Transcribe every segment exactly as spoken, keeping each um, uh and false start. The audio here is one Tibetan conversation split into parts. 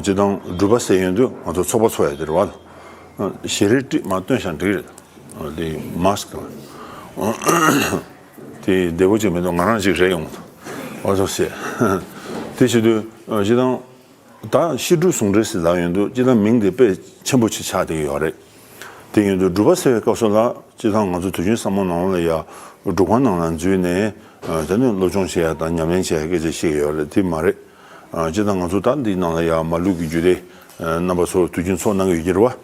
སྤྱིར་བཏང་སྒྲུབ་པ་ཟེར་ཡོང་དུས་ང་ཚོ་ཚོགས་པ་ཚོགས་ཡ་དེ་རེད་བ། ཞལ་རས་བྲིས་མ་སྟོན་ཤག་འགྲིག་རེད། དེ་མཱསི་ཀི་དེ་བདེ་པོ་ཅིག་མི་འདུག་ང་རང་ཅིག་རེད་ཡོང་། འོ་ཚོ་ཟེར། དེ་བྱེད་དུས་སྤྱིར་བཏང་། ད་བཤད་སྒྲུབ་ཟུང་འབྲེལ་ཟེར་ལབ་ཡོང་དུས་སྤྱིར་བཏང་མིང་དེ་དཔེ་ཆེན་པོ་ཅིག་ཆགས་བསྡད་ཀྱི་ཡོད་རེད། དེ་ཡིན་དུས་སྒྲུབ་པ་ཟེར་བའི་སྐབས་སུ་ལ་སྤྱིར་བཏང་ང་ཚོ་དུས་རྒྱུན་བསམ་བློ་ནང་ལ་ཡ་སྒྲུབ་ཁང་ནང་ལ་འཛུལ་ནས་དེ་ནས་སློབ་སྦྱོང་བྱེད་ཡ་དང་ཉམས་ལེན་བྱེད་ཡ་སྐད་ཆ་བཤད་ཀྱི་ཡོད་རེད། དེ་མ་རེད། སྤྱིར་བཏང་ང་ཚོ་ད་འདི་ནང་ལ་ཡ་མ་ལུག་གི་རྒྱུད་སྡེ་རྣམ་པ་ཚོ་དུས་རྒྱུན་ཚོགས་གནང་གི་ཡོད་ཀྱི་རེད་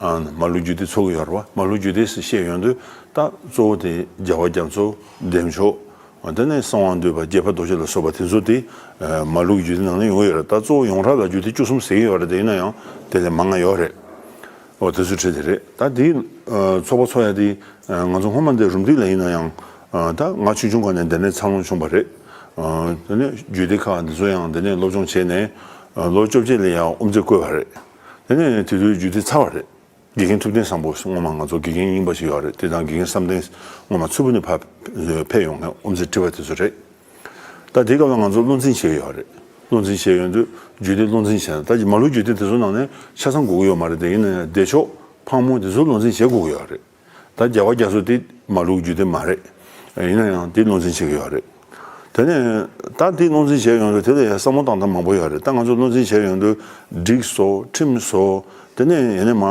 བ། མ་ལུག་རྒྱུད་སྡེ་ཚོགས་ཀྱི་ཡོད་རེད་བ། མ་ལུག་རྒྱུད་སྡེ་ཟེར་བཤད་ཡོང་དུས་ད་གཙོ་བོ་དེ་རྒྱལ་བ་རྒྱ་མཚོ་བདེ་མཆོག་དེ་ནས་གསང་བ་འདུས་པ་རྒྱལ་བ་རྡོ་རྗེ་ལ་སོགས་པ་དེ་ཚོ་དེ་མ་ལུག་རྒྱུད་སྡེ་ནང་ལ་ཡོང་གི་ཡོད་རེད། ད་གཙོ་བོ་ཡོངས་གྲགས་ལ་རྒྱུད་སྡེ་བཅུ་གསུམ་ཟེར་གྱི་ཡོད་རེད། དེ་ཡིན་ན་ཡང་དེ་ལས་མང་ང་ཡོད་རེད། འོ་དེ་ཚོའི་གྲས་དེ་རེད། ད་དེའི་ཚོགས་པ་ཚོགས་ཡ་དེ་ང་ཚོ་སྔོན་མ་འདི་རུམ་བཏེག་ལ་ཡིན་ན་ཡང་ད་ང་ཆུང་ཆུང་སྒང་ནས་འདི་ནས་འཚར་ལོངས་བྱུང་བ་རེད། དེ་ནས་རྒྱུད་སྡེ་ཁག་འདི་ཚོ་ཡང་འདི་ནས་སློབ་སྦྱོང་བྱས་ནས་ལོ་བཅོ་བརྒྱད་ལ་ཡང་དབུ་མཛད་བསྐོས་པ་རེད། དེ་ནས་དེ་དུས་རྒྱུད་སྡེ་ཚར་བ་རེད། དགེ་རྒན་ཐུབ་བསྟན་བཟང་པོ་སྔོན་མ་ང་ཚོ་དགེ་རྒན་རྙིང་པ་ཞིག་ཡོད་རེད། དེ་དང་དགེ་རྒན་བསམ་གཏན་སྔོན་མ་མཚུར་ཕུ་ནས་ཕར་ཕེབས་ཡོང་མཁན་དབུ་མཛད་ཁྲི་པ་དེ་ཚོ་རེད། ད་དེ་སྐབས་ལ་ང་ཚོ་བློ་འཛིན་བྱེད་ཀྱི་ཡོད་རེད། བློ་འཛིན་བྱེད་ཡོང་དུས་རྒྱུད་སྡེ་བློ་འཛིན་བྱས་ན་ད་ཀྱི་མ་ལུག་རྒྱུད་སྡེ་དེ་ཚོ་ནང་ནས་ཆ་ཚང་དགོས་ཀྱི་ཡོད་མ་རེད། དེ་ཡིན་ན་ཡང་བདེ་མཆོག་ཕག་མོ་དེ་ཚོ་བློ་འཛིན་བྱེད་དགོས་ཀྱི་ཡོད་རེད། ད་རྒྱལ་བ་རྒྱ་མཚོ་དེ་མ་ལུག་རྒྱུད་སྡེ་མ་རེད། ཡིན་ན་ཡང་དེ་བློ་འཛིན་བྱེད་ཀྱི་ཡོད་རེད། དེ་ནས་ད་དེ་བློ་འཛིན་བྱས་ཡོང་དུས་དེ་ལ་ཡང་བསམ་བློ་བཏང་སྟངས་མང་པོ་ཡོད་རེད། ད་ང་ཚོ་བློ་འཛིན་བྱས་ཡོང་དུས་སྒྲིག་བཟོ་ཁྲིམས་བཟོ། དེ་ནས་ཡིན་ན་མ་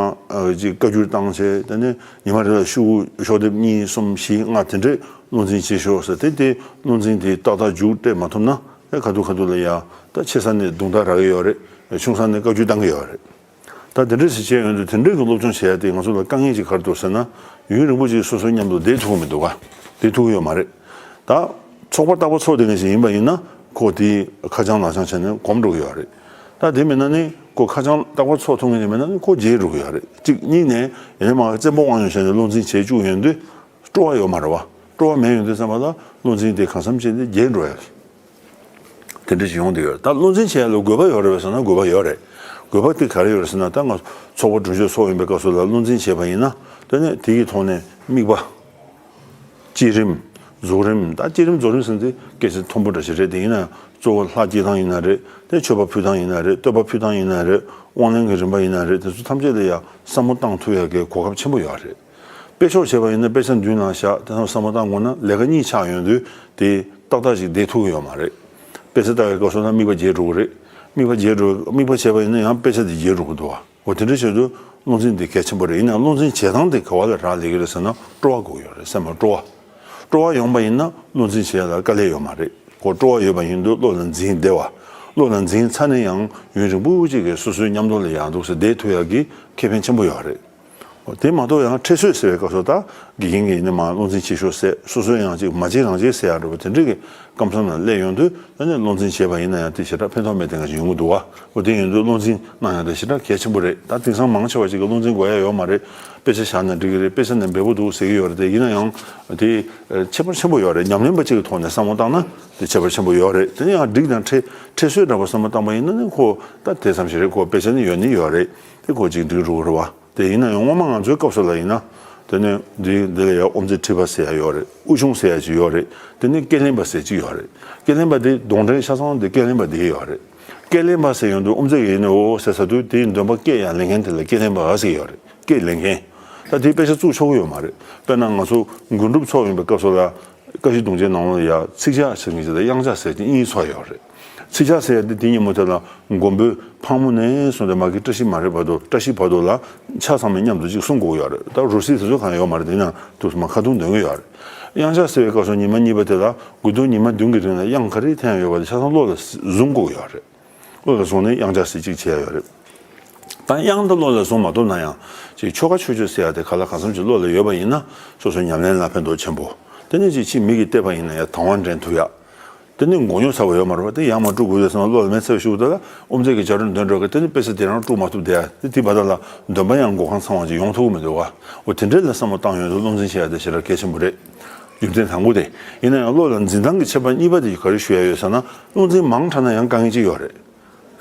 ཅིག་བཀའ་འགྱུར་བཏང་བྱས། དེ་ནས་ཉི་མ་རེ་ལ་ཤོག་གུ་ཤོག་ལྡེབ་གཉིས་གསུམ་བཞི་ལྔ་དེ་འདྲས་བློ་འཛིན་བྱེད་ཤོག་ཟེར། དེ་དེ་བློ་འཛིན་དེ་ཏག་ཏག་མཇུག་སྤྲད་མ་ཐུབ་ན་ཁ་ཐུག་ཁ་ཐུག་ལ་ཡ་ད་ཆེ་ས་ནས་རྡུང་རྡེག་རག་གི་ཡོད་རེད། ཆུང་ས་ནས་བཀའ་འགྱུར་བཏང་གི་ཡོད་རེད། ད་དེ་འདྲ་ཞིག་བྱས་ཡོང་དུས་དེ་འདྲའི་གི་སློབ་སྦྱོང་བྱེད་ཡ་དེ་ང་ཚོ་ལ་དཀའ་ངལ་ཅིག་ག་རེ་འདུག་ཟེར་ན། ཡུན་རིང་པོ་ཅིག་སོ་སོའི་མཉམ་དུ་བསྡད་ཐུབ་ཀྱི་མི་འདུག་ག་བསྡད་ཐུབ་ཀྱི་ཡོད་མ་རེད། ད་ཚོགས་པ་རྟག་པར་ཚོགས་བསྡད་མཁན་ཞིག་ཡིན་པ་ཡིན་ན་ཁོ་དེ་ཁ་བྱང་ལག་བྱང་བྱས་ནས་གོམས་འགྲོ་གི་ཡོད་རེད། ད་དེ་མིན་ན་ནི་ཁོ་ཁ་བྱང་རྟག་པར་ཚོགས་ཐུབ་མཁན་ཞིག་མིན་ན་ནི་ཁོ་བརྗེད་འགྲོ་གི་ཡོད་རེད། གཅིག་གཉིས་ནས་ཡིན་ན་མ་བཙན་པོ་དབང་ཡོད་བྱས་ནས་བློ་འཛིན་བྱེད་བཅུག་ཡོང་དུས་སྤྲོ་བ་ཡོད་མ་རེད་བ། སྤྲོ་བ་མེད་ཡོང་དུས་ཙམ་པ་ལ་བློ་འཛིན་དེ་གང་འཚམ་བྱས་ནས་བརྗེད་འགྲོ་ཡ། དེ་འདྲ་ཞིག་ཡོང་བསྡད་ཡོད་རེད། ད་བློ་འཛིན་བྱེད་ཡ་ལ་དགོས་པ་ཡོད་རེད་པས་ཟེར་ན་དགོས་པ་ཡོད་རེད། དགོས་པ་དེ་ག་རེ་ཡོད་རེད་ཟེར་ན། ད་ང་ཚོགས་པ་གྲོས་ཆོད་ཚོགས་ཡོང་པའི་སྐབས་སུ་ལ་བློ་འཛིན་བྱས་པ་ཡིན་ན་དེ་ནས་དེ་གི་ཐོག་ནས་དམིགས་པ། བསྐྱེད་རིམ། རྫོགས་རིམ། ད་བསྐྱེད་རིམ་རྫོགས་རིམ་ཟེར་ན་དེ་སྐད་ཆ་མཐོན་པོ་འདྲ་ཞིག་རེད། དེ་ཡིན་ན་གཙོ་བོ་ལྷ་བསྐྱེད་སྟངས་ཡིན་ན་རེད། དེ་མཆོད་པ་ཕུལ་སྟངས་ཡིན་ན་རེད། བསྟོད་པ་ཕུལ་སྟངས་ཡིན་ན་རེད། དབང་ལེན་གྱི་རིམ་པ་ཡིན་ན་རེད། དེ་ཚོ་ཐམས་ཅད་ལ་ཡང་བསམ་བློ་བཏང་ཐུབ་ཡ་གི་གོ་སྐབས་ཆེན་པོ་ཡོད་རེད། དཔེ་ཆ་བྱས་པ་ཡིན་ན་དཔེ་ཆ་མདུན་ལ་བཞག་དེ་ཚོ་བསམ་བློ་བཏང་དགོས་ན་ལས་ཀ་གཉིས་ཆགས་ཡོང་དུས་དེ་ཏག་ཏག་ཅིག་བསྡད་ཐུབ་ཀྱི་ཡོད་མ་རེད། དཔེ་ཆ་ལྟ་བའི་སྐབས་སུ་ན་དམིགས་པ་བརྗེད་འགྲོ་གི་རེད། དམིགས་པ་བརྗེད་འགྲོ། དམིགས་པ་བྱས་པ་ཡིན་ན་ཡང་དཔེ་ཆ་དེ་བརྗེད་འགྲོ་གི་འདུག་བ། འོ་དེ་འདྲ་བྱེད་དུས་བློ་འཛིན་དེ་གལ་ཆེན་པོ་རེད། ཡིན་ནའང་བློ་འཛིན་བྱེད་སྟངས་དེ་ག་བ་ལ་རག་ལས་ཀྱི་རེད་ཟེར་ན་སྤྲོ་བ་དགོས་ཀྱི་ཡོད་རེད། སེམས་ལ་སྤྲོ་བ། སྤྲོ་བ་ཡོང་པ་ཡིན་ན་བློ་འཛིན་བྱེད་ཡ་ལ་དཀའ་ལས་ཡོད་མ་རེད། ཁོ་སྤྲོ་བ་ཡོད་པ་ཡིན་དུས་བློ་ལ་འཛིན་བདེ་བ། བློ་ལ་འཛིན་ཚར་ནས་ཡང་ཡུན་རིང་པོ་ཅིག་གི་སོ་སོའི་མཉམ་དུ་ལ་ཡང་འདུག་སེ་བསྡད་ཐུབ་ཡ་གི་ཁེ་ཕན་ཆེན་པོ་ཡོད་རེད། དེ་མ་གཏོགས་ཡང་ཁྲེལ་གསོད་ཟེར་བའི་སྐབས་སུ་ད་དགེ་རྒན་གྱིས་ཡིན་ན་མ་བློ་འཛིན་བྱེད་ཤོག་ཟེར། སོ་སོས་ཡང་ཅིག་མ་བྱེད་རང་བྱེད་ཟེར་ཡ་འདྲ་པོ་དེ་འདྲ་གི་སྐབས་མཚམས་ལ་སླེབས་ཡོང་དུས་ཨ་ནི་བློ་འཛིན་བྱས་པ་ཡིན་ན་ཡང་དེ་ཞེ་དྲག་ཕན་ཐོགས་མེད་དེ་འདྲ་ཞིག་ཡོང་གི་འདུག་བ། འོ་དེ་ཡིན་དུས་བློ་འཛིན་གནང་ཡ་དེ་ཞེ་དྲག་གལ་ཆེན་པོ་རེད། ད་དེང་སང་མང་ཆེ་བ་ཅིག་གིས་བློ་འཛིན་དགོས་ཡ་ཡོད་མ་རེད། དཔེ་ཆ་བཞག་ན་འགྲིག་གི་རེད། དཔེ་ཆ་ནི་འབེལ་པོ་འདུག་ཟེར་གྱི་ཡོད་རེད། དེ་ཡིན་ན་ཡང་དེ་ཁྱད་པར་ཆེན་པོ་ཡོད་རེད། ཉམས་ལེན་པ་ཅིག་གི་ཐོག་ནས་བསམ་བློ་བཏང་ན་དེ་ཁྱད་པར་ཆེན་པོ་ཡོད་རེད། དེ་ནས་ཡང་སྒྲིག་དང་ཁྲེལ་ཁྲེལ་གསོད་འདྲ་པོ་བསམ་བློ་བཏང་པ་ཡིན་ན་ནི་ཁོ་ད་དེ་ཙམ་ཞིག་རེད། ཁོ་དཔེ་ཆ་ནི་ཡོད་ནི་ཡོད་རེད། དེ་ཁོ་ཅིག་འགྲིག་འགྲོ་གི་རེད་བ། དེ་ཡིན་ན་ཡང་སྔོན་མ་ང་ཚོའི་སྐབས་སུ་ལ་ཡིན་ན། དེ་ནས་འདི་འདི་ལ་ཡང་དབུ་མཛད་ཁྲི་པ་ཟེར་ཡ་ཡོད་རེད། དབུ་ཆུང་ཟེར་ཡ་ཅིག་ཡོད་རེད། དེ་ནས་སྐད་ལེན་པ་ཟེར་ཅིག་ཡོད་རེད། སྐད་ལེན་པ་དེ་གདོན་འདྲེ་ཆ་ཚང་དེ་སྐད་ལེན་པ་དེ་ཡོད་རེད། སྐད་ལེན་པ་ཟེར་ཡོང་དུས་དབུ་མཛད་ཀྱིས་ཡིན་ནའི་འོ་ཟེར་ཟེར་དུས་དེའི་འདོན་པ་སྐད་ཡང་ལེན་མཁན་དེ་ལ་སྐད་ལེན་པ་ཟེར་ཡོད་རེད། སྐད་ལེན་མཁན། ད་དེའི་དཔེ་ཆ་བཙུགས་ཆོག་གི་ཡོད་མ་རེད། དཔེར་ན་ང་ཚོ་སྒོམ་སྒྲུབ་ཚོགས་ཡོང་པའི་སྐབས་སུ་ལ། བཀའ་བཞི་གདུང་བརྒྱད་ནང་ལ་ཡ་ཚིག་ཇ་ཟེར་མཁན་ཅིག་དང་དབྱངས་ཇ་ཟེར་མཁན་གཉིས་ཚོགས་ཡོད་རེད། ཚིག་ཇ་ཟེར་ཡ་དེ་དེ་ཉིན་མོ་དེ་ལ་མགོན་པོའི་ཕག་མོ་ནས་བཟུང་སྟེ་མ་གི་བཀྲ་ཤིས་མ་རེད་བར་དུ། བཀྲ་ཤིས་བར་དུ་ལ་ཆ་ཚང་མས་མཉམ་དུ་ཅིག་གསུང་དགོས་ཡོད་རེད། ད་རོལ་རྩེད་དེ་ཚོ་གང་ཡོད་མ་རེད། དེ་ཡིན་ན་དུས་སུ་མ་ཁ་རྡུང་འདོན་གྱི་ཡོད་རེད། དབྱངས་ཇ་ཟེར་བའི་སྐབས་སུ་ཉི་མ་གཉིས་པ་དེ་ལ་དགུ་སྟོན་ཉི་མ་བདུན་གྱི་རིང་ལ་དབྱངས་ག་རེ་འཐེན་ཡ་ཡོད་པ་དེ་ཆ་ཚང་བློ་ལ་བཟུང་དགོས་ཡོད་རེད། བློ་ལ་བཟུང་ནས་དབྱངས་ཇ་ཟེར་ཅིག་བྱས་ཡོད་རེད། ད་དབྱངས་དེ་བློ་ལ་བཟུང་མ་ཐུབ་ན་ཡང་ཅིག་ཆོ་ག་མཆོད་བརྗོད་ཟེར་ཡ་དེ་ག་ལ་གང་འཚམ་ཅིག་བློ་ལ་ཡོད་པ་ཡིན་ན་སོ་སོའི་ཉམས་ལེན་ལ་ཕན་ཐོགས་ཆེན་པོ། དེ་ནས་ཅིག་ཕྱིས་མི་གིས་བལྟས་པ་ཡིན་ན་ཡང་དང་བ་འདྲེན་ཐུབ་ཡ། དེ་ནས་མགོ་རྙོག་ཚ་བ་ཡོད་མ་རེད་བ། དེ་ཡར་མར་དཀྲུག་དགོས་དུས་ཙམ་པ་བློ་ལ་མེ་ཚ་བའི་ཤུགས་དེ་ལ་དབུ་མཛད་ཀྱིས་བྱ་རུང་འདོན་འགྲོ་གི། དེ་ནས་དཔེ་ཆ་དེ་རང་དཀྲུག་མ་ཐུབ་བསྡད་ཡ། དེ་དེ་བར་དག་ལ་འདོན་པ་ཡང་མགོ་རྐང་ཚང་བ་ཅིག་ཡོང་ཐུབ་ཀྱི་མི་འདུག་བ། འོ་དེ་འདྲ་ལ་བསམ་བློ་བཏང་ཡོང་དུས་བློ་འཛིན་བྱེད་ཡ་དེ་ཞེ་དྲག་གལ་ཆེན་པོ་རེད། རྒྱུ་མཚན་དང་པོ་དེ། ཡིན་ན་ཡང་བློ་ལ་འཛིན་སྟངས་ཀྱི་ཁྱད་པར་གཉིས་པ་དེ་ག་རེ་ཞུ་ཡ་ཡོད་ཟེར་ན། བློ་འཛིན་མང་དྲགས་ན་ཡང་དཀའ་ངལ་ཅིག་ཡོད་རེད།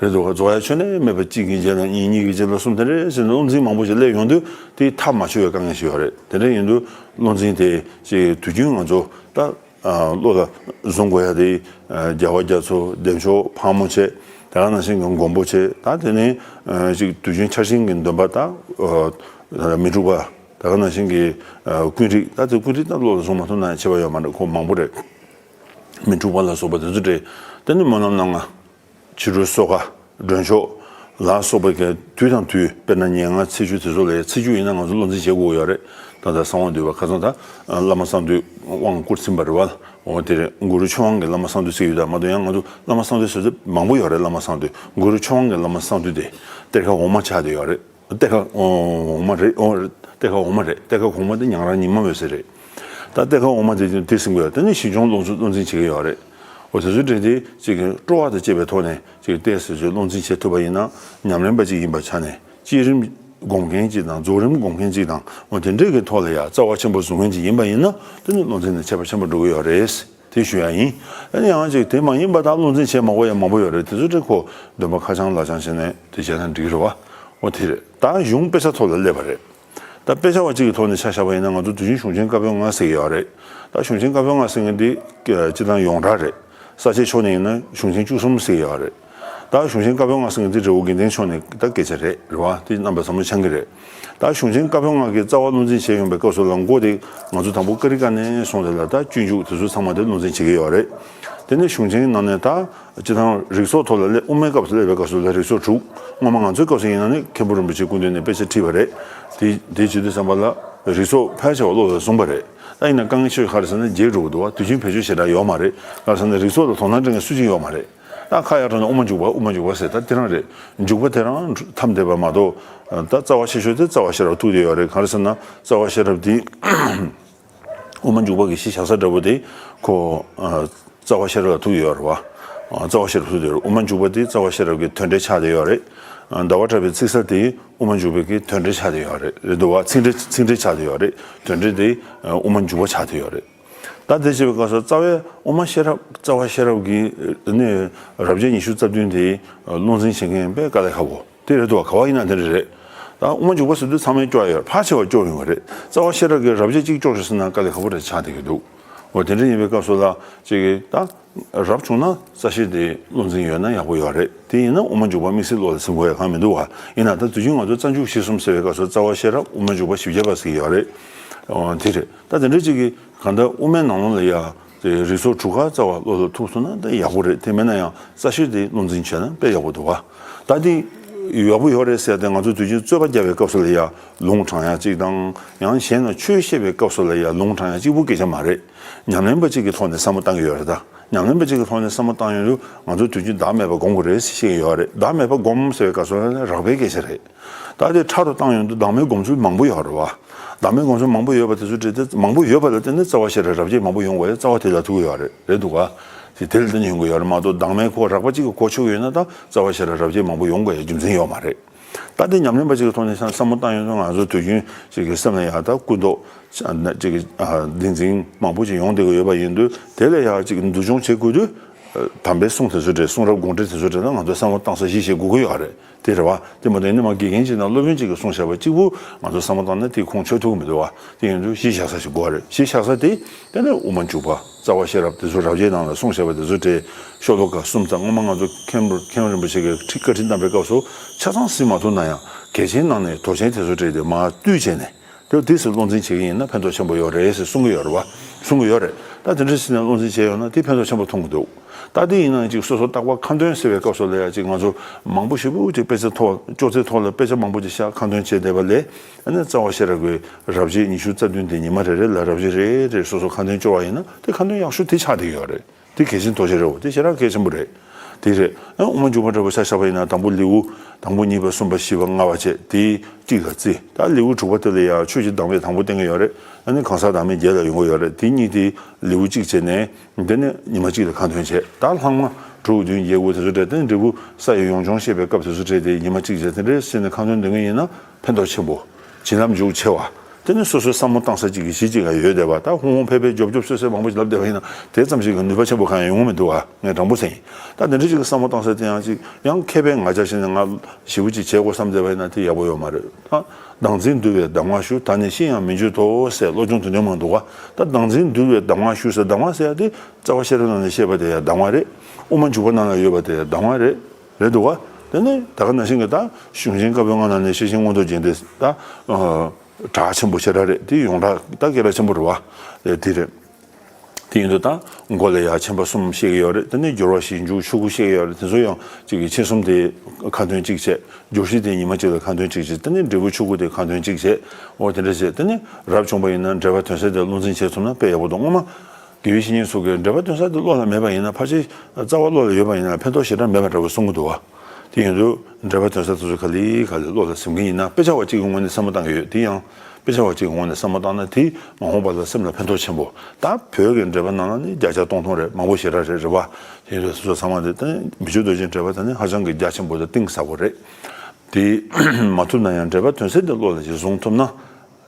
རེད་འདུག་ག་རྫོགས་ཡ་ཆོད་ནས་མེད་པ། གཅིག་གི་རྗེས་ལ་གཉིས། གཉིས་ཀྱི་རྗེས་ལ་གསུམ། དེ་འདྲ་ཟེར་ནས་བློ་འཛིན་མང་པོ་ཞིག་སླེབས་ཡོང་དུས་དེ་མཐའ་མ་ཆོད་པའི་དཀའ་ངལ་ཞིག་ཡོད་རེད། དེ་འདྲ་ཡིན་དུས་བློ་འཛིན་དེ་ཅིག་དུས་རྒྱུན་ང་ཚོ་ད་བློ་ལ་བཟུང་དགོས་ཡ་དེ་རྒྱལ་བ་རྒྱ་མཚོ་བདེ་མཆོག་ཕག་མོ་བྱས། ད་ག་ནང་བཞིན་གྱི་མགོན་པོ་བྱས། ད་དེ་ནས་ཅིག་དུས་རྒྱུན་ཆར་ཆེན་གྱི་འདོན་པ་དང་། མི་འཁྲུགས་པ། ད་ག་ནང་བཞིན་གྱི་ཀུན་རིག་ད་དེ་ཀུན་རིག་ད་བློ་ལ་བཟུང་མ་ཐུབ་ན་ཁྱད་པར་ཡོད་མ་རེད། ཁོ་མང་པོ་རེད། མི་འཁྲུགས་པ་ལ་སོགས་པ་དེ་ཚོ་རེད། དེ་ནས་སྨོན་ལམ་སྣ་ལྔ། ཕྱི་རོལ་སོ་ཁ། མགྲོན་ཤོག་ལ་སོགས་པའི་གི་དུས་དང་དུས། དཔེར་ན་ཉེར་ལྔ་ཚེས་བཅུ་དེ་ཚོ་ལ་ཡང་ཚེས་བཅུ་ཡིན་ན་ང་ཚོ་བློ་འཛིན་བྱེད་དགོས་ཡོད་རེད། ད་ལྟ་གསང་བ་འདུས་པ་ཁ་སང་ད་བླ་མ་གསང་འདུས་དབང་བསྐུར་ཟིན་པ་རེད་བ། འོ་དེ་རེད། གུ་རུ་ཆོས་དབང་གི་བླ་མ་གསང་འདུས་ཟེར་ཡོད། ད་མ་གཏོགས་ཡང་ང་ཚོ་བླ་མ་གསང་འདུས་ཟེར་ཚོད་མང་པོ་ཡོད་རེད། བླ་མ་གསང་འདུས། གུ་རུ་ཆོས་དབང་གི་བླ་མ་གསང་འདུས་དེ་གཏེར་ཁ་འོག་མ་ཆགས་བསྡད་ཡོད་རེད། གཏེར་ཁ་འོག་མ་རེད། འོ་གཏེར་ཁ་འོག་མ་རེད། གཏེར་ཁ་གོང་མ་དེ་ཉང་རལ་ཉི་མ་འོད་ཟེར་རེད། ད་གཏེར་ཁ་འོག་མ་དེ་དེ་ཟིན་དགོས་ཡ། དེ་ནི་ཞི་འབྱུང་བློ་འཛིན་བློ་འཛིན་བྱེད་ཀྱི་ཡོད་རེད། འོ་དེ་ཚོའི་གྲས་དེ་ཅིག་གི་སྤྲོ་བ་དང་བཅས་པའི་ཐོག་ནས་ཅིག་གཏེར་ཟེར་ཚོད་བློ་འཛིན་བྱེད་ཐུབ་པ་ཡིན་ན། ཉམས་ལེན་པ་ཅིག་ཡིན་པའི་ཆ་ནས་བསྐྱེད་རིམ་སྒོམ་མཁན་ཅིག་དང་། རྫོགས་རིམ་སྒོམ་མཁན་ཅིག་དང་། འོ་དེ་འདྲས་ཀྱི་ཐོག་ལ་ཡ་རྩ་བ་ཆེན་པོ་བཟུང་མཁན་ཅིག་ཡིན་པ་ཡིན་ན། དེ་ནི་བློ་འཛིན་ནི་ཁྱད་པར་ཆེན་པོ་འགྲོ་གི་ཡོད་རེད། དེ་ཞུ་ཡ་ཡིན། ཨ་ནི་ཡང་ཅིག་དེ་མ་ཡིན་པ་དང་བློ་འཛིན་བྱེད་མ་དགོས་ཡ་མང་པོ་ཡོད་རེད། དེ་ཚོ་དེ་ཁོ་འདོན་པ་ཁ་བྱང་ལག་བྱང་བྱས་ནས་དེ་བྱས་ན་འགྲིག་གི་རེད་བ། འོ་དེ་རེད། ད་གཞུང་དཔེ་ཆ་ཐོག་ལ་སླེབས་པ་རེད། ད་དཔེ་ཆ་བ་གཅིག་གི་ཐོག་ནས་ཆ་བཞག་པ་ཡིན་ན། ང་ཚོ་དུས་རྒྱུན་གཞུང་ཆེན་བཀའ་པོད་ལྔ་ཟེར་གྱི་ཡོད་རེད། ད་གཞུང་ཆེན་བཀའ་པོད་ལྔ་ཟེར་མཁན་འདི་སྤྱིར་བཏང་ཡོངས་གྲགས་རེད། ས་སྐྱའི་ཕྱོགས་ནས་ཡིན་ན་གཞུང་ཆེན་བཅུ་གསུམ་ཟེར་གྱི་ཡོད་རེད། ད་གཞུང་ཆེན་བཀའ་པོད་ལྔ་ཟེར་མཁན་འདི་རི་བོ་དགེ་ལྡན་ཕྱོགས་ནས་ད་སྐད་ཆ་རེད། རེད་བ། དེ་རྣམ་པ་ཚང་མ་ཆང་གི་རེད། ད་གཞུང་ཆེན་བཀའ་པོད་ལྔ་གི་རྩ་བ་བློ་འཛིན་བྱས་ཡོང་པའི་སྐབས་སུ་ལ། མགོ་དེ་ང་ཚོ་དང་པོ་ཀ་རི་ཀ་ནས་བཟུང་སྟེ་ལ་ད་སྤྱོད་འཇུག་དེ་ཚོ་ཚང་མ་དེ་བློ་འཛིན་བྱེད་ཀྱི་ཡོད་རེད། དེ་ནས་གཞུང་ཆེན་ནང་ནས་ད་སྤྱིར་བཏང་རིགས་ཚོགས་ཐོག་ལ་སླེབས། དབུ་མའི་སྐབས་སུ་སླེབས་པའི་སྐབས་སུ་ལ་རིགས་ཚོགས་དྲུག་སྔོན་མ་ང་ཚོའི་སྐབས་སུ་ཡིན་ན་ནི་མཁན་པོ་རིན་པོ་ཆེ་སྐུ་མདུན་ནས་དཔེ་ཆ་ཁྲིད་པ་རེད། དེ་དེ་བྱེད་དུས་ཙམ་པ་ལ་རིགས་ཚོགས་ཕལ་ཆེ་བ་བློ་ལ་བཟུང་བ་རེད། ད་ཡིན་ན་དཀའ་ངལ་ཆེ་བ་ག་རེ་ཟེར་ན་རྒྱས་འགྲོ་གི་འདུག་བ། དུས་ཆེན་བེད་སྤྱོད་ཞེ་དྲག་ཡོད་མ་རེད། ག་རེ་ཟེར་ན་རིགས་ཚོགས་ལ་དོ་སྣང་སྤྲད་མཁན་སུ་གཅིག་ཡོད་མ་རེད། ད་ཁ་ཡར་འགྲོ་ན་དབུ་མ་འཇུག་པ། དབུ་མ་འཇུག་པ་ཟེར། ད་དེ་རང་རེད། འཇུག་པ་དེ་རང་ཐམས་བསྡད་པ་མ་གཏོགས། ད་རྩ་བ་ཆེ་ཤོས་དེ་རྩ་བ་ཤེས་རབ་ཐུག་བསྡད་ཡོད་རེད། ག་རེ་ཟེར་ན་རྩ་བ་ཤེས་རབ་དེ་དབུ་མ་འཇུག་པ་གི་གཞི་བཞག་ས་འདྲ་པོ་དེ་ཁོ་རྩ་བ་ཤེས་རབ་ལ་ཐུག་ཡོད་རེད་བ། རྩ་བ་ཤེས་རབ་ཐུག་བསྡད་ཡོད་རེད། དབུ་མ་འཇུག་པ་དེ་རྩ་བ་ཤེས་རབ་ཀྱི་དོན་འགྲེལ་ཆགས་བསྡད་ཡོད་རེད། ཟླ་བ་གྲགས་པའི་ཚིག་གསལ་དེ་དབུ་མ་འཇུག་པའི་གི་དོན་འགྲེལ་ཆགས་བསྡད་ཡོད་རེད། རེད་འདུག་བ། ཚིག་འགྲེལ་ཚིག་འགྲེལ་ཆགས་བསྡད་ཡོད་རེད། དོན་འགྲེལ་དེ་དབུ་མ་འཇུག་པ་ཆགས་བསྡད་ཡོད་རེད། ད་དེ་བྱས་པའི་སྐབས་སུ་རྩ་བའི་དབུ་མ་ཤེས་རབ། རྩ་བ་ཤེས་རབ་ཀྱི་ནི་རབ་བྱེད་ཉི་ཤུ་རྩ་བདུན་དེ་བློ་འཛིན་བྱེད་མཁན་དཔེ་དཀའ་ལས་ཁག་པོ་དེ་རེད་འདུག་བ། ག་བ་ཡིན་ན་དེ་འདྲ་རེད། ད་དབུ་མ་འཇུག་པ་ཟེར་དུས་ཚང་མས་སྐྱོར་ཡོད། ཕལ་ཆེ་བ་སྐྱོར་ཡོང་བ་རེད། རྩ་བ་ཤེས་རབ་ཀྱི་རབ་བྱེད་གཅིག་སྐྱོར་ཤོག་ཟེར་ན་དཀའ་ལས་ཁག་པོ་རེད་ཆགས་བསྡད་ཀྱི་འདུག་འོ་དེ་འདྲ་ཡིན་པའི་སྐབས་སུ་ལ་ཅིག་གིས་ད་རབ་བྱུང་ན་རྩ་ཤེ་དེ་བློ་འཛིན་ཡོད་ན་ཡག་པོ་ཡོད་རེད། དེ་ཡིན་ན་དབུ་མ་འཇུག་པ་དམིགས་བསལ་བློ་ལ་ཟིན་དགོས་ཡ་གང་མི་འདུག་བ། ཡིན་ན་ད་དུས་རྒྱུན་ང་ཚོ་རྩ་འཇུག་བཞི་གསུམ་ཟེར་བའི་སྐབས་སུ་རྩ་བ་ཤེས་རབ། དབུ་མ་འཇུག་པ། བཞི་བརྒྱ་པ་ཟེར་གྱི་ཡོད་རེད། འོ་དེ་རེད། ད་དེ་འདྲ་ཅིག་གིས་གང་ལྟར་དབུ་མའི་ནང་ལོགས་ལ་ཡ་དེ་རིགས་ཚོགས་དྲུག་ག་རྩ་བ་བློ་ལ་ཐུག་སོང་ན་དེ་ཡག་པོ་རེད། དེ་མེད་ན་ཡང་རྩ་ཤེ་དེ་བློ་འཛིན་བྱས་ན་དཔེ་ཡག་པོ་འདུག་བ། ད་དེ་ཡག་པོ་ཡོད་རེད་ཟེར་ཏེ་ང་ཚོ་དུས་རྒྱུན་རྩོད་པ་རྒྱག་པའི་སྐབས་སུ་ལ་ཡ་ལུང་དྲངས་ཡ་གཅིག་དང་། ཡང་གཞན་ལ་ཆོས་བཤད་པའི་སྐབས་སུ་ལ་ཡ་ལུང་དྲངས་ཡ་གཅིག་པུ་སྐད་ཆ་མ་རེད། ཉམས་ལེན་པ་གཅིག་གི་ཐོག་ནས་བསམ་བློ་བཏང་གི་ཡོད་རེད། ད་ཉམས་ལེན་པ་གཅིག་གི་ཐོག་ནས་བསམ་བློ་བཏང་ཡོང་དུས་ང་ཚོ་དུས་རྒྱུན་བདག་མེད་པ་སྒོམ་དགོས་རེད་ཟེར་བཤད་ཀྱི་ཡོད་རེད། བདག་མེད་པ་སྒོམ་ཟེར་བའི་སྐབས་སུ་ལ་རགས་པའི་སྐད་ཆ་རེད། ད་དེ་ཕྲ་རུ་བཏང་ཡོང་དུས་བདག་མེད་སྒོམ་ཚུལ་མང་པོ་ཡོད་རེད་བ། བདག་མེད་སྒོམ་ཚུལ་མང་པོ་ཡོད་པ་དེ་ཚོ་བྲིས་ཏེ། མང་པོ་ཡོད་པ་ལ་བརྟེན་ནས་རྩ་བ་ཤེས་རབ་རབ་བྱེད་མང་པོ་ཡོང་དགོས་ཡ་རྩ་བ་དེ་ལ་ཐུག་གི་ཡོད་རེད། རེད་འདུག་ག། དེ་དེ་ལ་བརྟེན་ནས་ཡོང་གི་ཡོད་རེད་མ་གཏོགས། བདག་མེད་ཁོ་རགས་པ་གཅིག་གིས་གོ་ཆོད་ཀྱི་ཡོད་ན་ད་རྩ་བ་ཤེས་རབ་རབ་བྱེད་མང་པོ་ཡོང་དགོས་ཡ་རྒྱུ་མཚན་ཡོད་མ་རེད། ད་དེ་ཉམས་ལེན་པ་གཅིག་གི་ཐོག་ནས་བསམ་བསམ་བློ་བཏང་ཡོང་དུས་ང་ཚོ་དུས་རྒྱུན་ཅིག་གི་སེམས་ལ་ཡ་ད་ཀུན་རྟོག་ཅིག་གི་བདེན་འཛིན་མང་པོ་ཅིག་ཡོང་བསྡད་ཀྱི་ཡོད་པ་ཡིན་དུས། དེ་ལ་ཡ་ཅིག་འདུ་སྦྱོང་བྱེད་དགོས་དུས། དམ་པའི་གསུང་དེ་ཚོ་འདྲ། གསུང་རབ་དགོངས་འགྲེལ་དེ་ཚོ་འདྲ་ལ་ང་ཚོ་བསམ་བློ་བཏང་ས་གཞི་ཞིག་དགོས་ཀྱི་ཡོད་རེད། དེ་རེད་བ། དེ་མ་གཏོགས་ནི་མ་དགེ་རྒན་ཅིག་དང་སློབ་དཔོན་ཅིག་གིས་གསུངས་བཞག་པ་གཅིག་པུ་ང་ཚོ་བསམ་བློ་བཏང་ན་དེ་ཁུངས་འཁྱོལ་ཐུབ་ཀྱི་མི་འདུག་བ། དེ་ཡིན་དུས་གཞི་བཞག་ས་ཞིག་དགོས་རེད། གཞི་བཞག་ས་དེ་དེ་ནི་དབུ་མ་འཇུག་པ། རྩ་བ་ཤེས་རབ། དེ་ཚོ་རབ་བྱེད་ནང་ལ་གསུངས་བཞག་པ་དེ་ཚོ་འདྲ། ཤོ་ལོ་ཀ་གསུམ་ཙམ་སྔོན་མ་ང་ཚོ་མཁན་མཁན་རིན་པོ་ཆེ་གིས་ཁྲིད་བཀའ་ཁྲིད་གནང་པའི་སྐབས་སུ་ཆ་ཚང་ཟིན་མ་ཐུབ་ན་ཡང་གལ་ཆེན་ནང་ནས་དོན་ཆེན་དེ་ཚོ་འདྲ་དེ་མར་བཏུས་བྱས་ནས། དེ་དེ་ཚོ་བློ་འཛིན་བྱེད་ཀྱི་ཡིན་ན་ཕན་ཐོགས་ཆེན་པོ་ཡོད་རེད་ཟེར་གསུང་གི་ཡོད་རེད་བ། གསུང་གི་ཡོད་རེད། ད་དེ་འདྲ་ཞིག་ནས་བློ་འཛིན་བྱས་ཡོང་ན་དེ་ཕན་ཐོགས་ཆེན་པོ་མཐོང་གི་འདུག་ད་དེ་ཡིན་ན་ཅིག་སོ་སོ་བརྟག་པ་ཁ་འདོན་ཟེར་བའི་སྐབས་སུ་ལ་ཡ་ཅིག་ང་ཚོ་མང་པོ་ཞེ་པོ་ཅིག་དཔེ་ཆ་ཐོག་ཅོག་ཙེ་ཐོག་ལ་དཔེ་ཆ་མང་པོ་ཅིག་བཞག་ཁ་འདོན་བྱས་བསྡད་པ་ལས། ཨ་ནི་རྩ་བ་ཤེས་རབ་ཀྱི་རབ་བྱེད་ཉི་ཤུ་རྩ་བདུན་དེ་ཉི་མ་རེ་རེ་ལ་རབ་བྱེད་རེ་རེ་སོ་སོ་ཁ་འདོན་ཅོ་བ་ཡིན་ན་དེ་ཁ་འདོན་ཡག་ཤོས་དེ་ཆགས་བསྡད་ཀྱི་ཡོད་རེད། དེ་གལ་ཆེན་ཐོག་ཆེ་རེད་བ། དེ་ཞེ་དྲག་གལ་ཆེན་པོ་རེད། དེ་རེད། ཨ་དབུ་མ་འཇུག་པ་འདྲ་པོ་ཆ་བཞག་པ་ཡིན་ན་དང་པོ་ལེའུ་དང་པོ་གཉིས་པ་གསུམ་པ་བཞི་པ་ལྔ་པ་བྱས་དེ་གཅིག་ལ་བརྩི། ད་ལེའུ་དྲུག་པ་དེ་ལ་ཡང་ཆོས་ཀྱི་བདག་མེད་དང་པོ་བསྟན་གྱི་ཡོད་རེད། ཨ་ནི་གང་ཟག་བདག་མེད་བརྒྱད་ལ་ཡོང་གི་ཡོད་རེད། དེ་གཉིས་དེ་ལེའུ་གཅིག་བྱས་ནས་དེ་ནས་ཉི་མ་གཅིག་ལ་ཁ་འདོན་བྱས། ད་ལྷག་མ་དྲུག་བདུན་བརྒྱད་དགུ་དེ་ཚོ་འདྲ་དེ་ནི་འབྲས་བུ་ས་ཡི་ཡོངས་སྦྱོང་བཤད་པའི་སྐབས་དེ་ཚོ་འདྲ་དེ་ཉི་མ་གཅིག་བྱས་དེ་འདྲ་བྱས་ནས་ཁ་འདོན་འདོན་གྱི་ཡིན་ན། ཕན་ཐོགས་ཆེན་པོ། བྱིན་རླབས་འཇུག་ཆེ་བ། དེ་ནི་སོ་སོའི་བསམ་བློ་བཏང་ས་གཅིག་གི་གཞི་གཅིག་ལ་ཡོད་བསྡད་པ། ད་ཧོང་ཧོང་ཕེ་ཕེ་རྒྱོབ་རྒྱོབ་སོད་སོད་མང་པོ་ཞིག་ལབ་བསྡད་པ་ཡིན་ན་དེ་ཙམ་ཞིག་གི་ནུས་པ་ཆེན་པོ་གང་ཡང་ཡོང་གི་མི་འདུག་བ། ངས་དྲང་པོ་ཟེར་ཡིན། ད་དེ་འདྲ་ཅིག་གི་བསམ་བློ་བཏང་ས་དེ་ཡང་ཅིག་ཡང་མཁས་པའི་ངར་ཆ་བཞག་ནས་ང་ཞེ་པོ་ཅིག་བྱེད་དགོས་བསམ་བསྡད་པ་ཡིན་ན་དེ་ཡག་པོ་ཡོད་མ་རེད། ད་བདག་འཛིན་འདུལ་བའི་གདམས་ངག་ཞུ། ད་ནི་ཤི་ཡང་མི་འགྱུར་ཏོ་ཟེར་བློ་སྦྱོང་དུ་འདོན་མང་འདུག་བ། ད་བདག་འཛིན་འདུལ་བའི་གདམས་ངག་ཞུ་ཟེར། གདམས་ངག་ཟེར་ཡ་དེ་རྩ་བ་ཤེས་རབ་ནང་ནས་བཤད་པ་དེ་ཡང་གདམས་ངག་རེད། དབུ་མ་འཇུག་པ་ནང་ལ་ཡོད་པ་དེ་ཡང་གདམས་ངག་རེད། རེད་འདུག་བ། དེ་ནས་ད་ག་ནང་བཞིན་གྱི་ད་གཞུང་ཆེན་བཀའ་པོད་ལྔ་ནང་ནས་ཤེར་ཕྱིན་མངོན་རྟོགས་རྒྱན་དེ་ད་གྲགས་ཆེན་པོ་ཞེ་དྲག་རེད། དེ་ཡོངས་གྲགས་ད་སྐད་གྲགས་ཆེན་པོ་རེད་བ། དེ་རེད། དེ་ཡིན་དུས་ད་མགོ་ལ་ཡ་ཆེན་པོ་གསུམ་བཤད་ཀྱི་ཡོད་རེད། དེ་ནས་སྦྱོར་བ་བཞི་མཇུག་ཆོ་ག་བཤད་ཀྱི་ཡོད་རེད། དེ་ཚོ་ཡང་གཅིག་གི་མཆེད་གསུམ་དེ་ཁ་འདོན་གཅིག་བྱས། སྦྱོར་བཞི་དེ་ཉི་མ་གཅིག་ལ་ཁ་འདོན་གཅིག་བྱས། དེ་ནས་འབྲས་བུ་ཆོ་ག་དེ་ཁ་འདོན་གཅིག་བྱས། འོ་དེ་འདྲ་བྱས། དེ་ནས་རབ་བྱུང་པ་ཡིན་ན་འགྲེལ་པ་དོན་གསལ་དེ་བློ་འཛིན་བྱས་ཐུབ་ན་དཔེ་ཡག་པོ་འདུག་སྔོན་མ་དགེ་བའི་བཤེས་གཉེན་ཚོ་གིས་འགྲེལ་པ་དོན་གསལ་དེ་བློ་ལ་མེད་པ་ཡིན་ན་ཕལ་ཆེར་རྩ་བ་བློ་ལ་ཡོད་པ་ཡིན་ན་ཕན་ཐོགས་ཞེ་དྲག་མེད་པ་འདྲ་བོ་གསུང་གི་འདུག་བ། དེ་ཡིན་དུས་འགྲེལ་པ་དོན་གསལ་དེ་ཚོ་ག་ལེ་ག་ལེ་བློ་ལ་ཟིན་གྱི་ཡིན་ན། དཔེ་ཆ་བ་གཅིག་གི་ངོས་ནས་བསམ་བློ་བཏང་གི་ཡོད། དེ་ཡང་དཔེ་ཆ་བ་གཅིག་གི་ངོས་ནས་བསམ་བློ་བཏང་ན་དེ་མ་འོངས་པ་ལ་སེམས་ལ་ཕན་ཐོགས་ཆེན་པོ། ད་བོད་ཀྱི་འགྲེལ་པ་ནང་ལ་ནི་བརྒྱ་ཆ་སྟོང་སྟོང་རེད། མང་པོ་ཞེ་དྲག་རེད། རེད་བ། དེ་ཡིན་དུས་སོ་སོ་ཚང་མ་དེ་ད་མི་ཆོས་རྡོ་རྗེ་འགྲེལ་པ་དེ་ནི་ཧ་ཅང་གི་རྒྱ་ཆེན་པོ་དང་གཏིང་ཟབ་པོ་རེད། དེ་མ་ཐུབ་ན་ཡང་འགྲེལ་པ་དོན་གསལ་དེ་བློ་ལ་ཅིག་བཟུང་ཐུབ་ན།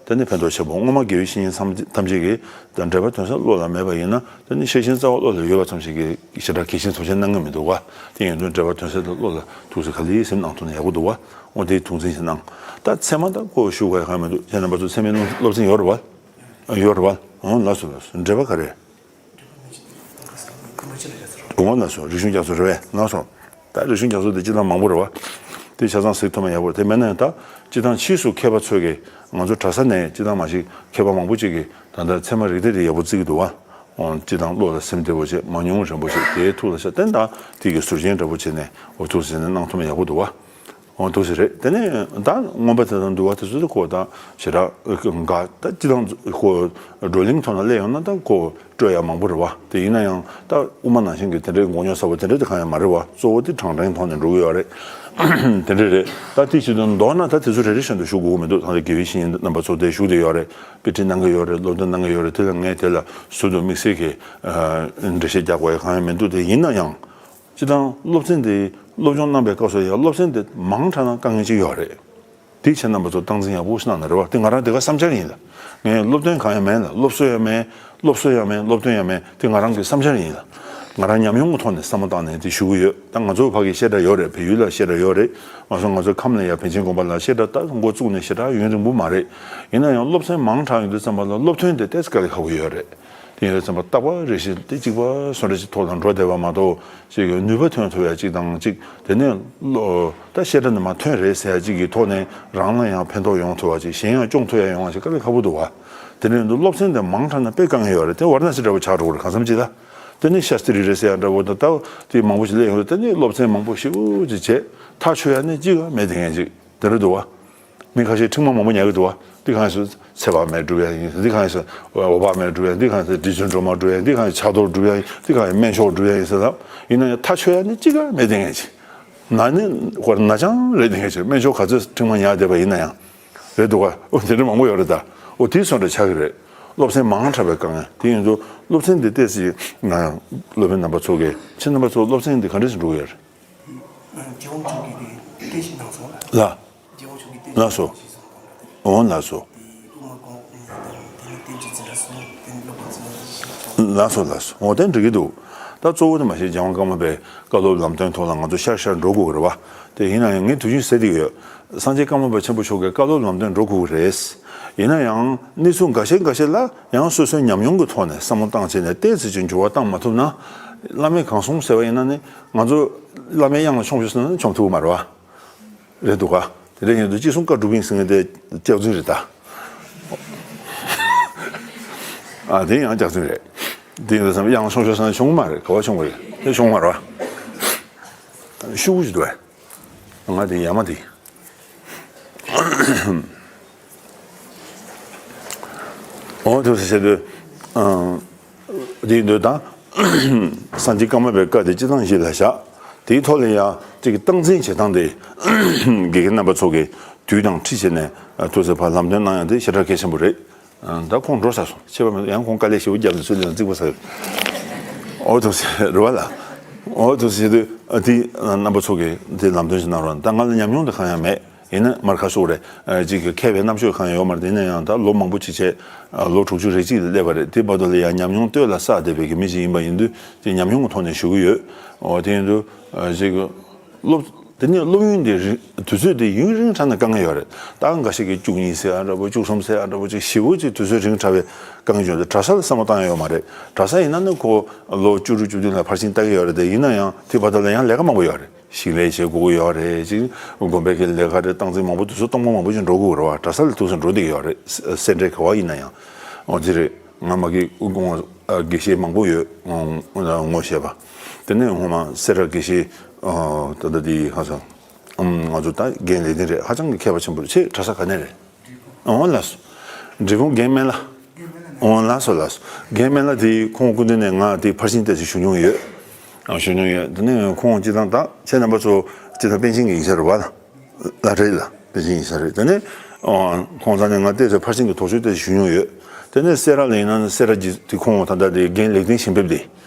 དེ་ནི་ཕན་ཐོགས་ཆེན་པོ། སྔོན་མ་དགེ་བའི་བཤེས་གཉེན་ཐམས་ཐམས་ཅད་ཀྱིས་ད་འགྲེལ་པ་དོན་གསལ་བློ་ལ་མེད་པ་ཡིན་ན་དེ་ནི་ཤེར་ཕྱིན་རྩ་བ་བློ་ལ་ཡོད་པ་ཙམ་ཞིག་གིས་ཞེ་དྲག་གལ་ཆེན་ཐོགས་ཆེན་གནང་གི་མི་འདུག་བ། དེ་ཡིན་དུས་འགྲེལ་པ་དོན་གསལ་དེ་བློ་ལ་ཐུགས་སུ་ག་ལེ་སེམས་གནང་ཐུབ་ན་ཡག་པོ་འདུག་བ། འོ་དེ་ཐུགས་འཛིན་ཞིག་གནང་། ད་ཚད་མ་ད་ཁོ་ཞུ་དགོས་ཡ་གང་ཡང་མི་འདུག་ཁྱེད་རྣམ་པ་ཚོ་ཚད་མའི་སློབ་ཚན་ཡོད་རེད་བ། ཡོད་རེད་བ། འོ་ལགས་སོ་ལགས་སོ། འགྲེལ་པ་ག་རེ། འོ་ལགས་སོ། རིག་གཞུང་རྒྱ་མཚོ་རེད་བས། ལགས་སོ། ད་རིག་གཞུང་རྒྱ་མཚོ་དེ་སྤྱིར་བཏང་མང་པོ་རེད་བ། དེ་ཆ་ཚང་གཟིགས་ཐུབ་ན་ཡག་པོ་རེད། དེ་མེད་ན་ཡང་ད་སྤྱིར་བཏང་ཕྱིས་སུ་མཁས་པ་ཚོས་ཀྱིས་ང་ཚོ་གྲྭ་ས་ནས་སྤྱིར་བཏང་མ་ཞིག་མཁས་པ་མང་པོ་ཅིག་གིས་ད་ལྟ་ཚད་མ་རིགས་གཏེར་དེ་ཡག་པོ་བརྩི་གི་འདུག་བ། འོ་སྤྱིར་བཏང་བློ་ལ་སིམ་བདེ་བོ་བྱས། མང་ཉུང་རན་པོ་བྱས། དེའི་ཐུགས་ལ་ཤ་བརྟེན། ད་དེ་གི་ཟུར་རྒྱན་འདྲ་པོ་བྱས་ནས་འོ་ཐུགས་ཟིན་ནས་གནང་ཐུབ་ན་ཡག་པོ་འདུག་བ། འོ་འདུག་སེ་རེད། དེ་ནས་ད་མངོན་པ་དེ་དང་འདུལ་བ་དེ་ཚོ་ཁོ་ད་ཞེ་དྲག་འགའ་ད་སྤྱིར་བཏང་ཁོ་བགྲོ་གླེང་ཐོག་ན་སླེབས་ཡོང་ན་ད་ཁོ་སྤྲོད་ཡ་མང་པོ་རེད་བ། དེ་ཡིན་ན་ཡང་ད་དབུ་མ་ནང་བཞིན་གྱི་དེ་འདྲའི་མགོ་རྙོག་ཚ་པོ་དེ་འདྲ་དེ་གང་ཡང་མ་རེད་བ། གཙོ་བོ་དེ་དྲང་དྲང་ཐོག་ནས་འགྲོ་གི་ཡོད་རེད། དེ་འདྲ་རེད། ད་དེ་བྱེད་དུས་མདོར་ན་ད་དེ་ཚོ་རེ་རེ་བཞིན་དུ་ཞུ་དགོས་ཀྱི་མི་འདུག་ད་ལྟ་དགེ་བའི་བཤེས་གཉེན་རྣམ་པ་ཚོ་དེ་བཞུགས་བསྡད་ཡོད་རེད། དཔེ་ཁྲིད་གནང་གི་ཡོད་རེད། སློབ་སྟོན་གནང་གི་ཡོད་རེད། དེ་ལ་ངས་དེ་ལ་ཟུར་དུ་དམིགས་བསལ་གྱི་འགྲེལ་བཤད་རྒྱག་དགོས་ཡ་གང་ཡང་མི་འདུག་དེ་ཡིན་ན་ཡང་། སྤྱིར་བཏང་སློབ་ཚན་འདི་སློབ་སྦྱོང་གནང་པའི་སྐབས་སུ་ཡང་སློབ་ཚན་འདི་མང་དྲགས་ན་དཀའ་ངལ་ཅིག་ཡོད་རེད། དེ་ཁྱེད་རྣམ་པ་ཚོ་སྟངས་འཛིན་ཡག་པོ་ཞིག་གནང་ན་རེད་བ། དེ་ང་རང་དེ་ག་བསམ་འཆར་ཡིན་ལ། ངས་སློབ་སྟོན་གང་ཡང་མེད་ལ། སློབ་གསོ་ཡང་མེད། སློབ་གསོ་ཡང་མེད། སློབ་སྟོན་ཡང་མེད། དེ་ང་རང་གི་བསམ་འཆར་ཡིན་ལ། ང་རང་ཉམས་མྱོང་གི་ཐོག་ནས་བསམ་བློ་བཏང་ནས་དེ་ཞུ་གི་ཡོད། ད་ང་ཚོ་ཕ་གི་བཤད་གྲྭ་ཡོད་རེད། བལ་ཡུལ་ལ་བཤད་གྲྭ་ཡོད་རེད། ང་ཚོ་ང་ཚོ་ཁམས་ལ་ཡ་པཎ་ཆེན་དགོན་པ་ལ་བཤད་གྲྭ་ད་འགོ་བཙུགས་ནས་ཞེ་དྲག་ཡུན་རིང་པོ་མ་རེད། ཡིན་ན་ཡང་སློབ་ཚན་མང་དྲགས་ཡོང་དུས་ཙམ་པ་ལ་སློབ་ཐོན་དེ་ཏོག་ཙམ་དཀའ་ལས་ཁག་པོ་ཡོད་རེད། དེ་ཡིན་ཙམ་པ་རྟག་པར་རེ་བཞིན་དེ་གཅིག་པ་བཟོ་འདྲ་ཅིག་ཐོག་ལ་འགྲོ་བསྡད་པ་མ་གཏོགས་ཅིག་ནུས་པ་ཐོན་ཐུབ་ཡ་ཅིག་དང་ཅིག་དེ་ནས་ལོ་ད་བཤད་གྲྭ་ནས་མར་ཐོན་རེད་ཟེར་ཡ་ཅིག་གི་ཐོག་ནས་རང་ལ་ཡང་ཕན་ཐོགས་ཡོང་ཐུབ་པ་ཅིག་གཞན་ཡང་སྐྱོང་ཐུབ་ཡ་ཡོང་བ་ཅིག་དཀའ་ལས་ཁག་པོ་འདུག་བ། དེ་ནས་འདུག་སློབ་ཚན་དེ་མང་དྲགས་ན་དཔེ་དཀའ་ངལ་ཡོད་རེད། དེ་ཝཱ་ར་ཎ་སི་འདྲ་པོ་ཆགས་འགྲོ་གི་རེད། གང་འཚམ་ཅིག་ད་དེ་ནས་ཤཱསྟྲི་རེད་ཟེར་ཡ་འདྲ་པོ་དང་ད་དེ་མང་པོ་ཞིག་སླེབས་ཡོང་དུས་དེ་ནས་སློབ་ཚན་མང་པོ་ཞེ་པོ་ཅིག་བྱས། ཐག་ཆོད་ཡ་ནི་གཅིག་ཡང་མེད། དེ་ངན་ཅིག་དེ་འདྲ་འདུག་བ། མི་ཁ་ཤས་ཁྲིད་མ་མང་པོ་ཉར་གི་འདུག་བ། འདི་གང་ཞིག་ཚེ་དཔག་མེད་སྒྲུབ་ཡ་ཡིན། འདི་གང་ཞིག་འོད་དཔག་མེད་སྒྲུབ་ཡ་ཡིན། འདི་གང་ཞིག་རྗེ་བཙུན་སྒྲོལ་མ་སྒྲུབ་ཡ་ཡིན། འདི་གང་ཞིག་ཕྱག་རྡོར་སྒྲུབ་ཡ་ཡིན། འདི་གང་ཞིག་ཕྱག་རྡོར་སྒྲུབ་ཡ་ཡིན་ཟེར་ལབ། ཡིན་ན་ཡང་ཐག་ཆོད་ཡ་ནི་གཅིག་ཀ་མེད། དེ་ངན་ཅིག་ན་ནི་ཧོར་ན་ཅང་རེད། དེ་ངན་ཅིག་སྨན་མཆོག་ག་ཚོད་ཁྲིད་མ་ཉར་བསྡད་པ་ཡིན་ན་ཡང་རེད་འདུག་ག་འོ་དེ་འདྲ་མང་པོ་ཡོད་རེད། ད་འོ་དེ་སོང་འདྲ་ཆགས་ཀྱི་རེད། སློབ་ཚན་མང་དྲགས་པའི་དཀའ་ངལ་དེ་ཡིན་དུས་སློབ་ཚན་འདི་ཏོག་ཙམ་ང་སློབ་དཔོན་རྣམ་པ་ཚོ་གིས་ཁྱེད་རྣམ་པ་ཚོ་སློབ་ཚན་འདི་ག་འདྲ་ཞིག་འགྲོ་གི་ཡོད་རེད། རྒྱལ་དབང་མཆོག་གིས་དེ་བསྟན་བཤིག་གནང་སོང་ལ། ལ། རྒྱལ་དབང་མཆོག་གིས་བསྟན་ལགས་སོ། བཤིག་སོང་། འོང་ལགས་སོ། དེ་དབུ་མ་དགོངས་དེ་ནི་བསྟན་བཅོས་འཛིན་གྲྭ་གསུམ་དེ་ནི་སློབ་དཔོན་ཚོ་ལ་བཤིག་སོང་། ལགས་སོ་ལགས་སོ། འོ་དེ་འགྲིག་གི་འདུག་ད་གཙོ་བོ་དེ་མ་གཞི་རྒྱལ་དབང་ཀརྨ་པའི་བཀའ་སློབ་ལམ་སྟོན་ཐོག་ལ་ང་ཚོ་ཤར་ཤར་འགྲོ་དགོས་ཀྱི་རེད་བ། དེ་ཡིན་ན་ཡང་ངས་དུས་རྒྱུན་ཟེར་བསྡད་ཀྱི་ཡོད། སངས་རྒྱས་ཀརྨ་པ་ཆེན་པོ་མཆོག་གི་བཀའ་སློབ་ལམ་སྟོན་འགྲོ་དགོས་ཀྱི་རེད། ཡིན་ན་ཡང་གནས་ཚུལ་འགའ་ཤས་འགའ་ཤས་ལ་ཡང་སོ་སོའི་ཉམས་མྱོང་གི་ཐོག་ནས་བསམ་བློ་བཏང་བྱས་ནས་ཏོག་ཙམ་ཅིག་འགྱུར་བ་བཏང་མ་ཐུབ་ན། བླ་མས་གང་གསུངས་ཟེར་བ་ཡིན་ན་ནི་ང་ཚོ་བླ་མའི་དབྱངས་ལ་མཆོངས་ཤོག་ཟེར་ན་ནི་མཆོངས་ཐུབ་ཀྱི་མ་རེད་བ། རེད་འདུག་ག་དེ་འདྲ་ཡིན་དུས་ཅི་གསུང་བཀའ་སྒྲུབ་ཡིན་ཟེར་མཁན་དེ་སྐྱག་རྫུན་རེད་ད། ཨ་དེ་ཡང་སྐྱག་རྫུན་རེད། དེ་ཡིན་དུས་བསམ་དབྱངས་ལ་མཆོངས་ཤོག་ཟེར་ན་མཆོངས་ཀྱི་མ་རེད། ག་བ་མཆོངས་པ་རེད། དེ་མཆོངས་མ་རེད་བ། ཤུགས་ཀྱི་འདུག་བས། ང་དེ་ཡ་མ་དེ། འོ་དེ་ཟེར་དུས། དེ་ཡིན་དུས་ད། སངས་རྒྱས་ཀརྨ་པའི་བཀའ་དེ་སྤྱི་བཏང་གཞི་ལ་བཞག་དེའི་ཐོག་ལ་ཡང་གཅིག་གི་སྟངས་འཛིན་བྱེད་སྟངས་དེ། དགེ་རྒན་རྣམ་པ་ཚོ་གིས་དུས་དང་འཁྲིད་བྱས་ནས་ཐུགས་སེམས་ཕར་ལམ་སྟོན་གནང་ཡང་དེ་ཞེ་དྲག་གལ་ཆེན་པོ་རེད། ད་ཁོང་འགྲོ་ཚར་སོང་། ཁྱད་པར་མེད། ཡང་ཁོང་དཀའ་ལས་ཞེ་པོ་བརྒྱབ་ནས་ཚུར་ལེན་རྩིག་པ་ཟ་ཡོད། འོ་ཐུགས་སེམས་རེ་བ་ལ། འོ་ཐུགས་སེམས་དུས་དེ་རྣམ་པ་ཚོ་གིས་དེ་ལམ་སྟོན་ཞིག་གནང་རོགས། ད་ང་ལ་ཉམས་མྱོང་དེ་གང་ཡང་མེད། ཡིན་ན་མར་ཁ་སོགས་རེད། ཅིག་གི་མཁས་པའི་རྣམ་དཔྱོད་གང་ཡང་ཡོད་མ་རེད། དེ་ནས་ཡང་ད་ལོ་མང་པོ་ཅིག་བྱས། ལོ་དྲུག་ཅུ་རེ་གཅིག་ལ་སླེབས་པ་རེད། དེ་བར་དུ་ལ་ཡང་ཉམས་མྱོང་སྟོད་ལ་བསགས་བསྡད་པའི་གི་མི་ཞིག་ཡིན་པ་ཡིན་དུས་དེ་ཉམས་མྱོང་གི་ཐོག་ནས་ཞུ་གི་ཡོད། འོ་དེ་ཡིན་དུས་ཅིག་གི་སློབ་དེ་ནས་སློབ་ཡོན་དེ་རིང་དུས་ཚོད་དེ་ཡུན་རིང་དྲགས་ན་དཀའ་ངལ་ཡོད་རེད། ད་འགའ་ཞིག་གིས་བཅུ་གཉིས་ཟེར་ཡ་འདྲ་པོ་བཅུ་གསུམ་ཟེར་ཡ་འདྲ་པོ་ཅིག་ཞེ་པོ་ཅིག་དུས་ཚོད་རིང་དྲགས་པའི་དཀའ་ངལ་བྱུང་དུས་གྲྭ་ས་ལ་བསམ་བློ་བཏང་ཡ་ཡོད་མ་རེད། གྲྭ་ས་ཡིན་ན་ནི་ཁོ་ལོ་བཅུ་དྲུག་བཅུ་བདུན་ལ་ཕར་ཕྱིན་ལྟ་གི་ཡོད་རེད། དེ་ཡིན་ན་ཡང་དེ་བར་དུ་ལ་ཡང་ལས་ཀ་མང་པོ་ཡོད་རེད། ཞིང་ལས་བྱེད་དགོས་ཀྱི་ཡོད་རེད། ཅིག་དགོན་པའི་གི་ལས་ཀ་རེད། སྟངས་འཛིན་མང་པོ་དུས་ཚོད་སྟོང་པ་མང་པོ་ཞིག་འགྲོ་དགོས་རེད་བ། གྲྭ་ས་ལ་ཐུག་སོང་འགྲོ་བསྡད་ཀྱི་ཡོད་རེད། སེ་འབྲས་ག་བ་ཡིན་ན་ཡང་འོ་འདི་རེད། ང་མ་གི་དབུ་དགོན་དགེ་བཤེས་མང་པོ་ཡོད་ངོ་ཤེས་པ། དེ་ནས་ཧོ་མ་སེ་ར་དགེ་བཤེས་ད་ལྟ་དེ་ཧ་ཅང་ང་ཚོ་ད་རྒན་ལས་དོན་རེད། ཧ་ཅང་གི་མཁས་པ་ཆེན་པོ་རེད། ཆེས་གྲྭ་ས་ག་ནས་རེད། འོང་ལགས་སོ། འབྲས་སྤུངས་རྒན་སྨན་བླ། འོང་ལགས་སོ་ལགས་སོ། རྒན་སྨན་བླ་དེ་ཁོང་སྐུ་མདུན་ནས་ང་དེ་ཕར་ཕྱིན་ཏོག་ཙམ་ཞུ་མྱོང་ཡོད། ཨ་ཞུ་མྱོང་ཡོད། དེ་ནས་ཁོང་སྤྱི་བཏང་ད་ཁྱེད་རྣམ་པ་ཚོ་སྤྱི་བཏང་པཎ་ཆེན་གྱི་ཡིག་ཆ་རེད་བ། བླ་བྲེ་ལ་པཎ་ཆེན་ཡིག་ཆ་རེད། དེ་ནས་ཁོང་ཚང་ནས་ང་ཏོག་ཙམ་ཕར་ཕྱིན་གྱི་དོགས་གཅོད་ཏོག་ཙམ་ཞུ་མྱོང་ཡོད། དེ་ནས་སེ་ར་ལ་ཡིན་ན་སེ་ར་གྱི་དེ་ཁོང་ད་ལྟ་དེ་རྒན་ལེགས་ལྡན་ཞིང་ཕེབས་དེ།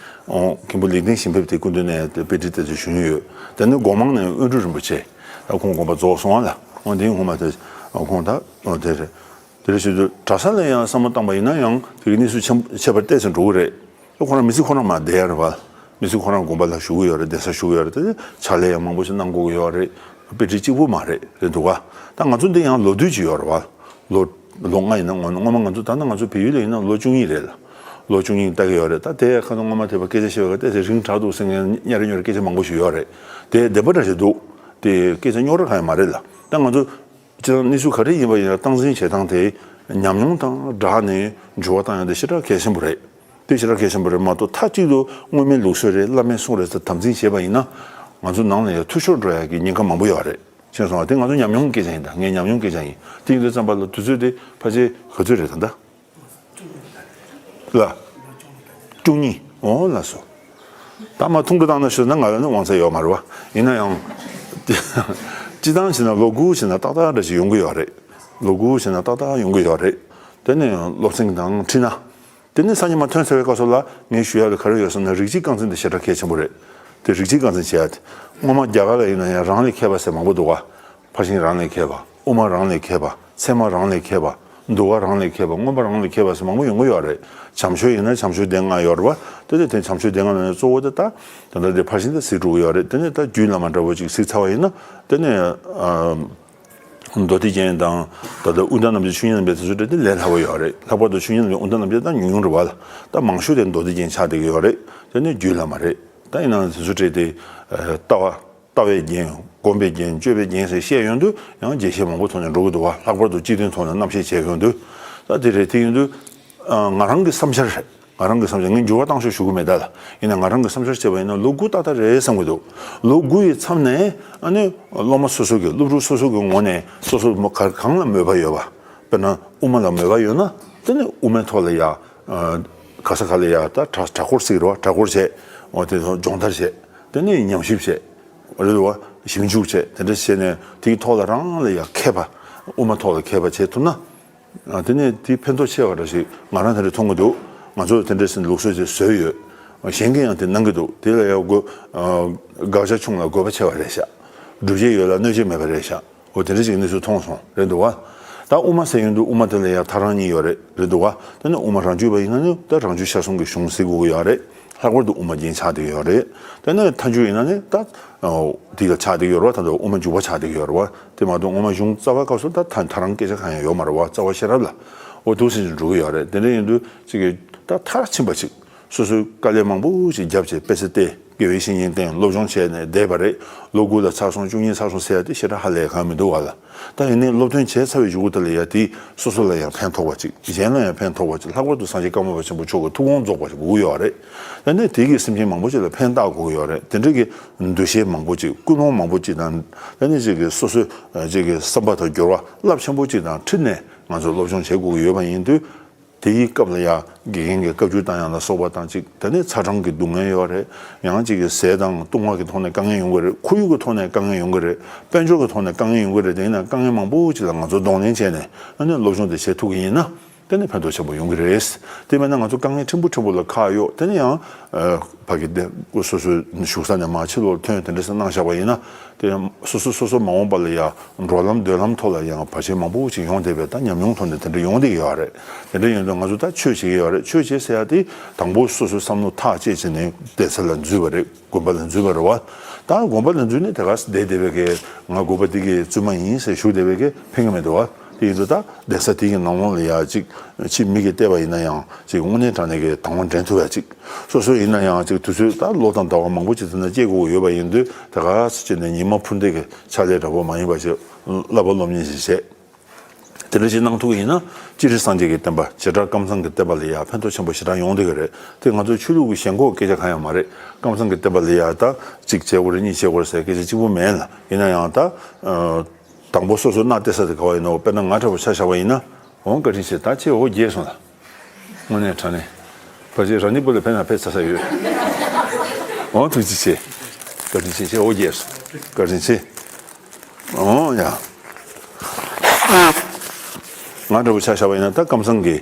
མཁན་པོ་ལེགས་ལྡན་ཞིང་ཕེབས་དེ་སྐུ་མདུན་ནས་དཔེ་ཁྲིད་ཏོག་ཙམ་ཞུ་མྱོང་ཡོད། དེ་ནས་སྒོ་མང་ནས་དབོན་སྤྲུལ་རིན་པོ་ཆེ། ད་ཁོང་དགོངས་པ་རྫོགས་སོང་བ་ལ། འོ་དེའི་ངོ་མ་དེ་ཁོང་ད་འོ་དེ་རེད། དེ་རེད་ཞུ་དུས་གྲྭ་ས་ལ་ཡང་བསམ་བློ་བཏང་པ་ཡིན་ན་ཡང་དེ་གི་གནས་ཚུལ་ཆེན་ཆེ་བར་ཏོག་ཙམ་འགྲོ་གི་རེད། ཁོ་རང་མི་ཚེ་ཁོ་རང་མར་བསྡད་ཡ་རེད་བ། མི་ཚེ་ཁོ་རང་དགོན་པ་ལ་བཞུགས་ཀྱི་ཡོད་རེད། གདན་ས་བཞུགས་ཀྱི་ཡོད་རེད། དེ་ཕྱག་ལས་ཡང་མང་པོ་ཞིག་གནང་དགོས་ཀྱི་ཡོད་རེད། དཔེ་ཁྲིད་གཅིག་པུ་མ་རེད། རེད་འདུག་ག་ད་ང་ཚོ་འདི་ཡང་ལོ་དུས་ཅིག་ཡོད་རེད་བ། ལོ་ལོ་ལྔ་ཡིན་ན་ངོ་ངོ་མ་ང་ཚོ་ད་ལྟ་ང་ཚོ་བལ་ཡུལ་ལ་ཡིན་ན་ལོ་བཅུ་གཉིས་རེད་ལ། ལོ་བཅུ་གཉིས་ལྟ་གི་ཡོད་རེད། ད་དེ་ཁ་སང་སྔོན་མ་དེ་བ་སྐད་ཆ་བཤད་པ་ཏོག་ཙམ་རིང་དྲགས་འདུག་ཟེར་མཁན་སྙན་རེ་སྙོར་རེ་སྐད་ཆ་མང་པོ་ཞིག་ཡོད་རེད། དེ་བདེན་པ་འདྲ་ཞིག་འདུག་དེ་སྐད་ཆ་རྙོག་དྲ་གང་ཡང་མ་རེད་ལ། ད་ང་ཚོ་སྤྱིར་བཏང་གནས་ཚུལ་ག་རེ་ཡིན་པ་ཡིན་ན་སྟངས་འཛིན་བྱེད་སྟངས་དེ་ཉམས་མྱོང་དང་སྦྲགས་ནས་འགྱུར་བ་བཏང་ཡ་དེ་ཞེ་དྲག་གལ་ཆེན་པོ་རེད། དེ་ཞེ་དྲག་གལ་ཆེན་པོ་རེད་མ་གཏོགས་མཐའ་གཅིག་ཏུ་སྔོན་མའི་ལུགས་སྲོལ་རེད། བླ་མའི་གསུང་རེད་ཟེར་དམ་འཛིན་བྱས་པ་ཡིན་ན་ང་ཚོ་ནང་ལ་ཡང་འཐུས་ཤོར་འགྲོ་ཡ་གི་ཉེན་ཁ་མང་པོ་ཡོད་རེད། ཤེས་སོང་ང་། དེ་ང་ཚོ་ཉམས་མྱོང་སྐད་ཆ་ཡིན། ད་ངའི་ཉམས་མྱོང་སྐད་ཆ་ཡིན། དེ་ཡིན་དུས་ཙམ་པ་ལ་དུས་ཚོད་དེ་ཕལ་ཆེར་ག་ཚོད་རེད་ད་ལྟ། ལ། བཅུ་གཉིས། འོ་ལགས་སོ། ད་མ་ཐུང་གི་བཏང་ན་ཞུ་ན་ང་ལ་ནི་དབང་ཚད་ཡོད་མ་རེད་བ། ཡིན་ན་ཡང་། སྤྱི་བཏང་བྱས་ན་ལོ་དགུ་བྱས་ན་ཏག་ཏག་འདྲ་ཞིག་ཡོང་གི་ཡོད་རེད། ལོ་དགུ་བྱས་ན་ཏག་ཏག་ཡོང་གི་ཡོད་རེད། དེ་ནས་སློབ་ཚན་དང་འཁྲིལ་ན། དེ་ནས་སང་ཉིན་མ་ཐོན་ཚར་བའི་སྐབས་སུ་ལ་ངས་ཞུ་ཡ་ལ་ག་རེ་ཡོད་ཟེར་ན་རིགས་གཅིག་རྐང་འཛིན་དེ་ཞེ་དྲག་གལ་ཆེན་པོ་རེད། དེ་རིགས་གཅིག་རྐང་འཛིན་བྱེད་ཡ་དེ། སྔོན་མ་རྒྱ་གར་ལ་ཡིན་ན་ཡང་རང་ལས་མཁས་པ་ཟེར་མང་པོ་འདུག་ག་ཕར་ཕྱིན་རང་ལས་མཁས་པ། དབུ་མ་རང་ལས་མཁས་པ། ཚད་མ་རང་ལས་མཁས་པ། འདུལ་བ་རང་ལས་མཁས་པ། མངོན་པ་རང་ལས་མཁས་པ་ཟེར་མང་པོ་ཡོང་གི་ཡོད་རེད། བྱམས་ཆོས་ཡིན་ན་བྱམས་ཆོས་སྡེ་ལྔ་ཡོད་རེད་བ། དེ་ནས་དེ་བྱམས་ཆོས་སྡེ་ལྔ་ནང་ནས་གཙོ་བོ་དེ་ད་ད་ལྟ་དེ་ཕར་ཕྱིན་དེ་གཟིགས་འགྲོ་གི་ཡོད་རེད། དེ་ནས་ད་རྒྱུད་བླ་མ་འདྲ་བོ་ཅིག་གཟིགས་ཚར་བ་ཡིན་ན་དེ་ནས་ཨ། མདོ་སྡེ་རྒྱན་དང་ད་ལྟ་དབུས་མཐའ་རྣམ་འབྱེད་ཆོས་ཉིད་རྣམ་འབྱེད་དེ་ཚོ་འདྲ་དེ་ལས་སླ་པོ་ཡོད་རེད། ལྷག་པར་དུ་ཆོས་ཉིད་རྣམ་འབྱེད་དབུས་མཐའ་རྣམ་འབྱེད་ད་ཉུང་ཉུང་རེད་བ། ད་མང་ཤོས་དེ་མདོ་སྡེ་རྒྱན་ཆགས་བསྡད་ཀྱི་ཡོད་རེད། དེ་ནས་རྒྱུད་བླ་མ་རེད། ད་ཡིན་ནའང་དེ་ཚོ་འདྲ་དེ་ལྟ་བ། ལྟ་བའི་རྒྱན། སྒོམ་པའི་རྒྱན། སྤྱོད་པའི་རྒྱན་ཟེར་བཤད་ཡོང་དུས་ཡང་རྒྱས་བཤད་མང་པོ་ཐོག་ནས་འགྲོ་གི་འདུག་བ། ལྷག་པར་དུ་སྤྱི་དོན་ཐོག་ནས་རྣམ་བཤད་བྱས་ཡོང་དུས། ད་དེ་རེད། དེ་ཡིན་དུས་ང་རང་གི་བསམ་འཆར་རེད། ང་རང་གི་བསམ་འཆར། ངས་འགྱུར་བ་བཏང་ཤོག་ཞུ་གི་མེད་ད་ལ། ཡིན་ན་ང་རང་གི་བསམ་འཆར་བྱས་པ་ཡིན་ན་ལོ་དགུ་ཏག་ཏག་རེད་བསམ་གི་འདུག་ལོ་དགུ་ཡི་མཚམས་ནས་ཨ་ནི་སློབ་མ་སོ་སོ་གི་སློབ་ཕྲུག་སོ་སོ་གི་ངོས་ནས་སོ་སོ་མོ་ག་གང་ལ་མོས་པ་ཡོད་པ། དཔེར་ན་དབུ་མ་ལ་མོས་པ་ཡོད་ན་དེ་ནི་དབུ་མའི་ཐོག་ལ་ཡ། ག་ས་ག་ལ་ཡ་ད་གྲྭ་གྲྭ་སྐོར་ཟེར་གི་རེད་བ། གྲྭ་སྐོར་བྱས། འོ་དེ་ཚོ་སྦྱོང་བརྡར་བྱས། དེ་ནས་ཉམས་ཞིབ་བྱས། རེད་བ། ཞིབ་འཇུག་བྱས། དེ་འདྲ་བྱས་ནས་དེའི་ཐོག་ལ་རང་ལ་ཡ་མཁས་པ། དབུ་མ་ཐོག་ལ་མཁས་པ་བྱས་ཐུབ་ན། ཨ། དེ་ནས་དེའི་ཕན་ཐོགས་ཆེ་བ་འདྲ་ཞིག་ང་རང་དེ་འདྲ་མཐོང་གི་འདུག་ང་ཚོ་དེ་འདྲ་ཟེར་ནས་ལུགས་སྲོལ་ཅིག་བཟོས་ཡོད། གཞན་གྱིས་ཡང་དེ་གནང་གི་འདུག་དེ་ལ་ཡང་དགོས། ཨ། དགག་བྱ་ཆུང་ལ་དགོས་པ་ཆེ་བ་རེད་ཤག་སྒྲུབ་བྱེད་ཡོད་ལ་གནོད་བྱེད་མེད་པ་རེད་ཤག་འོ་དེ་འདྲ་ཞིག་གནས་ཚུལ་མཐོང་སོང་། རེད་འདུག་བ། ད་དབུ་མ་ཟེར་ཡོང་དུས་དབུ་མ་དེ་ལ་ཡང་ཐག་རིང་གཉིས་ཡོད་རེད། རེད་འདུག་བ། དེ་ནས་དབུ་མ་རང་རྒྱུད་པ་ཡིན་ན་ནི་ད་རང་རྒྱུད་ཤར་གསུམ་གྱི་གཞུང་གཟིགས་དགོས་ཀྱི་ཡོད་རེད། ལྷག་པར་དུ་དབུ་མ་རྒྱན་ཆགས་བསྡད་ཀྱི་ཡོད་རེད། དེ་ནས་མཐའ་མཇུག་ཡིན་ན་ནི་ད། འོ། འདི་ལ་ཆགས་བསྡད་ཀྱི་ཡོད་རེད་བ། ད་དུང་དབུ་མ་འཇུག་པ་ཆགས་བསྡད་ཀྱི་ཡོད་རེད་བ། དེ་མ་གཏོགས་དབུ་མ་གཞུང་རྩ་བ་སྐབས་སུ་ད་ཐ་ཐ་རང་སྐད་ཆ་གང་ཡང་ཡོད་མ་རེད་བ། རྩ་བ་ཤེས་རབ་ལ། འོ་འདུག་སེ་འགྲོ་གི་ཡོད་རེད། དེ་འདྲ་ཡིན་དུས་ཅིག་གི་ད་མཐར་ཕྱིན་པ་ཅིག་སོ་སོའི་དཀའ་ལས་མང་པོ་ཞིག་བརྒྱབ་བྱས་དཔེ་ཆ་བལྟས། དགེ་བའི་བཤེས་གཉེན་བསྟེན། སློབ་སྦྱོང་བྱས་ནས་བསྡད་པ་རེད། ལོ་དགུ་ལ་ཚར་སོང་། བཅུ་གཉིས་ཚར་སོང་ཟེར་ཡ་དེ་ཞེ་དྲག་ཧ་ལས་གང་མི་འདུག་བ་ལ། ད་ཡིན་ནའི་སློབ་ཐོན་བྱས་ཚར་བའི་གཞུག་གུ་དེ་ལ་ཡ་དེ་སོ་སོ་ལ་ཡང་ཕན་ཐོགས་པ་ཅིག་གཞན་ལ་ཡང་ཕན་ཐོགས་པ་ཅིག་ལྷག་པར་དུ་སངས་རྒྱས་ཀརྨ་པ་ཆེན་པོ་མཆོག་གི་ཐུགས་དགོངས་རྫོགས་པ་ཞིག་དགོས་ཀྱི་ཡོད་རེད། ད་ནས་དེ་གི་སེམས་ཅན་མང་པོ་ཅིག་ལ་ཕན་བཏགས་དགོས་ཀྱི་ཡོད་རེད། དེ་འདྲ་གི་འདུ་ཤེས་མང་པོ་ཅིག་ཀུན་སློང་མང་པོ་ཅིག་དང་། ད་ནས་ཅིག་གི་སོ་སོའི་ཅིག་གི་བསམ་པ་དང་འགྱུར་བ་རླབས་ཆེན་པོ་ཅིག་དང་འཁྲིལ་ནས་ང་ཚོ་སློབ་སྦྱོང་བྱེད་དགོས་ཀྱི་ཡོད་པ་ཡིན་དུས། དེའི་སྐབས་ལ་ཡང་དགེ་རྒན་གྱི་བཀའ་བཀྱོན་བཏང་ཡ་ལ་སོགས་པ་དང་གཅིག་ད་ནི་ཚ་གྲང་གི་སྡུག་བསྔལ་ཡོད་རེད། ཡང་གཅིག་གི་ཟས་དང་བཏུང་བ་གི་ཐོག་ནས་དཀའ་ངལ་ཡོང་གི་རེད། ཁོར་ཡུག་གི་ཐོག་ནས་དཀའ་ངལ་ཡོང་གི་རེད། དཔལ་འབྱོར་གྱི་ཐོག་ནས་དཀའ་ངལ་ཡོང་གི་རེད། དེ་ཡིན་ན་དཀའ་ངལ་མང་པོ་ཅིག་ལ་ང་ཚོ་གདོང་ལེན་བྱས་ནས་ཨ་ནི་སློབ་སྦྱོང་དེ་བྱེད་ཐུབ་ཀྱི་ཡིན་ན་དེ་ནི་ཕན་ཐོགས་ཆེན་པོ་ཡོང་གི་རེད། དེ་མིན་ན་ང་ཚོ་དཀའ་ངལ་ཕྲན་བུ་ཕྲན་བུ་ལ་ཁག་གཡོགས། དེ་ནི་ཡང་ཕ་གི་དེ་སོ་སོའི་བཞུགས་ས་ནས་མར་ཕྱི་ལོགས་ཐོན། དེ་འདྲ་ཟེར་གནང་བཞག་པ་ཡིན་ན། དེ་ཡང་སོ་སོ་སོ་སོ་མ་འོངས་པ་ལ་ཡང་འགྲོ་ལམ་སྡོད་ལམ་ཐོག་ལ་ཡང་བར་ཆད་མང་པོ་ཞིག་ཡོང་བསྡད་པའི་ད་ཉམས་མྱོང་ཐོག་ནས་དེ་འདྲ་ཡོང་བསྡད་ཀྱི་ཡོད་རེད། དེ་འདྲ་ཡིན་དུས་ང་ཚོ་ད་ཆོས་བྱེད་ཀྱི་ཡོད་རེད། ཆོས་བྱེད་ཟེར་ཡ་དེ་དང་པོ་སོ་སོའི་བསམ་བློ་ཐག་བཅད་བྱས་ནས་གདན་ས་ལ་འཛུལ་བ་རེད། དགོན་པ་ལ་འཛུལ་བ་རེད་བ། ད་དགོན་པ་ལ་འཛུལ་ནས་དེ་ག་བསྡད་བསྡད་པའི་གི་ང་དགོན་པ་འདི་གི་བཙུན་མ་ཡིན་ཟེར་ཞུ་བསྡད་པའི་གི་ཕན་གི་མི་འདུག་བ། དེ་ཡིན་དུས་ད་གདན་ས་དེ་གི་ནང་ལོགས་ལ་ཡ་ཅིག་ཕྱི་མིག་གིས་བལྟས་པ་ཡིན་ན་ཡང་ཅིག་དངོས་གནས་དྲང་གནས་ཀྱི་དང་བ་འདྲེན་ཐུབ་ཡ་ཅིག་སོ་སོ་ཡིན་ན་ཡང་ཅིག་དུས་ཚོད་ད་ལོ་དང་ཟླ་བ་མང་པོ་ཅིག་དེ་ན་སྐྱེལ་དགོས་ཡོད་པ་ཡིན་དུས་ད་ག་ཚོད་ཅིག་ནས་ཉི་མ་འཕུར་འདེགས་ཀྱི་ཕྱག་ལས་འདྲ་པོ་མ་ཡིན་པ་ཞིག་བསླབ་པ་སློབ་གཉེར་ཞིག་བྱས། དེ་འདྲ་ཞིག་གནང་ཐུབ་ཀྱི་ཡིན་ན་སྤྱིར་སངས་རྒྱས་ཀྱི་བསྟན་པ་བྱེ་བྲག་ཀམ་ཚང་གི་བསྟན་པ་ལ་ཡ་ཕན་ཐོགས་ཆེན་པོ་ཞེ་དྲག་ཡོང་བསྡད་ཀྱི་རེད། དེ་ང་ཚོ་ཆོས་ལུགས་ཀྱི་ཞེན་ཁོག་སྐད་ཆ་གང་ཡང་མ་རེད། ཀམ་ཚང་གི་བསྟན་པ་ལ་ཡ་ད་གཅིག་བྱེད་དགོས་རེད་གཉིས་བྱེད་དགོས་རེད་ཟེར་སྐད་ཆ་གཅིག་པུ་མེད་ལ། ཡིན་ན་ཡང་ད་དང་པོ་སོ་སོ་སྣ་གཏད་ས་དེ་ག་བ་ཡིན་ནོ། དཔེར་ན་ང་འདྲ་པོ་ཆ་བཞག་པ་ཡིན་ན། འོང་བཀའ་དྲིན་ཆེ། ད་ཁྱེད་འོ་བརྒྱལ་སོང་ལ། དངོས་གནས་དྲང་གནས། ཕལ་ཆེར་རང་ཉིད་པོ་ལ་ཕན་ན་ཕན་ཚ་ས་ཡོད། འོང་ཐུགས་རྗེ་ཆེ། བཀའ་དྲིན་ཆེ། ཁྱེད་འོ་བརྒྱལ་སོང་། བཀའ་དྲིན་ཆེ། འོང་ཡ། ང་འདྲ་པོ་ཆ་བཞག་པ་ཡིན་ན་ད་ཀམ་ཚང་གི་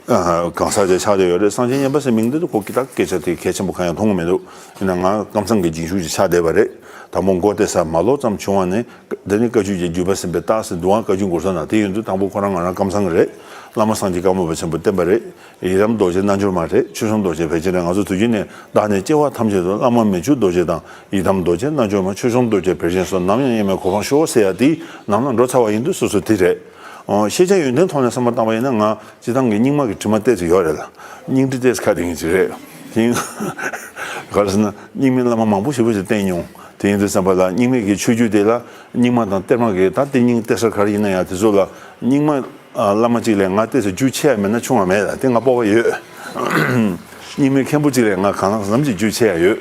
ཨ་གང་ཟག་ཅིག་ཆགས་བསྡད་ཡོད་རེད། སངས་རྒྱས་མཉན་པ་ཟེར་མིང་འདི་ཁོ་གི་ད་སྐད་ཆ་དེ་གལ་ཆེན་པོ་གང་ཡང་མཐོང་གི་མི་འདུག་ཡིན་ན་ང་ཀམ་ཚང་གི་རྗེས་འཇུག་ཅིག་ཆགས་བསྡད་པ་རེད། དང་པོ་མགོ་བཏེགས་ས་མ་ལོག་ཙམ་བྱུང་བ་ནས། དེ་ནི་བཀའ་བརྒྱུད་ཀྱི་བརྒྱུད་པ་ཟིན་པའི་རྟགས་ཟེར་འདུག་ཨང་། བཀའ་བརྒྱུད་འགོ་ས་ན། དེ་ཡིན་དུས་དང་པོ་ཁོ་རང་ང་རང་ཀམ་ཚང་གི་རེད། བླ་མ་སངས་རྒྱས་ཀརྨ་པ་ཆེན་པོ་བསྟན་པ་རེད། ཡི་དམ་རྡོ་རྗེ་རྣལ་འབྱོར་མ་རེད། ཆོས་སྐྱོང་རྡོ་རྗེ་བེར་ཅན་རེད། ང་ཚོ་དུས་རྒྱུན་ནས་བདག་ནི་སྐྱེ་བ་ཐམས་ཅད་དུ་བླ་མ་མི་བསྐྱོད་རྡོ་རྗེ་དང་། ཡི་དམ་རྡོ་རྗེ་རྣལ་འབྱོར་མ། ཆོས་སྐྱོང་རྡོ་རྗེ་བེར་ཅན་སོགས། ནམ་ཡང་དབྱེར་མེད་གོ་འཕང་ཤོག་ཟེར་ཡ་དེའི་ནང་ན་འགྲོ་ཚར་བ་ཡིན་དུས་སོ་སོ་དེ་རེད། ཨོ། ཤེས་བྱ་ཡོན་ཏན་ཐོག་ནས་བསམ་བློ་བཏང་བ་ཡིན་ན་ང་སྤྱིར་བཏང་གི་རྙིང་མ་གི་དྲི་མ་ཏོག་ཙམ་ཡོད་རེད་ལ། སྙིང་དྲི་ཏོག་ཙམ་ཁ་གཏད་ཀྱི་རེད། དེ་ཡིན། ག་རེ་ཟེར་ན་རྙིང་མའི་བླ་མ་མང་པོ་ཞེ་པོ་ཞིག་བསྟེན་མྱོང་། དེ་ཡིན་དུས་ཙམ་པ་ལ་རྙིང་མའི་གི་ཆོས་བརྒྱུད་དེ་ལ་རྙིང་མ་དང་གཏེར་མ་གི་ད་གཏེར་རྙིང་གཏེར་གསར་ག་རེ་ཡིན་ན་ཡང་དེ་ཚོ་ལ་རྙིང་མ་ཨ་བླ་མ་གཅིག་ལས་ང་ཏོག་ཙམ་རྒྱུས་ཆེ་ཡ་མེད་ན་ཆུང་བ་མེད་ལ། དེ་ང་སྤོབས་པ་ཡོད། རྙིང་མའི་མཁན་པོ་གཅིག་ལས་ང་གང་ལ་གང་འཚམ་གྱི་རྒྱུས་ཆེ་ཡ་ཡོད།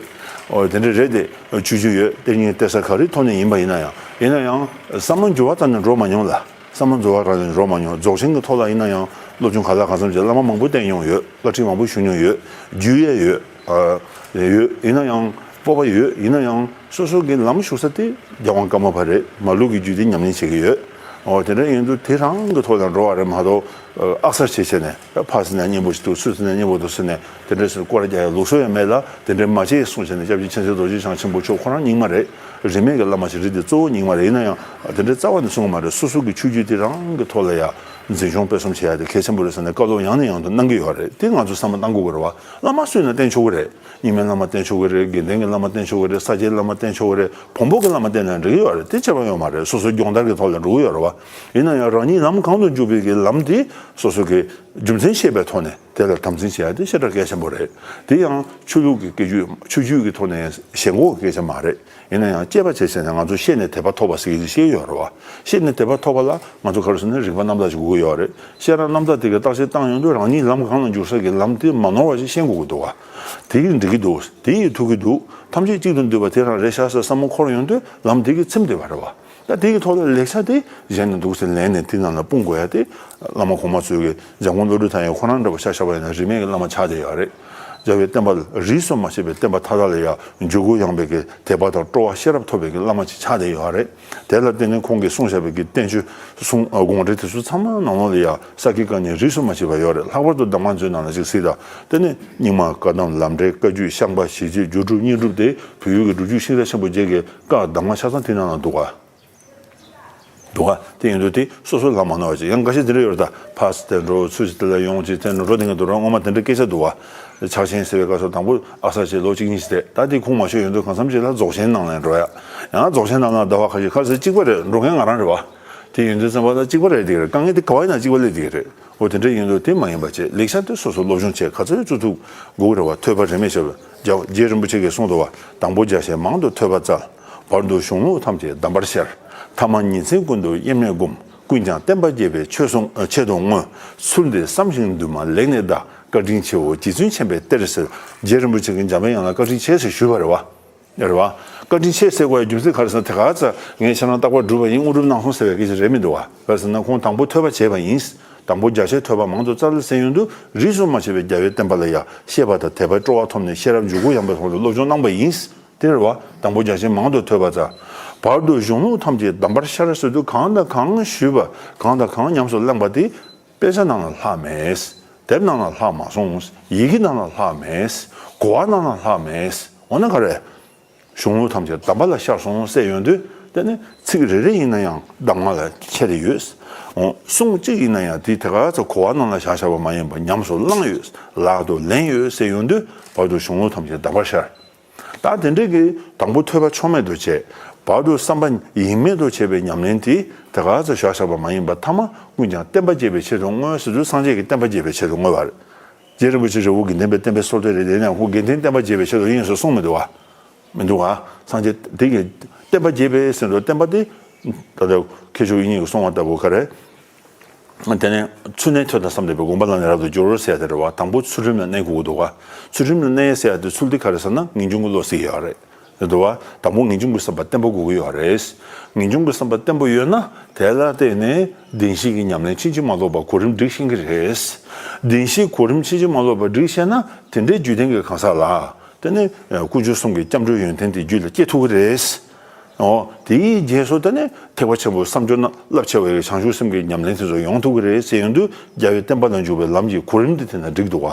ཨོ་དེ་འདྲ་རེད་དེ། ཆོས་བརྒྱུད་ཡོད། གཏེར་རྙིང་གཏེར་གསར་ག་རེའི་ཐོག་ནས་ཡིན་པ་ཡིན་ན་ཡང་། ཡིན་ན་ཡང་བསམ་བློ་འགྱུར་བ་བཏང་ནས་འགྲོ་མ་མྱོང་ལ། བསམ་བློ་འགྱུར་བ་བཏང་ནས་འགྲོ་མ་མྱོང་། རྫོགས་ཆེན་གྱི་ཐོག་ལ་ཡིན་ན་ཡང་སློབ་སྦྱོང་ག་ལ་གང་འཚམ་བྱས། བླ་མ་མང་པོ་བསྟེན་མྱོང་ཡོད། བླ་ཁྲིད་མང་པོ་ཞུ་མྱོང་ཡོད། རྒྱུས་ཡས་ཡོད། ཨ་ཡོད། ཡིན་ན་ཡང་སྤོབས་པ་ཡོད། ཡིན་ན་ཡང་སོ་སོ་གི་ལམ་ཞུགས་ས་དེ་རྒྱལ་དབང་ཀརྨ་པ་རེད། མ་ལུག་གི་རྒྱུད་དེ་ཉམས་ལེན་བྱེད་ཀྱི་ཡོད། ཨོ་དེ་འདྲ་ཡིན་དུས་དེ་རང་གི་ཐོག་ལ་འགྲོ་བ་རེད་མ་གཏོགས། ཨ་གསར་བྱེད་བྱས་ནས་ཕར་ཟེར་ན་སྙན་པོ་ཞིག་འདུག་ཚུར་ཟེར་ན་སྙན་པོ་འདུག་ཟེར་ནས་དེ་འདྲ་ཟེར་སྐོར་ར་རྒྱག་ཡ་ལུགས་སྲོལ་ཡང་མེད་ལ། དེ་འདྲའི་མ་བྱེད་གསུངས་བྱས་ནས་སྐྱབས་རྗེ་མཁྱེན་བརྩེ་རྡོ་རྗེ་འཆང་ཆེན་པོ་མཆོག་ཁོ་རང་རྙིང་མ་རེད། རིས་མེད་ཀྱི་བླ་མ་ཞིག་རེད་དེ། གཙོ་བོ་རྙིང་མ་རེད། ཡིན་ན་ཡང་དེ་འདྲའི་རྩ་བ་ནས་གསུང་གི་མ་རེད། སོ་སོ་གི་ཆོས་བརྒྱུད་དེ་རང་གི་ཐོག་ལ་ཡ་འཛིན་སྐྱོང་སྤེལ་གསུམ་བྱེད་ཡ་དེ་གལ་ཆེན་པོ་རེད་ཟེར་ནས་བཀའ་སློབ་ཡང་ནས་ཡང་དུ་གནང་གི་ཡོད་རེད། དེ་ང་ཚོས་བསམ་བློ་གཏང་དགོས་ཀྱི་རེད་བ། བླ་མ་སུ་ཡིན་ན་བསྟེན་ཆོག་གི་རེད། རྙིང་མའི་བླ་མ་བསྟེན་ཆོག་གི་རེད། དགེ་ལྡན་གྱི་བླ་མ་བསྟེན་ཆོག་གི་རེད། ས་སྐྱའི་བླ་མ་བསྟེན་ཆོག་གི་རེད། བོན་པོ་གི་བླ་མ་བསྟེན་ན་འགྲིག་གི་ཡོད་རེད། དེ་ཁྱད་པར་ཡོད་མ་རེད། སོ་སོའི་སྦྱོང་བརྡར་གྱི་ཐོག་ལ་འགྲོ་གི་ཡོད་རེད་བ། ཡིན་ན་ཡང་རང་ཉིད་ལམ་གང་དུ་འཇུག་པའི་གི་ལམ་དེ་སོ་སོ་གི་རྒྱུ་མཚན་ཤེས་པའི་ཐོག་ནས་དེ་ལ་དམ་འཛིན་བྱེད་ཡ་དེ་ཞེ་དྲག་གལ་ཆེན་པོ་རེད། དེ་ཡང་ཆོས་ལུགས་ཀྱི་སྐད་ཆ། ཆོས་བརྒྱུད་ཀྱི་ཐོག་ནས་ཞེན་ཁོག་གི་སྐད་ཆ་མ་རེད། ཡིན་ན་ཡང་དཔྱད་པ་བྱས་བྱས་ནས་ང་ཚོ་ཤེས་ནས་དད་པ་ཐོབ་པ་ཟེར་གྱི་ཞིག་ཡོད་རེད་བ། ཤེས་ནས་དད་པ་ཐོབ་པ་ལ་ང་ཚོ་ག་རེ་ཟེར་ན་རིགས་པ་རྣམ་དག་ཅིག་དགོས་ཀྱི་ཡོད་རེད། ཤེས་རབ་རྣམ་དག་དེ་གའི་བརྟག་དཔྱད་བཏང་ཡོང་དུས་རང་ཉིད་ལམ་གང་ལ་འཇུག་ས་གི་ལམ་དེ་མ་ནོར་བ་ཞིག་ཤེས་དགོས་ཀྱི་འདུག་བ། དེ་ཡིས་འགྲིག་གི་འདུག་དེ་ཡིས་ཐུབ་ཀྱི་འདུག་ཐམས་ཅད་གཅིག་ཏུ་འདུས་པ་དེ་རང་རེད་ཤག་ཟེར་བསམ་བློ་འཁོར་ཡོང་དུས་ལམ་དེ་གིས་ཚིམ་བསྡད་པ་རེད་བ། ད་དེ་གི་ཐོག་ལ་ལེགས་ཆ་དེ་གཞན་ནས་འདུག་ཟེར་ལེན་ནས་དེ་ནང་ལ་སྤུངས་དགོས་ཡ་དེ། བླ་མ་གོང་མ་ཚོས་ཀྱི་འཇམ་མགོན་བློ་གྲོས་དང་ཡང་ཁོ་རང་འདྲ་པོ་ཆ་བཞག་པ་ཡིན་ན་རིས་མེད་ཀྱི་བླ་མ་ཆགས་བསྡད་ཡོད་རེད། རྒྱལ་བའི་བསྟན་པ་ལ་རིས་སུ་མ་ཆད་པའི་བསྟན་པ་མཐའ་དག་ལ་ཡང་འཇུག་སྒོ་ཡངས་པའི་གི་དད་པ་དང་སྤྲོ་བ་ཤེས་རབ་ཐོབ་པའི་གི་བླ་མ་ཅིག་ཆགས་བསྡད་ཡོད་རེད། དེ་ལ་བརྟེན་ནས་ཁོང་གིས་གསུངས་བཞག་པའི་གི་བསྟན་བཅོས་གསུང་དགོངས་འགྲེལ་དེ་ཚོ་ཚང་མ་ནང་ལོགས་ལ་ཡང་ས་དགེ་བཀའ་རྙིང་རིས་སུ་མ་ཆད་པ་ཡོད་རེད། ལྷག་པར་དུ་གདམས་ངག་མཛོད་ནང་ལ་ཅིག་གཟིགས་དང་། དེ་ནས་རྙིང་མ་བཀའ་གདམས་ལམ་འབྲས་བཀའ་བརྒྱུད་ཤངས་པ་ཞི་བྱེད་སྒྱུ་སྒྲུབ་བསྙེན་སྒྲུབ་དེ་བོད་ཡུལ་གྱི་སྒྲུབ་བརྒྱུད་ཤེས་རབ་ཆེན་པོ་བརྒྱད་ཀྱི་བཀའ་གདམས་ངག་ཆ་ཚང་དེ་ནང་ལ་འདུག་ག་འདུག་ག་དེ་ཡིན་དུས་དེ་སོ་སོ་ལ་མ་ནོར་བ་ཅིག་ཡང་འགའ་ཤས་དེ་འདྲ་ཡོད་རེད། ད་ཕར་ཙམ་དེ་འགྲོ་ཚུར་ཙམ་དེ་ལ་ཡོང་ཅིག་དེ་འགྲོ་དེ་འགའ་འདུག་ར། སྔོན་མ་དེ་འདྲ་སྐད་ཆ་འདུག་བ། ཕྱག་ཆེན་ཟེར་བའི་སྐབས་སུ་དང་པོ་ཨ་གསར་བྱེད་ལོ་གཅིག་གཉིས་ཤིག་བསྡད། ད་དེ་ཁུངས་མ་ཆོད་ཡོང་དུས་གང་འཚམ་ཅིག་ལ་རྫོགས་ཆེན་ནང་ལ་འགྲོ་ཡ། ཡང་རྫོགས་ཆེན་ནང་ལ་ཟླ་བ་ཁ་ཤས་ཁ་ཤས་གཅིག་པ་རེད། འགྲོ་མཁན་ང་རང་རེད་བ། དེ་ཡིན་དུས་ཙམ་པ་ད་གཅིག་པ་རེད། དེ་རེད། དཀའ་ངལ་དེ་ག་བ་ཡིན་ན་གཅིག་པ་སླེབས་དེ་རེད། འོ་དེ་འདྲ་ཡིན་དུས་དེ་མ་ཡིན་པ་བྱས། ལེགས་ཆ་དེ་སོ་སོ་སློབ་སྦྱོང་བྱས་ག་ཚོད་བཙུགས་ཐུབ་དགོས་རེད་བ། ཐོས་པ་རིས་མེད་བྱས་པ། རྒྱལ་རྒྱལ་རིན་པོ་ཆེ་གིས་གསུངས་འདུག་བ། དང་པོ་རྒྱ་ཆེན་མང་དུ་ཐོས་པ་སྩལ། བར་དུ་གཞུང་ལུགས་ཐམས་ཅད་གདམས་པར་ཤར། ཐ་མ་ཉིན་མཚན་ཀུན་ཏུ་དབྱེར་མེད་བསྒོམ། ཀུན་ཀྱང་བསྟན་པ་རྒྱས་པའི་ཆོས་སྲུང་ཆེད་དུ་བསྔོ། ཚུལ་འདི་བསམ་ཞིང་འདུན་མ་ལེགས་གནས་གདའ། བཀའ་དྲིན་ཆེའོ་རྗེ་བཙུན་མཁྱེན་པའི་གཏེར་ཟེར། རྒྱལ་རིན་པོ་ཆེ་གིས་འཇམ་པའི་དབྱངས་ལ་བཀའ་དྲིན་ཆེ་ཟེར་ཞུས་པ་རེད་བ། རེད་བ། བཀའ་དྲིན་ཆེ་ཟེར་དགོས་ཡ་རྒྱུ་མཚན་ག་རེ་ཟེར་ན། དེ་ག་ཚ་ངས་ཁྱེད་རང་རྟག་པར་སྒྲུབ་པ་ཡིན། དངོས་གྲུབ་གནང་སོང་ཟེར་བའི་སྐད་ཆ་རེད་མི་འདུག་བ། ག་རེ་ཟེར་ན་ཁོང་དང་པོ་ཐོས་པ་བྱས་པ་ཡིན། དང་པོ་རྒྱ་ཆེན་ཐོས་པ་མང་དུ་སྩལ་ཟེར་ཡོང་དུས་རིས་སུ་མ་ཆད་པའི་རྒྱལ་བའི་བསྟན་པ་ལ་ཡ་ཤེས་པ་དང་དད་པའི་སྤྲོ་བ་ཐོབ་ནས་ཤེས་རབ་འཇུག་སྒོ་ཡངས་པའི་ཐོག་ཏུ་སློབ་སྦྱོང་གནང་པ་ཡིན། དེ་རེད་བ། དང་པོ་རྒྱ་ཆེན་མང་དུ་ཐོས་པ་སྩལ། བར་དུ་གཞུང་ལུགས་ཐམས་ཅད་གདམས་པར་ཤར་ཟེར་དུས་གང་དང་གང་ཞུས་པ། གང་དང་གང་ཉམས་སུ་བླངས་པ་དེ་དཔེ་ཆ་ནང་ལ་ལྷག་མེད། དེབ་ནང་ལ་ལྷག་མ་སོང་། ཡི་གེ་ནང་ལ་ལྷག་མེད། གོ་བ་ནང་ལ་ལྷག་མེད། འོ་ན་ག་རེ། གཞུང་ལུགས་ཐམས་ཅད་གདམས་པ་ལ་ཤར་སོང་ཟེར་ཡོང་དུས། དེ་ནི་ཚིག་རེ་རེ་ཡིན་ན་ཡང་གདམས་ངག་ལ་ཁྱད་དེ་ཡོད། འོ་གསུང་གཅིག་ཡིན་ན་ཡང་དེ་དེ་ག་ཚོད་གོ་བ་ནང་ལ་བཞག་བཞག་པ་མ་ཡིན་པར་ཉམས་སུ་བླངས་ཡོད། ལག་ཏུ་ལེན་ཡོད་ཟེར་ཡོང་དུས་བར་དུ་གཞུང་ལུགས་ཐམས་ཅད་གདམས་པར་ཤར། ད་དེ་འདྲའི་གི་དང་པོ་ཐོས་པ་ཕྱོགས་མེད་དུ་བྱས། བར་དུ་བསམ་པ་ཡེངས་མེད་དུ་བྱས་པའི་ཉམས་ལེན་དེ་དེ་ག་ཚོད་བཞག་བཞག་པ་མ་ཡིན་པར་ཐ་མ་ཀུན་ཀྱང་བསྟན་པ་རྒྱས་པའི་ཆེད་དུ་བསྔོས་ཟེར་དུས་སངས་རྒྱས་ཀྱི་བསྟན་པ་རྒྱས་པའི་ཆེད་དུ་བསྔོས་པ་རེད། རྗེ་རིན་པོ་ཆེ་རི་བོ་དགེ་ལྡན་པའི་བསྟན་པའི་སྲོལ་དེ་རེད། དེ་ནས་ཁོ་དགེ་ལྡན་བསྟན་པ་རྒྱས་པའི་ཆེད་དུ་ཡིན་ཟེར་གསུངས་མི་འདུག་བ། མི་འདུག་བ། སངས་རྒྱས་དེ་གི་བསྟན་པ་རྒྱས་པའི་ཟེར་དུས་བསྟན་པ་དེ་ད་ལྟ་མཁས་མཆོག་དབྱིག་གཉེན་གྱིས་གསུངས་པ་ལྟ་བུ་ག་རེད། དེ་ནས་ཚུལ་གནས་ཐོས་དང་བསམ་ལྡན་པས། སྒོམ་པ་ལམ་ལས་རབ་ཏུ་སྦྱོར་ཟེར་ཡ་དེ་རེད་བ། དང་པོ་ཚུལ་ཁྲིམས་ལ་གནས་དགོས་ཀྱི་འདུག་བ། ཚུལ་ཁྲིམས་ལ་གནས་ཟེར་ཡ་དེ་ཚུལ་དེ་ག་རེ་ཟེར་ན་ངེས་འབྱུང་གི་བློ་ཟེར་ཡ་རེད། རེད་འདུག་བ། དང་པོ་ངེས་འབྱུང་གི་བསམ་པ་བརྟན་པོ་དགོས་ཀྱི་ཡོད་རེད། ངེས་འབྱུང་གི་བསམ་པ་བརྟན་པོ་ཡོད་ན་དེ་ལ་བརྟེན་ནས་བདེན་བཞི་གི་ཉམས་ལེན་ཕྱིན་ཅི་མ་ལོག་པ་གོ་རིམ་སྒྲིག་ཤེས་ཀྱི་རེད། བདེན་བཞི་གོ་རིམ་ཕྱིན་ཅི་མ་ལོག་པ་སྒྲིག་ཤེས་ན་དེ་འདྲའི་རྒྱུད་ལྡན་གྱི་གང་ཟག་ལ་དེ་ནི་དཀོན་མཆོག་གསུམ་གྱི་སྐྱབས་འགྲོའི་ཡོན་ཏན་དེ་རྒྱུད་ལ་སྐྱེ་ཐུབ་ཀྱི་རེད། འོ། དེའི་རྗེས་སུ་དེ་ནི་ཐེག་པ་ཆེན་པོའི་བསམ་སྦྱོར་ན་རླབས་ཆེ་བའི་བྱང་ཆུབ་སེམས་ཀྱི་ཉམས་ལེན་དེ་ཚོ་ཡོང་ཐུབ་ཀྱི་རེད་ཟེར་ཡོང་དུས་རྒྱལ་བའི་བསྟན་པ་ལ་འཇུག་པའི་ལམ་གྱི་གོ་རིམ་དེ་དེ་ན་འགྲིག་འདུག་ག་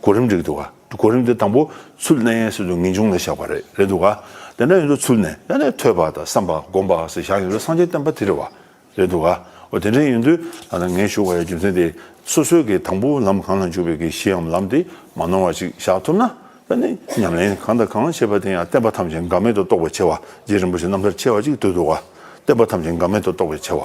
གོ་རིམ་འགྲིག་འདུག་ག་གོ་རིམ་དེ་དང་པོ་ཚུལ་གནས་ཟེར་དུས་ངེས་འབྱུང་ལ་བཞག་པ་རེད། རེད་འདུག་ག་དེ་འདྲ་ཡོང་དུས་ཚུལ་གནས་དེ་ནི་ཐོས་པ་དང་བསམ་པ་སྒོམ་པ་ཟེར་བཞག་ཡོང་དུས་སངས་རྒྱས་བསྟན་པ་དེ་རེད་བ། རེད་འདུག་ག་འོ་དེ་འདྲ་ཡིན་དུས་ད་ལྟ་ངས་ཞུ་བ་ཡི་རྒྱུ་མཚན་དེ་སོ་སོའི་གི་དང་པོ་ལམ་གང་ལ་འཇུག་པའི་གི་གཞི་འམ་ལམ་དེ་མ་ནོར་བ་ཅིག་བཞག་ཐུབ་ན་ད་ནི་ཉམས་ལེན་གང་དང་གང་བྱེད་པ་དེ་ཡང་བསྟན་པ་ཐམས་ཅད་འགལ་མེད་དུ་རྟོགས་པའི་ཆེ་བ། རྗེ་རིན་པོ་ཆེ་རྣམ་ཐར་ཆེ་བ་ཅིག་འདུག་འདུག་ག་བསྟན་པ་ཐམས་ཅད་འགལ་མེད་དུ་རྟོགས་པའི་ཆེ་བ།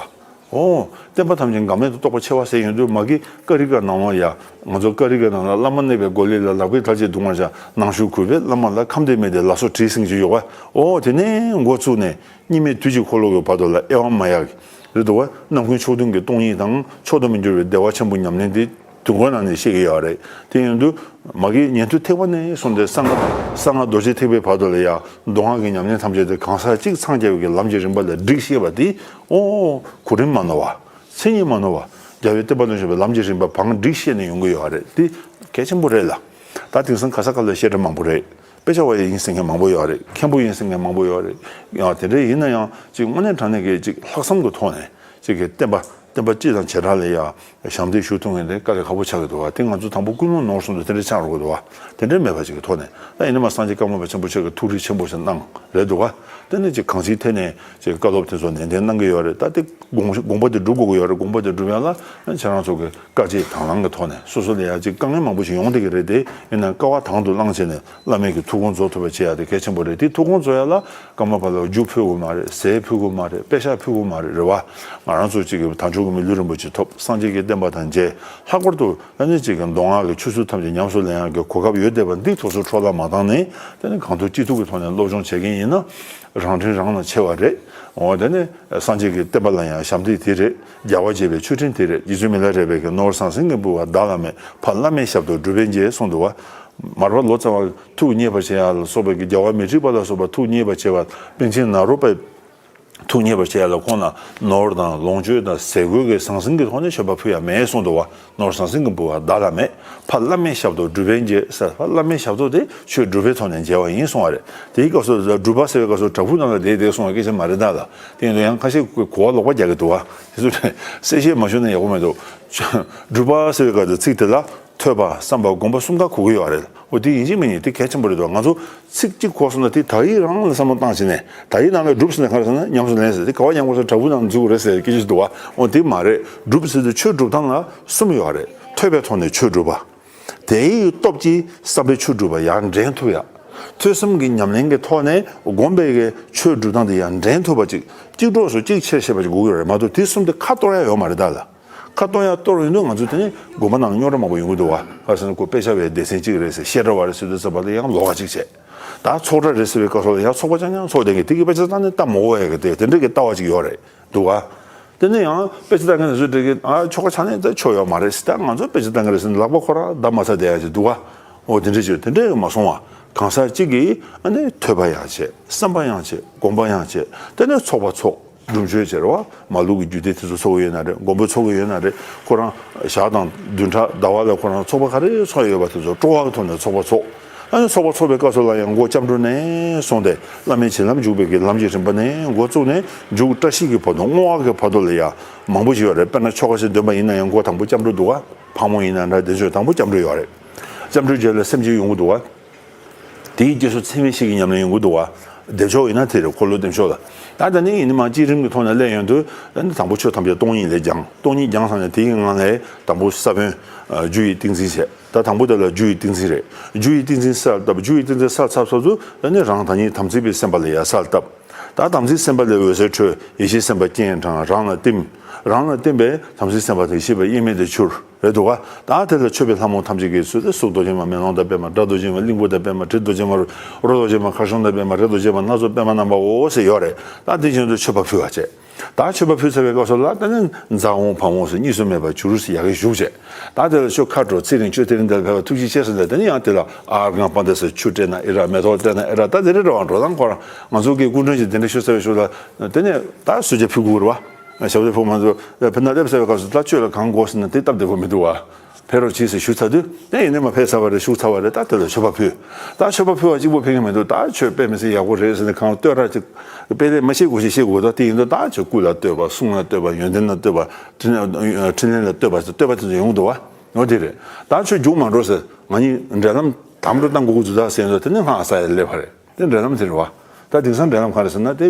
འོ། བསྟན་པ་ཐམས་ཅད་འགལ་མེད་དུ་རྟོགས་པའི་ཆེ་བ་ཟེར་ཡོང་དུས་མ་གི་ཀ་རི་ཀ་ནང་ལ་ཡ་ང་ཚོ་ཀ་རི་ཀ་ནང་ལ་བླ་མ་གནས་པའི་སྒོ་ལས་ལ་ལག་པའི་གྲ་ཆས་བརྡུང་བར་བྱ་ནང་ཞུགས་གུས་པས་བླ་མ་ལ་ཁམས་བདེ་མི་བདེ་ལ་སོགས་དྲིས་ཟིན་གྱི་ཡོད་པ། འོ་དེ་ནས་འགོ་བཙུགས་ནས། གཉིས་མེད་དུས་ཀྱི་འཁོར་ལོ་གི་བར་དུ་ལ་དབྱེ་བ་མ་ཡག་གི་རེད་འདུག་བ། རྣམ་ཀུན་ཕྱོགས་མཐུན་གྱི་སྟོང་ཉིད་དང་མཆོག་ཏུ་མི་འགྱུར་བའི་བདེ་བ་ཆེན་པོ་ཉམས་ལེན་དེ་དུས་འཁོར་ནང་ནས་བཤད་ཀྱི་ཡོད་རེད། དེ་ཡིན་དུས་མ་གི་ཉན་ཐོས་ཐེག་པ་ནས་བཟུང་སྟེ་གསང་སྔགས་གསང་སྔགས་རྡོ་རྗེ་ཐེག་པའི་བར་དུ་ལ་ཡང་མདོ་སྔགས་ཀྱི་ཉམས་ལེན་ཐམས་ཅད་དེ་གང་ཟག་གཅིག་འཚང་རྒྱ་བའི་གི་ལམ་གྱི་རིམ་པ་ལ་སྒྲིག་ཤེས་པ་དེ། ཨོ། གོ་རིམ་མ་ནོར་བ། མཚན་ཉིད་མ་ནོར་བ། རྒྱལ་བའི་བསྟན་པ་ལ་འཇུག་པའི་ལམ་གྱི་རིམ་པ་བང་སྒྲིག་ཤེས་ནས་ཡོང་གི་ཡོད་རེད། དེ་གལ་ཆེན་པོ་རེད་ལ། ད་དེང་སང་ག་ས་ག་ལ་བཤད་གྲྭ་མང་པོ་རེད། དཔེ་ཆ་བ་ཡིན་ཟེར་མཁན་མང་པོ་ཡོད་རེད། མཁན་པོ་ཡིན་ཟེར་མཁན་མང་པོ་ཡོད་རེད། ཡང་དེ་འདྲ་ཡིན་ན་ཡང་ཅིག་དངོས་གནས་དྲང་གནས་ཀྱི་ཅིག་ལྷག་བསམ་གྱི་ཐོག་ནས་ཅིག་གི་བསྟན་པ་བསྟན་པ་སྤྱི་དང་བྱེ་བྲག་ལ་ཡང་ཞབས་འདེགས་ཞུ་ཐུབ་མཁན་དེ་དཀའ་ལས་ཁག་པོ་ཆགས་ཀྱི་འདུག་བ། དེ་ང་ཚོ་དང་པོ་ཀུན་སློང་ནོར་སོང་དུས་དེ་འདྲ་ཆགས་འགྲོ་གི་འདུག་བ། དེ་འདྲ་མེད་པ་ཅིག་གི་ཐོག་ནས་ད་ཡིན་ན་མ་སངས་རྒྱས་ཀརྨ་པ་ཆེན་པོ་ཆེ་གི་ཐུགས་རིག་ཆེན་པོ་ཞིག་གནང་རེད་འདུག་བ། དེ་ནས་ཅིག་གང་ཅིའི་ཐད་ནས་ཅིག་བཀའ་སློབ་དེ་ཚོ་ནན་ཏན་གནང་གི་ཡོད་རེད། ད་དེ་དགོངས་དགོངས་པ་དེ་སྒྲུབ་དགོས་ཀྱི་ཡོད་རེད། དགོངས་པ་དེ་སྒྲུབ་ཡ་ལ་ཁྱེད་རང་ཚོ་གི་དཀའ་སྤྱད་དང་བླངས་ཀྱི་ཐོག་ནས་སོ་སོ་ལ་ཡ་ཅིག་དཀའ་ངལ་མང་པོ་ཞིག་ཡོང་བསྡད་ཀྱི་རེད་དེ། ཡིན་ནའང་དཀའ་བ་དང་དུ་བླངས་བྱས་ནས་བླ་མའི་གི་ཐུགས་དགོངས་རྫོགས་ཐུབ་པ་བྱེད་ཡ་དེ་གལ་ཆེན་པོ་རེད། དེ་ཐུགས་དགོངས་རྫོགས་ཡ་ལ་ཀརྨ་པ་ལ་རྒྱུ་ཕུལ་དགོས་མ་རེད། ཟས་ཕུལ་དགོས་མ་རེད། པད་ཤག་ཕུལ་དགོས་མ་རེད། རེད་བ། ང་རང་ཚོ་ཅིག་གི་དལ་འབྱོར་གྱི་མི་ལུས་རིན་པོ་ཆེ་ཐོབ། སངས་རྒྱས་ཀྱི་བསྟན་པ་དང་མཇལ། ལྷག་པར་དུ་ཨ་ནི་ཅིག་གི་མདོ་སྔགས་ཀྱི་ཆོས་ཚུལ་ཐམས་ཅད་ཉམས་སུ་ལེན་ཡ་གི་གོ་སྐབས་ཡོད་བསྡད་པ་འདི་ཐོག་སོ་འཕྲོ་བརླག་མ་བཏང་ནས། དེ་ནི་གང་ཐུབ་ཅི་ཐུབ་ཀྱི་ཐོག་ནས་སློབ་སྦྱོང་བྱེད་མཁན་ཡིན་ན་རང་དྲིན་རང་ལ་ཆེ་བ་རེད། འོ། དེ་ནི་སངས་རྒྱས་ཀྱི་བསྟན་པ་ལ་ཡང་ཞབས་འདེགས་དེ་རེད། རྒྱལ་བ་དགྱེས་པའི་མཆོད་སྤྲིན་དེ་རེད། རྗེ་བཙུན་མི་ལ་རས་པས་ཀྱི་ནོར་ཟང་ཟིང་གི་འབུལ་བ་བདག་ལ་མེད། ཕ་བླ་མའི་ཞབས་ཏོག་སྒྲུབ་པས་འཇལ་གསུངས་འདུག་བ། མར་པ་ལོ་ཙཱ་བ་ཐུགས་མཉེས་པར་བྱེད་ཡ་ལ་སོགས་པའི་གི་རྒྱལ་བ་མཻ་ཏྲི་པ་ལ་སོགས་པ་ཐུགས་མཉེས་པར་བྱེད་པ། པཎ་ཆེན་ནཱ་རོ་པའི་ཐུགས་མཉེས་པར་བྱེད་ཡ་ལ་ཁོང་ལ་ནོར་དང་ལོངས་སྤྱོད་དང་ཟས་གོས་ཀྱི་ཟང་ཟིང་གི་ཐོག་ནས་མཆོད་པ་ཕུལ་ཡ་མེད་གསུངས་འདུག་བ། ནོར་ཟང་ཟིང་གི་འབུལ་བ་བདག་ལ་མེད། ཕ་བླ་མའི་ཞབས་ཏོག་སྒྲུབ་པས་འཇལ་ཟེར། ཕ་བླ་མའི་ཞབས་ཏོག་དེ་ཆོས་སྒྲུབ་པའི་ཐོག་ནས་འཇལ་བ་ཡིན་གསུངས་པ་རེད། དེའི་སྐབས་སུ་སྒྲུབ་པ་ཟེར་བའི་སྐབས་སུ་བྲག་ཕུག་ནང་ལ་བསྡད་བསྡད་གསུངས་པའི་སྐད་ཆ་མ་རེད་ད་ལ། དེ་ཡིན་དུས་ཡང་ཁ་ཤས་གོ་བ་ལོག་པ་རྒྱག་གི་འདུག་བ། དེ་ཚོ་གསལ་བཤད་མ་ཞུས་ན་ཡག་པོ་མི་འདུག་སྒྲུབ་པ་ཟེར་བའི་སྐབས་སུ་ཚིག་དེ་ལ་ཐོས་པ་བསམ་པ་སྒོམ་པ་གསུམ་ཀ་གོ་གི་ཡོད་རེད། འོ་དེ་ཡིན་གཅིག་མིན་གཉིས་དེ་གལ་ཆེན་པོ་རེད་འདུག་ང་ཚོ་ཚིག་གཅིག་གོ་སོང་ན་དེ་དག་ཡིག་རང་ལ་བསམ་བློ་བཏང་བྱས་ནས་དག་ཡིག་ནང་ལ་སྒྲུབ་ཟེར་ན་ག་རེ་ཟེར་ན་ཉམས་སུ་ལེན་ཟེར། དེ་ག་བ་ཉམས་སུ་ལེན་ཟེར་ན་འཇུག་རེད་ཟེར་སྐད་ཆ་འདུག་བ། འོ་དེ་མ་རེད། སྒྲུབ་ཟེར་དུས་ཆོས་སྒྲུབ་སྟངས་ལ་གསུམ་ཡོད་རེད། ཐོས་པའི་ཐོག་ནས་ཆོས་སྒྲུབ་པ། དེའི་སྟོབས་ཀྱིས་བསམ་པའི་ཆོས་སྒྲུབ་པ་ཡར་འདྲེན་ཐུབ་ཡ། ཐོས་བསམ་གྱི་ཉམས་ལེན་གྱི་ཐོག་ནས་སྒོམ་པའི་གི་ཆོས་སྒྲུབ་སྟངས་དེ་ཡར་འདྲེན་ཐུབ་པ་ཅིག་གཅིག་གྲོགས་སུ་གཅིག་ཆེར་བྱེད་པ་ཅིག་དགོས་ཀྱི་ཡོད་རེད་མ་གཏོགས་དེ་གསུམ་དེ་ཁ་གཏོར་ཡ་ཡོད་མ་རེད་ད་ལ། ཁ་གཏོར་ཡ་གཏོར་ཡོང་དུས་ང་ཚོ་དེ་ནི་དགོན་པ་ནང་རྙོག་དྲ་མང་པོ་ཡོང་གི་འདུག་བ། ག་རེ་ཟེར་ན་ཁོ་དཔེ་ཆ་བའི་སྡེ་ཚན་གཅིག་རེད་ཟེར། བཤད་གྲྭ་བ་རེད་ཟེར་དུས་ཙམ་པ་ལ་ཡང་ལོགས་ཀ་གཅིག་བྱས། ད་ཚོགས་གྲྭ་རེད་ཟེར་བའི་སྐབས་སུ་ལ་ཡང་ཚོགས་པ་རྐྱང་རྐྱང་ཚོགས་བསྡད་མཁན་དེ་གི་དཔེ་ཆ་ལྟ་ནས་ལྟ་མི་དགོས་ཡ་གི་དེ་དེ་འདྲ་གི་ལྟ་བ་ཅིག་ཡོད་རེད་འདུག་བ། དེ་ནས་ཡང་དཔེ་ཆ་ལྟ་མཁན་དེ་ཚོས་འདྲ་གི་ཨ་ཆོ་ག་ཆ་ནས་ད་ཆོ་ཡོད་མ་རེད་ཟེར། ད་ང་ཚོ་དཔེ་ཆ་ལྟ་མཁན་རེད་ཟེར་ནས་ལག་པ་ཁོ་རང་བརྡབ་མ་ཚར་བསྡད་ཡ་ཅིག་འདུག་བ། འོ་དེ་འདྲ་ཅིག་དེ་འདྲ་ཡང་མ་སོང་བ། གང་ཟག་གཅིག་གིས་ཨ་ནི་ཐོས་པ་ཡང་བྱེད། བསམ་པ་ཡང་བྱེད། སྒོམ་པ་ཡང་བྱེད། དེ་ནས་ཚོགས་པ་ཚོགས། སྒྲུབ་མཆོད་བྱེད་རེད་བ། མ་ལུག་གི་རྒྱུད་སྡེ་དེ་ཚོ་ཚོགས་ཀྱི་ཡོད་ན་རེད། མགོན་པོ་ཚོགས་ཀྱི་ཡོད་ན་རེད། ཁོ་རང་ཞག་དང་བདུན་ཕྲག་ཟླ་བ་ལ་ཁོ་རང་ཚོགས་པ་ག་རེ་ཚོགས་ཡོད་པ་དེ་ཚོ་སྤྲོ་བ་གི་ཐོག་ནས་ཚོགས་པ་ཚོགས། ཨ་ནི་ཚོགས་པ་ཚོགས་པའི་སྐབས་སུ་ལ་ཡང་མགོ་སྐྱབས་འགྲོ་ནས་བཟུང་སྟེ་བླ་མའི་བྱིན་རླབས་འཇུག་པའི་གི་ལམ་གྱི་རིམ་པ་ནས་འགོ་བཙུགས་ནས་མཇུག་བཀྲ་ཤིས་ཀྱི་བར་དུ་བསྔོ་བ་གི་བར་དུ་ལ་ཡང་མང་པོ་ཞིག་ཡོད་རེད། དཔེར་ན་ཆོ་ག་ཞིག་འདོན་པ་ཡིན་ན་ཡང་མགོ་དང་པོ་སྐྱབས་འགྲོ་འདུག་ག་ཕག་མོ་ཡིན་ན་འདྲ་དེ་ཚོས་དང་པོ་སྐྱབས་འགྲོ་ཡོད་རེད། སྐྱབས་འགྲོའི་རྗེས་ལ་སེམས་བསྐྱེད་ཡོང་གི་འདུག་ག་དེའི་རྗེས་སུ་ཚད་མེད་བཞི་གི་ཉམས་ལེན་ཡོང་གི་འདུག་བ། བདེ་མཆོག་ཡིན་ན་དེ་རེད། འཁོར་ལོ་བདེ་མཆོག་ལ། ད་ད་ནི་ཡིན་ནི་མ་བསྐྱེད་རིམ་གྱི་ཐོག་ནས་སླེབས་ཡོང་དུས་ད་ནི་དང་པོ་ཆོས་ཐམས་ཅད་སྟོང་ཉིད་ལས་སྦྱངས། སྟོང་ཉིད་སྦྱངས་ཚར་ནས་དེའི་ངང་ལས་དང་པོ་ས་བོན་རྒྱུ་ཡི་ཏིང་འཛིན་བྱས། ད་དང་པོ་དེ་ལ་རྒྱུ་ཡི་ཏིང་འཛིན་རེད། རྒྱུ་ཡི་ཏིང་འཛིན་གསལ་བཏབ། རྒྱུ་ཡི་ཏིང་འཛིན་གསལ་ཚར་ཚར་དུས་ད་ནི་རང་བདག་ཉིད་དམ་ཚིག་པའི་སེམས་པ་ལ་ཡ་གསལ་བཏབ། ད་དམ་ཚིག་སེམས་དཔའ་ལས་འོད་ཟེར་འཕྲོས། ཡེ་ཤེས་སེམས་དཔའ་སྤྱན་དྲངས། རང་ལ་བསྟིམ། རང་ལ་བསྟིམ་པས་དམ་ཚིག་སེམས་དཔའ་དང་ཡེ་ཤེས་པ་དབྱེར་མེད་དུ་གྱུར། རེད་འདུག་ག་ད་དེ་ལ་མཆོད་པའི་ལྷ་མོ་ཐམས་ཅད་ཀྱིས་གསོལ་ཏེ། གཙུག་ཏོར་ཅན་མ། མེ་ལོང་དང་པདྨ། སྒྲ་རྡོ་རྗེ་མ། གླིང་བུ་དང་པདྨ། དྲི་རྡོ་རྗེ་མ། རོ་རྡོ་རྗེ་མ། ཁར་ཆུང་དང་པདྨ། རས་རྡོ་རྗེ་མ། སྣ་ཚོགས་པདྨ་རྣམ་པའོ་ཟེར་ཡོད་རེད། ད་དེ་བཞིན་དུ་མཆོད་པ་ཕུལ་བ་བྱས། ད་མཆོད་པ་ཕུལ་ཚར་བའི་སྐབས་སུ་ལ་ད་ནི་ཛཿཧཱུྃ་བ་མོ་ཟེར། གཉིས་སུ་མེད་པར་གྱུར་ཟེར་ཡ་གི་བཞུགས་བྱས། ད་དེ་ལ་ཆོས་ཁ་དྲོ་ཚེ་རིང་ཆོས་དེ་རིང་འདིར་ཕེབས་པ་ཐུགས་རྗེ་ཆེ་ཟེར་ནས། དེ་ནི་ཡང་དེ་ལ་ཨརྒྷཾ་སྤར་ཏེ་ཟེར། ཆུ་སྤྲད་ན་ཨེ་རག་མེ་ཏོག་སྤྲད་ན་ཨེ་རག་ད་དེ་རེད་རེད་བ། འགྲོ་སྟངས་ཁོ་རང་ང་ཚོ་གི་སྐུ་མགྲོན་གྱིས་གདན་འདྲེན་ཞུ་ཚར་བའི་གཞུག་ལ་དེ་ནས་ད་གསོལ་ཇ་ཕུལ་དགོས་རེད་བ། ཞབས་བརྟན་ཕུལ་མ་ཚོ་ཕེབས་ན་སླེབས་ཚར་བའི་སྐབས་སུ་ད་ཆོས་ལ་གང་དགོས་ཟེར་ན་དེ་སྟབས་བདེ་པོ་མི་འདུག་བ། ཕེབས་རོགས་གྱིས་ཟེར་ཞུ་ཚར་དུས། དེ་ཡིན་ནའི་མ་ཕེབས་ཚར་བ་རེད། བཞུགས་ཚར་བ་རེད། ད་དེ་ལ་མཆོད་པ་ཕུལ། ད་མཆོད་པ་ཕུལ་བ་གཅིག་པོ་ཕན་གྱི་མི་འདུག་ད་ཆོས་དཔེ་མི་སྲིད་ཡག་པོ་རེད་ཟེར་ནས་གང་བསྟོད་ར་ཅིག་དཔེ་ལས་མ་ཤེས་དགོས་ཤེས་ཤེས་དགོས། ད་དེ་ཡིན་དུས་ད་ཆོས་སྐུ་ལ་བསྟོད་པ། གསུང་ལ་བསྟོད་པ། ཡོན་ཏན་ལ་བསྟོད་པ། འཕྲིན་ཕྲིན་ལས་ལ་བསྟོད་པ་ཟེར། བསྟོད་པ་དེ་ཚོ་ཡོང་གི་འདུག་བ། འོ་དེ་རེད། ད་ཆོས་རྒྱུགས་མ་འགྲོ་ཟེར། ང་གཉིས་འབྲེལ་ལམ་དམ་དུ་བཏང་དགོས་ཀྱི་འདུག་ད་ཟེར་ཡོང་དུས། དེ་ནས་སྔགས་ཟ་ཡ་སླེབས་པ་རེད། དེ་འབྲེལ་ལམ་དེ་རེད་བ། ད་དེང་སང་འབྲེལ་ལམ་ག་རེ་ཟེར་ན། དེ་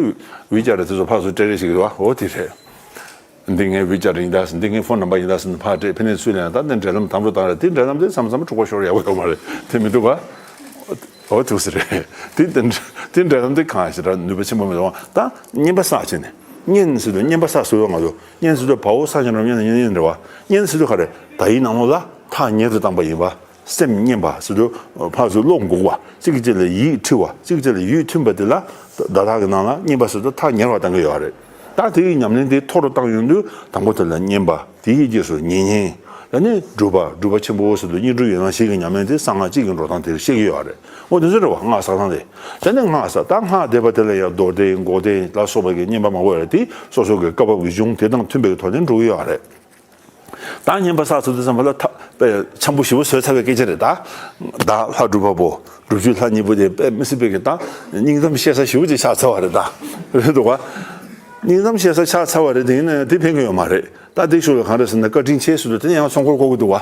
ཝི་ཅེཊ་དེ་ཚོ་ཕར་ཚུར་སྤྲད་རེས་བྱེད་ཀྱི་འདུག་བ། འོ་དེ་རེད། འདི་ངའི་ཝི་ཅེཊ་ཡིན་ད་ཟེར། འདི་ངའི་ཕོན་ནམ་བར་ཡིན་ད་ཟེར་ནས་ཕར་སྤྲད། ཕ་ནས་ཚུར་ལེན། ད་འདི་འབྲེལ་ལམ་དམ་དུ་བཏང་རེད། དེ་འབྲེལ་ལམ་དེ་མཚམས་མཚམས་འཁྲུག་པ་ཤོར་ཡག་པོ་ཡོད་མ་རེད། དེ་མི་འདུག་ག་འོ་ཐུགས་སུ་རེད། དེ་དེ་དེ་འབྲེལ་ལམ་དེ་གང་ཞིག་ར་ནུས་པ་ཆེན་པོ་མི་འདུག་ད་བསྙེན་པ་བསགས་བྱས་ནས། བསྙེན་ཟེར་དུས་བསྙེན་པ་བསགས་ཟེར་བ་མ་གཏོགས། བསྙེན་ཟེར་དུས་བ་འོ་ས་ཆེན་རབ་བསྙེན་བསྙེན་རེད་བ། བསྙེན་ཟེར་དུས་ག་རེ། དག་ཡིག་ནང་ལོགས་ལ་ཐག་ཉེ་རུ་བཏང་པ་ཡིན་པ། སེམས་བསྙེན་པ་ཟེར་དུས་ཕར་ཚུར་བློ་འགུག་པ། གཅིག་གིས་གཅིག་ལ་ཡིད་འཁྲི་བ། གཅིག་གིས་གཅིག་ལ་ཡིད་མཐུན་པ་དེ་ལ་བརྡ་དག་གི་ནང་ལ་བསྙེན་པ་ཟེར་དུས་ཐག་ཉེ་བར་བཏང་གི་ཡོད་རེད། ད་དེ་ཡི་ཉམས་ལེན་དེ་མཐོ་རུ་བཏང་ཡོང་དུས་དང་པོ་དེ་ལ་བསྙེན་པ། དེའི་རྗེས་སུ་ཉེ་བསྙེན། ད་ནི་སྒྲུབ་པ། སྒྲུབ་པ་ཆེན་པོ་ཟེར་དུས་བསྙེན་སྒྲུབ་ཡན་ལག་བཞི་གི་ཉམས་ལེན་དེ་གསང་སྔགས་གཅིག་གི་འགྲོ་སྟངས་དེ་བཤད་ཀྱི་ཡོད་རེད། འོ་དེ་ཚོ་རེད་བ། སྔགས་བསགས་སྟངས་དེ། ད་ནི་སྔགས་བསགས། ད་སྔགས་བཟླས་པ་དེ་ལ་ཡང་རྡོར་གདན་འགོག་གདན་ལ་སོགས་པ་གི་བསྙེན་པ་མང་པོ་ཡོད་རེད། དེ་སོ་སོ་གི་བཀའ་བབས་ཀྱི་གཞུང་དེ་དང་མཐུན་པའི་ཐོག་ནས་འགྲོ་གི་ཡོད་རེད། ད་བསྙེན་པ་བསགས་ཚར་དུས་ཙམ་པ་ལ་ཐ་དཔེ་འཆམ་པོ་ཞེ་པོ་བཟོས་ཚར་བའི་སྐད་ཆ་རེད་ད། བདག་ལྷ་སྒྲུབ་པ་པོ། སྒྲུབ་བརྒྱུད་ལྷ་གཉིས་པོ་དེ་དཔེ་མི་སྲིད་པའི་གི་ད་སྙིང་གཏམ་བཤད་ས་ཞེ་པོ་ཅིག་ཆགས་ཚར་བ་རེད་ད། རེད་འདུག་ག་སྙིང་གཏམ་བཤད་ས་ཆགས་ཚར་བ་རེད། དེ་ཡིན་ན་ཡང་དེ་ཕན་གི་ཡོད་མ་རེད། ད་དེ་ཤུགས་ལ་གང་རེད་ཟེར་ན། བཀའ་དྲིན་ཆེ་ཟེར་དུས་དེ་ནས་ཡང་ཚོགས་འཁོར་བསྐོར་གི་འདུག་བ།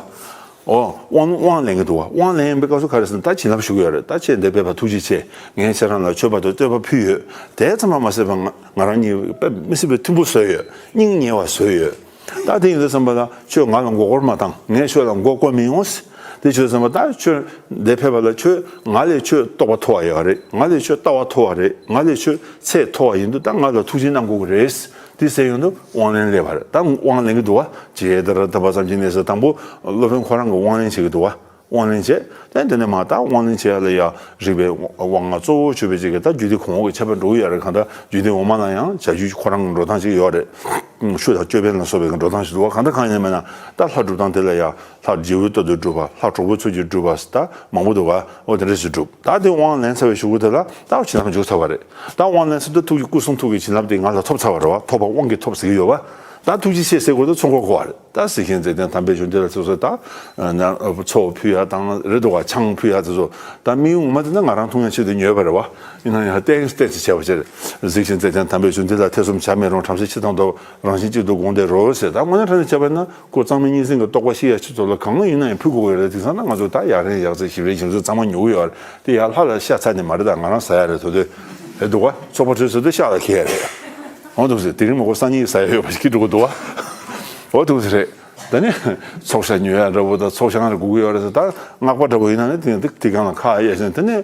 ཨོ། དབང་དབང་ལེན་གི་འདུག་བ། དབང་ལེན་པའི་སྐབས་སུ་ག་རེ་ཟེར་ན། ད་བྱིན་རླབས་ཞུ་གི་ཡོད་རེད། ད་ཁྱེད་འདིར་ཕེབས་པ་ཐུགས་རྗེ་ཆེ། ངས་ཁྱེད་རང་ལ་མཆོད་པ་དང་བསྟོད་པ་ཕུལ་ཡོད། དེ་ཙམ་མ་ཟད་པ་ང་ང་རང་གཉིས་དཔེ་མི་སྲིད་པའི་མཐུན་པོ་བཟོས་ཡོད། སྙིང་ཉེ་བ་བཟོས་ཡོད། ད་དེ་ཡིན་དུས་ཙམ་པ་ལ་ཁྱོད་ང་ལ་མགོ་སྐོར་མ་བཏང་། ངས་ཁྱོད་ལ་མགོ་སྐོར་མི་ཡོང་། དེ་བྱས་ཙམ་པ་ད་ཁྱོད་འདིར་ཕེབས་པ་ལ་ཁྱོད་ང་ལས་ཁྱོད་རྟོགས་པ་མཐོ་བ་ཡོད་རེད། ང་ལས་ཁྱོད་ལྟ་བ་མཐོ་བ་རེད། ང་ལས་ཁྱོད་ཚད་མཐོ་བ་ཡིན་དུས་ད་ང་ལ་ཐུགས་རྗེ་གནང་དགོས་ཀྱི་རེད། དེ་ཟེར་ཡོང་དུས་དབང་ལེན་སླེབས་པ་རེད། ད་དབང་ལེན་གྱི་འདུག་བ། ཇི་ལྟར་བསྟན་པ་ཙམ་གྱིས་ནི་ཟེར། དང་པོ་སློབ་དཔོན་ཁོ་རང་གིས་དབང་ལེན་བྱེད་ཀྱི་འདུག་བ། དབང་ལེན་བྱས། དེ་དེ་ནས་མར་ད་དབང་ལེན་བྱེད་ཡ་ལ་ཡ་རིག་པའི་དབང་ལྔ་གཙོ་བོ་གྱུར་པའི་ཅིག་གི་ད་རྒྱུད་སྡེ་གོང་འོག་གི་ཁྱད་པར་འགྲོ་གི་ཡོད་རེད། གང་ལྟར་རྒྱུད་སྡེ་འོག་མ་ལ་ཡང་བྱ་རྒྱུད་ཁོ་རང་གི་འགྲོ་སྟངས་ཅིག་ཡོད་རེད། ཤུ་དང་ཅོད་པན་ལ་སོགས་པའི་གི་འགྲོ་སྟངས་ཤིག་འདུག་བ། གང་ལྟར་གང་ཡིན་མིན་ན་ད་ལྷ་སྒྲུབ་སྟངས་དེ་ལ་ཡ་ལྷ་རྗེ་བོའི་ལྟར་དུ་སྒྲུབ་པ། ལྷ་གྲོགས་པོའི་ཚུལ་གྱིས་སྒྲུབ་པ་ད་མང་པོ་འདུག་བ། འོ་དེ་འདྲ་ཞིག་སྒྲུབ། ད་དེ་དབང་ལེན་ཚར་བའི་གཞུག་གུ་དེ་ལ་ད་བྱིན་རླབས་འཇུག་ཚར་བ་རེད། ད་དབང་ལེན་ཚར་དུས་ཐུགས་ཀྱི་སྐུ་གསུང་ཐུགས་ཀྱི་བྱིན་རླབས་དེ་ང་ལ་ཐོབ་ཚར་བ་རེད་བ། ཐོབ་པ་དབང་གིས་ཐོབ་ཟེར་གྱི་ཡོད་བ། ད་ཐུགས་རྗེ་ཆེ་ཟེར་དགོས་དུས་ཚོགས་འཁོར་བསྐོར་བ་རེད། ད་གཟི་བྱིན་ལྕགས་སྤྱན་དམ་པའི་ཞབས་འདི་ལ་ཚུར་ཚུར་ད་ཚོགས་ཕུལ་ཡ་དང་རེད་འདུག་བ། ཆང་ཕུལ་ཡ་དེ་ཚོ་ད་དམིགས་ཡུལ་ངོ་མ་དེ་ནི་ང་རང་འཐུང་ཡ་ཆེད་དུ་ཉོས་པ་རེད་བ། ཡིན་ན་ཡང་ཏན་ཏན་ཅིག་བྱས་པ་ཕྱིར། གཟི་བྱིན་ལྕགས་སྤྱན་དམ་པའི་ཞབས་འདི་ལ་ཐེ་ཚོམ་བྱ་མི་རུང་། བྲམ་ཟེ་ཕྱི་དང་བསྡོམས་རང་བཞིན་གཅིག་ཏུ་དགོངས་ཏེ་རོལ་ཟེར། ད་དངོས་གནས་དྲང་གནས་བྱས་པ་ན་ཁོ་གཙང་མའི་གཉིས་འཛིན་གྱི་རྟོགས་པ་ཤེས་ཡ་ཆེད་དུ་ལ་གང་ཡིན་ན་ཡང་ཕུལ་དགོས་ཀྱི་རེད། དེང་སང་ན་ང་ཚོ་ད་ཡ་རན་ཡག་རྩེ་ཞིབ་རན་ཞིབ་རྩེ་གཙང་མ་ཉོ་གི་ཡོད་རེད། དེ་ཡ་ལྷ་ལ་ཤ་ཚ་ནས་མ་རེད། ད་ང་རང་ཟ་ཡ་རེད། དོ་དོ་རེད་འདུག་བ། ཚོགས་པ་གྲོལ་ཚར་དུས་ཤ་ལ་འཁེལ་ཡ་རེད། འོ་འདུག་ཟེར། དེ་རིང་མ་གོ་སང་ཉིན་ཟ་ཡ་ཡོད་པ་ཞིག་གི་འགྲོ་གི་འདུག་བ། འོ་འདུག་ཟེར་རེད། ད་ནི་ཚོགས་ཤ་ཉོ་ཡ་འདྲ་བོ་དང་ཚོགས་ཤ་ང་རེ་སྒུག་གི་ཡོད་རེད་ཟེར། ད་སྔགས་པ་འདྲ་བོ་ཡིན་ན་ནི་དེ་དེ་དེ་གང་ལ་ཁ་ཡ་ཟེར། དེ་ནི་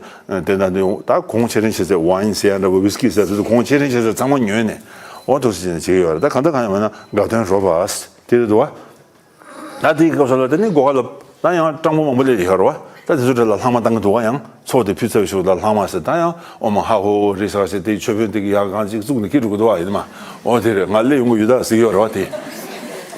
དེ་ད་དེ་ད་གོང་ཆེ་རིན་ཆེ་ཟེར། ཝའིན་ཟེར་ཡ་འདྲ་བོ། ཝིས་ཀི་ཟེར་ཡ་དེ་ཚོ་གོང་ཆེ་རིན་ཆེ་ཟེར། ཚང་མ་ཉོས་ནས་འོ་འདུག་ཟེར་བྱས་ནས་བྱེད་ཀྱི་ཡོད་རེད། ད་གང་ལྟར་གང་ཡིན་མིན་ན་དགའ་སྟོན་རོབ་ཨ་དེ་རེད་འདུག་བ། ད་དེའི་སྐབས་སུ་ལ་དེ་ནི་སྒོ་ཁ་ལ་ད་ཡང་སྤྲང་པོ་མང་པོ་སླེབས་ཡོད་རེད་བ། ད་དེ་ཚོ་གྲས་ལ་ལྷག་མ་བཏང་གི་འདུག་བ། ཡང་ཚོགས་དེ་ཕུལ་ཚར་བའི་གཞུག་ལ་ལྷག་མ་ཟེར། ད་ཡང་ཨོཾ་ཧ་ཧོ་ཧྲཱིཿ་ཟེར་བ་ཞིག་དེ་མཆོད་དཔོན་དེ་གི་ཡར་གང་ཅིག་བཙུགས་ནས་འཁྱེར་འགྲོ་གི་འདུག་བ། ཡིན་ན་མ་འོ་དེ་རེད། ང་སླེབས་ཡོང་གི་ཡོད་ད་ཟེར་གྱི་ཡོད་རེད་བ། དེ་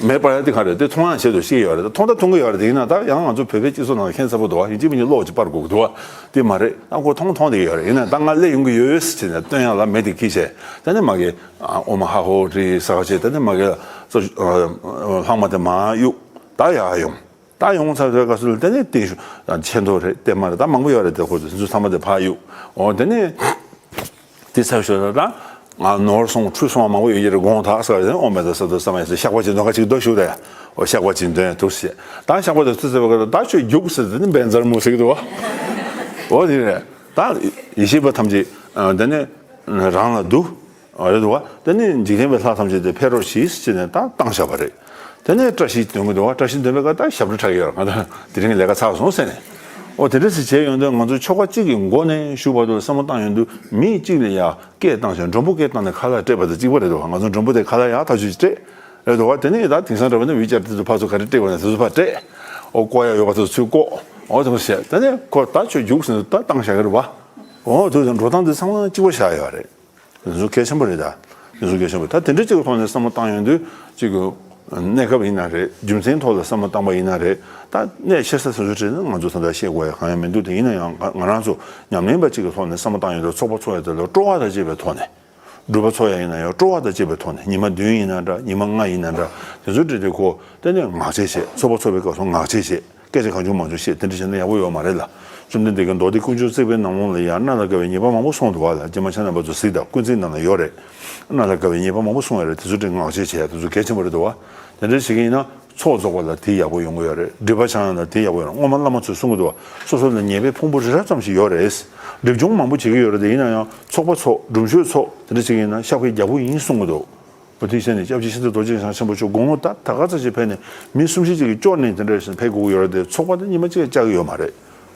མེད་པར་ཡང་དེ་ག་རེད། དེ་མཐོང་ཡང་ཆེད་དུ་བཤད་ཡོད་རེད། ད་མཐོང་ད་མཐོང་གི་ཡོད་རེད། དེ་ཡིན་ན་ད་ཡང་ང་ཚོ་བོད་པའི་སྤྱི་ཚོགས་ནང་ལ་ཁྱད་མཚར་པོ་འདུག་བ། ཡིན་གཅིག་མིན་གཅིག་བློ་ཅིག་སྤར་དགོས་ཀྱི་འདུག་བ། དེ་མ་རེད། ད་ཁོ་མཐོང་མཐོང་དེ་ཡོད་རེད། ཡིན་ན་ད་ང་སླེབས་ཡོང་གི་ཡོད་ཟེར་ནས་སྟོན་ཡག་ལ་མེ་དེ་འཁྱེར་བྱས། ད་ནི་མ་གི་ཨོཾ་ཧ་ཧོ་ཧྲཱིཿ་ཟེར་བ་བྱས། ད་ནི་མ་གི་ལ་ཚོ་ལྷག་མ་དེ་མར་གཡུགས། ད་ཡར་ཡོང་། ད་ཡོང་ཚར་བའི་སྐབས་སུ་ལ་དེ་ནས་བརྟན་བཞུགས་ཆེ་མདོ་རེད། བརྟན་མ་རེད། ད་མང་པོ་ཡོད་རེད། དེ་ཁོ་ཚོ་དེ་ཚོ་ཚང་མ་དེ་ཕར་གཡུགས། འོ་དེ་ནས་དེ་ཚར་ཞོར་ལ་ད་ང་ནོར་སོང་འཁྲུལ་སོང་བ་མང་པོ་ཡོད་ཀྱི་རེད། དགོངས་དག་ཟེར་བ་དེ་ནས་ཨོཾ་མེ་ཏཱ་སཏྭ་ས་མ་ཡ་ཟེར། བཤགས་པ་ཅིག་འདོན་ག་ཅིག་འདོན་ཞུ་དེ། འོ་བཤགས་པ་ཅིག་འདོན་འདུག་ཟེར། ད་བཤགས་པ་དེ་ཚུར་ཟེར་བའི་སྐབས་ལ་ད་ཁྱོད་རྒྱུགས་ཟེར་དེ་ནི་བན་ཛར་མོ་ཟེར་གི་འདུག་བ། འོ་དེ་རེད། ད་ཡེ་ཤེས་པ་ཐམས་ཅད་དེ་ནས་རང་ལ་འདུ། རེད་འདུག་བ། དེ་ནས་འཇིག་རྟེན་པའི་ལྷ་ཐམས་ཅད་དེ་ཕེབས་རོགས་གྱིས་ཟེར་ནས་ད་བཏང་བཞག་པ་རེད། དེ་ནས་བཀྲ་ཤིས་འདོན་གྱི་འདུག་བ། བཀྲ་ཤིས་འདོན་པའི་སྐབས་ད་ཞབས་བྲོ་འཁྲབ་ཀྱི་ཡོད་རེད། ང་ད་དེ་རིང་ལས་ཀ་ཚར་སོང་ཟེར་ནས། ཨོ་དེ་འདྲ་ཞིག་བྱས་ཡོང་དུས་ང་ཚོ་ཆོ་ག་གཅིག་གི་མགོ་ནས་མཇུག་བར་དུ་བསམ་བློ་བཏང་ཡོང་དུས་མི་གཅིག་ལ་ཡ་སྐད་བཏང་ཞིང་མགྲོན་པོ་སྐད་བཏང་ནས་ཁ་ལག་སྤྲད་པ་དང་གཅིག་པ་རེད་འདུག་ང་ཚོ་མགྲོན་པོ་དེ་ཁ་ལག་ཡག་ཐག་ཆོད་ཅིག་སྤྲད་རེད་འདུག་བ། དེ་ནས་ད་དེང་སང་འདྲ་བ་ནི་ཝི་ཅར་དེ་ཚོ་ཕར་ཚུར་ག་རེ་སྤྲད་པ་ན་དེ་ཚོ་ཕར་སྤྲད། ཨོ་བཀོག་ཡ་ཡོད་པ་དེ་ཚོ་ཚུར་བཀོག་ཨོ་དེ་མོ་བྱས་དེ་ནས་ཁོ་ད་ཆོས་རྒྱུགས་ཟིན་ད་བཏང་བཞག་གི་རེད་བ། ཨོ་དེ་ཚོ་འགྲོ་སྟངས་དེ་ཚང་མ་གཅིག་པ་བཞག་ཡོད་རེད། དེ་ཚོ་གལ་ཆེན་པོ་རེད་ད། དེ་ཚོ་གལ་ཆེན་པོ་ད་དེ་འདྲ་གཅིག་གི་ཐོག་ནས་བསམ་བློ་བཏང་ཡོང་དུས་གཅིག་གི་གནས་སྐབས་ཡིན་ན་རེད། རྒྱུ་མཚན་ཐོག་ལ་བསམ་བློ་བཏང་པ་ཡིན་ན་རེད། ད་གནད་ཆེ་ས་སོ་སོ་བྲིས་ན་ང་ཚོ་ད་ལྟ་བཤད་དགོས་ཡ་གང་ཡང་མི་འདུག་དེ་ཡིན་ན་ཡང་ང་ང་རང་ཚོ་ཉམས་ལེན་པ་གཅིག་གི་ཐོག་ནས་བསམ་བློ་བཏང་ཡོང་དུས་ཚོགས་པ་ཚོགས་ཡ་དེ་ལ་སྤྲོ་བ་དང་བཅས་པའི་ཐོག་ནས། སྒྲུབ་པ་ཚོགས་ཡ་ཡིན་ན་ཡང་སྤྲོ་བ་དང་བཅས་པའི་ཐོག་ནས་ཉི་མ་བདུན་ཡིན་ན་འདྲ་ཉི་མ་ལྔ་ཡིན་ན་འདྲ་དེ་ཚོ་བྲིས་ཏེ་ཁོ་དེ་ནས་ངག་བཅད་བྱས། ཚོགས་པ་ཚོགས་པའི་སྐབས་སུ་ངག་བཅད་བྱས། སྐད་ཆ་གང་བྱུང་མང་བྱུང་བཤད་དེ་འདྲ་བྱས་ན་ཡག་པོ་ཡོད་མ་རེད་ལ། བཅོམ་ལྡན་འདས་ཀྱིས་མདོ་སྡེ་དཀོན་མཆོག་བརྩེགས་པའི་ནང་ལོགས་ལ་ཡང་གནའ་ལ་དགའ་བའི་ཉེས་པ་མང་པོ་གསུངས་འདུག་བ་ལ། རྗེ་མ་ཆ་ནང་པ་ཚོ་གཟིགས་དང་། ཀུན་གཟིགས་ནང་ལ་ཡོད་རེད། གནའ་ལ་དགའ་བའི་ཉེས་པ་མང་པོ་གསུངས་ཡོད་རེད། དེ་ཚོ་དེ་ངག་བཅད་བྱས་དེ་ཚོ་གལ་ཆེན་པོ་རེད་འདུག་བ། དེ་འདྲ་བྱེད་ཀྱི་ཡིན་ན་ཚོགས་རྫོགས་པ་ལ་དེ་ཡག་པོ་ཡོང་གི་ཡོད་རེད། སྒྲིབ་པ་སྦྱང་ཡ་ལ་དེ་ཡག་པོ་ཡོང་། སྔོན་མ་བླ་མ་ཚོས་གསུང་གི་འདུག་བ། སོ་སོ་ལ་ཉེས་པའི་ཕུང་པོ་རི་རབ་ཙམ་ཞིག་ཡོད་རེད། སྒྲིབ་སྦྱོང་མང་པོ་བྱེད་ཀྱི་ཡོད་རེད། དེ་ཡིན་ན་ཡང་ཚོགས་པ་ཚོགས། སྒྲུབ་མཆོད་ཚོགས། དེ་འདྲ་བྱེད་ཀྱི་ཡིན་ན་ཤཱཀྱའི་རྒྱལ་པོ་ཡིན་གསུང་གི་འདུག་བ། དེ་བྱས་ནས་སྐྱབས་རྗེ་ཤིན་ཏུ་རྡོ་རྗེ་འཆང་ཆེན་པོ་མཆོག་དགུང་ལོ་ད་ད་ག་ཚོད་ཅིག་ཕེབས་ནས་མི་གསུམ་བཞི་ཅིག་གིས་སྐྱོར་ནས་དེ་འདྲ་ཞིག་ཕེབས་དགོས་ཀྱི་ཡོད་རེད་དེ། ཚོགས་པ་དེ་ཉི་མ་གཅིག་ལ་བཅག་གི་ཡོད་མ་རེད།